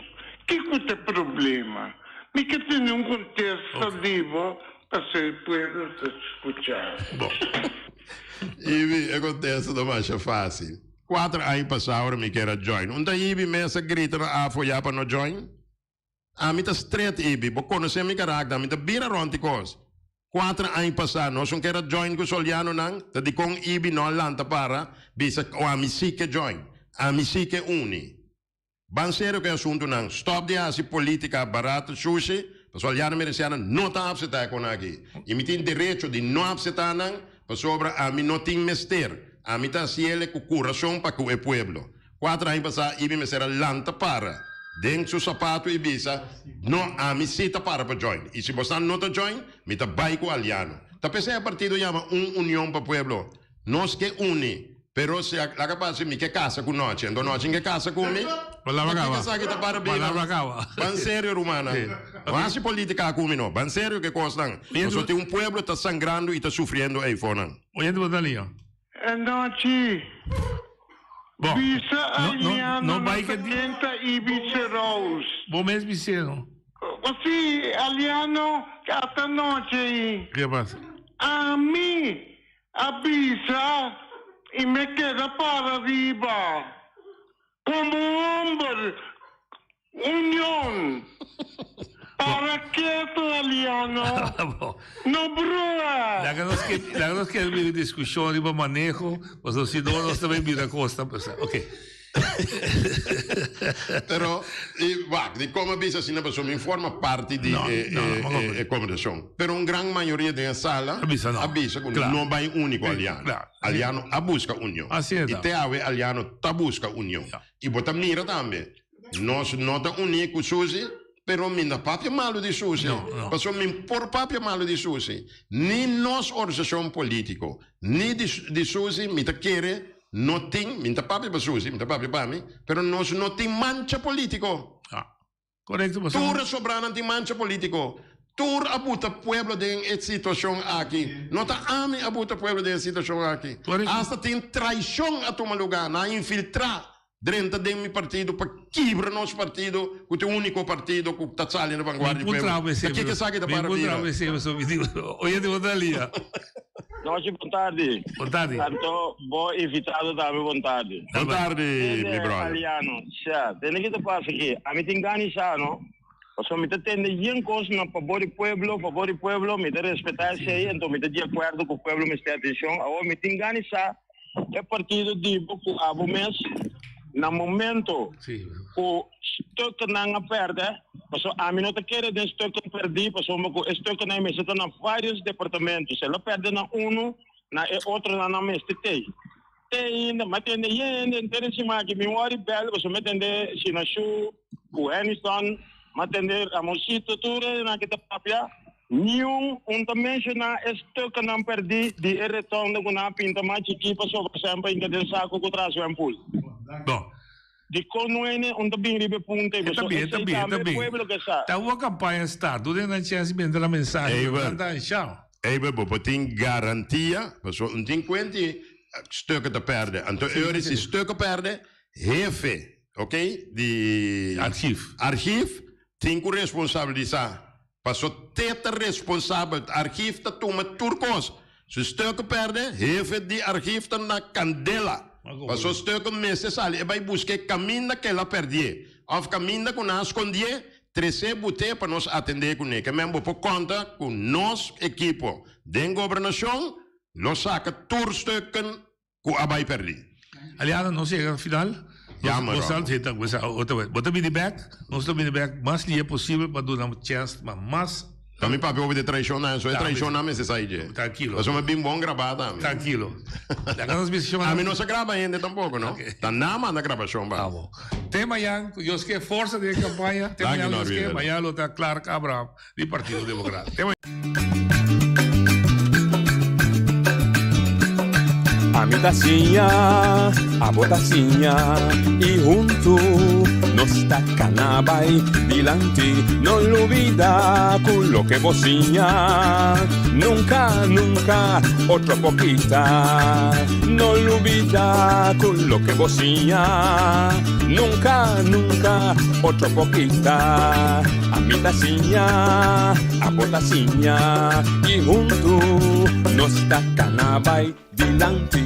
Kiko ta e problema? Mi ke tende un kontesta di bo pasobra e pueblo ta skucha. Ibi, e kontesta ta masha fásil. Kuater aña pasá ora mi kier a join, un ta Ibi mes a grita na afo ya pa no join? Ami ta stret, Ibi, bo konosé mi karakter, ami ta bira rònt di kos. Cuater aña pasá nos un kera join ku Solianonan, ta dikon Ibi no a lanta para bisa ku ami sí ke join, ami sí ke uni. Ban serio ku e asuntunan, stòp di hasi polítika barato shushi, pasobra Aliano Meresiana no ta apseptá e kona aki. I mi tin derecho di no apseptá nan, pasobra ami no tin mester. Ami ta hasiele ku kurason pa ku e pueblo. Cuater aña pasá Ibi mester a lanta para den su sapato y bisa, No, ami sí ta para pa join. Y si bosnan no ta join, mi ta bai cu Aliano. Ta p'esei e partido yama Un Union pa Pueblo. Nos ke uni, pero si a laga pasa mi ke casa cu Nochi, anto Nochi ke casa cu mi? Palabra Pakico caba. esaki ta para bira? Palabra caba. Ban serio, rumannan. No haci politica cu mi no. Ban serio ke cosnan. Pasobra tin un pueblo ta sangrando y ta sufriendo eyfonan. Oyente bo ta liña. Anochi, Bon, bisa no, no, Aliano no no bai ta ke ken ta Ibi Serous. Bo mes bis'é no. O si, Aliano, ata nochi ei. Ke pasa? Ami a bisa i mi a keda para riba. Como homber, Union! Para ketu, Aliano! No brua! Laga nos ke, laga nos keda bira diskushon riba maneho, pasobra si no nos ta bay bira kos ta pasa. Ok. Pero, i wak, di kon a bisa asina pasobra mi forma parti di No, e, no, e, no, e, e kombersashon. Pero un gran mayoria den e sala A bisa no. a bisa ku Kla. no bay uni ku Aliano. Kla. Aliano a buska union. Asina I ta. te awe Aliano ta buska union. I bo ta mira tambe, nos no ta uní ku Susi, pero mi no papia malu di Susi. Pasobra mi por papia malu di Susi. Ni nos organisashon polítiko, ni di di Susi, mi ta kere no tin, mi no ta papia pa Susi, mi ta papia pa mi, pero nos no tin mancha polítiko. Korekto pasobra. Tur e sobranan tin mancha politico. Tur a buta pueblo den e situacion aki. No ta ami a buta pueblo den e situacion aki. Hasta tin traicion a tuma lugar. Nan a infiltra drenta den mi partido pa kibra nos partido cu ta e unico partido cu ta sali na vanguardia di pueblo. Ta kiko esaki ta para bira? Oye di bo ta lia. Nochi bon tardi. Bon tardi. Anto bo invitado tambe bon tardi. Bon tardi mi brother. Aliano, sha, tende ki ta pasa aki. Ami tin gana sa no. Pasobra mi ta tende yen kos na fabor di pueblo, fabor di pueblo, mi ta respeta esei, anto mi ta di akuerdo ku pueblo mester atenshon. Awor mi tin gana sa e partido di bo ku abo mes na momento ku stuknan a pèrdè, pasobra ami no ta kere den stuknan pèrdí, pasobra ku e stuknan mester ta na vários departamento. Si el a pèrdè na unu, na e otronan nan mester tei. Te ainda, mi a tende hende henter e siman aki, mi wòrdu bèl pasobra mi a tende Shinashu ku Hennyson, mi a tende Ramonsito, tur hendenan ki ta papia, niun un ta menshoná e stuknan pèrdí di e retonda ku nan a pinta mas chikí pasobra semper hinka den saku ku tras wèmpul. Bon. Dikon no hende un ta bin riba e punta ei? E ta Pasobra bin, e ta esei bin, e ta tambe e bin. pueblo ke sa. Ta ua kampaña start, tur hende nan chèns di benta nan mensahe, Ey, nan wer. ta anshá. Ey, bo por tin garantia, pasobra un tin kuenti stukken ta pèrdè. Anto e ora si stukken pèrdè, hefe, ok, di Archief. archief tin ku responsabilisá. Paso te ta responsabel, archief ta tuma tur kos. Si stukken pèrdè, hefe di archief ta na kandela. Paso stukken mester sali, e bai buska e kaminda ku el a pèrdié òf kaminda ku nan a skondié, Trese bute pa nos atendé kuné. Ke men bo por konta ku nos ekipo den gobernashon lo saka tur stukken ku a bai pèrdí. Aliado, nos yega na final. Jammer, Nos Romo. ta kuminsá otra vez. Bo ta bini bèk, nos ta bini bèk mas lihe posibel pa duna chèns pa mas. Ta mi papia hopi di traishon nan, so e traishon nan mester sai dje. Trankilo. Pasobra mi bin bon grabá tambe. Trankilo. Laga nos bisa shon. Ami no sa graba hende tampoko, no. Ta nan manda grabashon ba. Abo. Te mañan, ku Dios ke forsa den e kampaña. Te Danki, mañan Dios ke, Norby. mañan lo ta Clark Abraham di Partido Demokrat. Te mañan. Ami ta siña, abo ta siña y huntu nos ta cana bay dilanti. No lubida cu loke bo siña nunca, nunca otro por kita. No lubida cu loke bo siña nunca, nunca otro por kita. Ami ta siña, abo ta siña y huntu nos ta cana bay dilanti.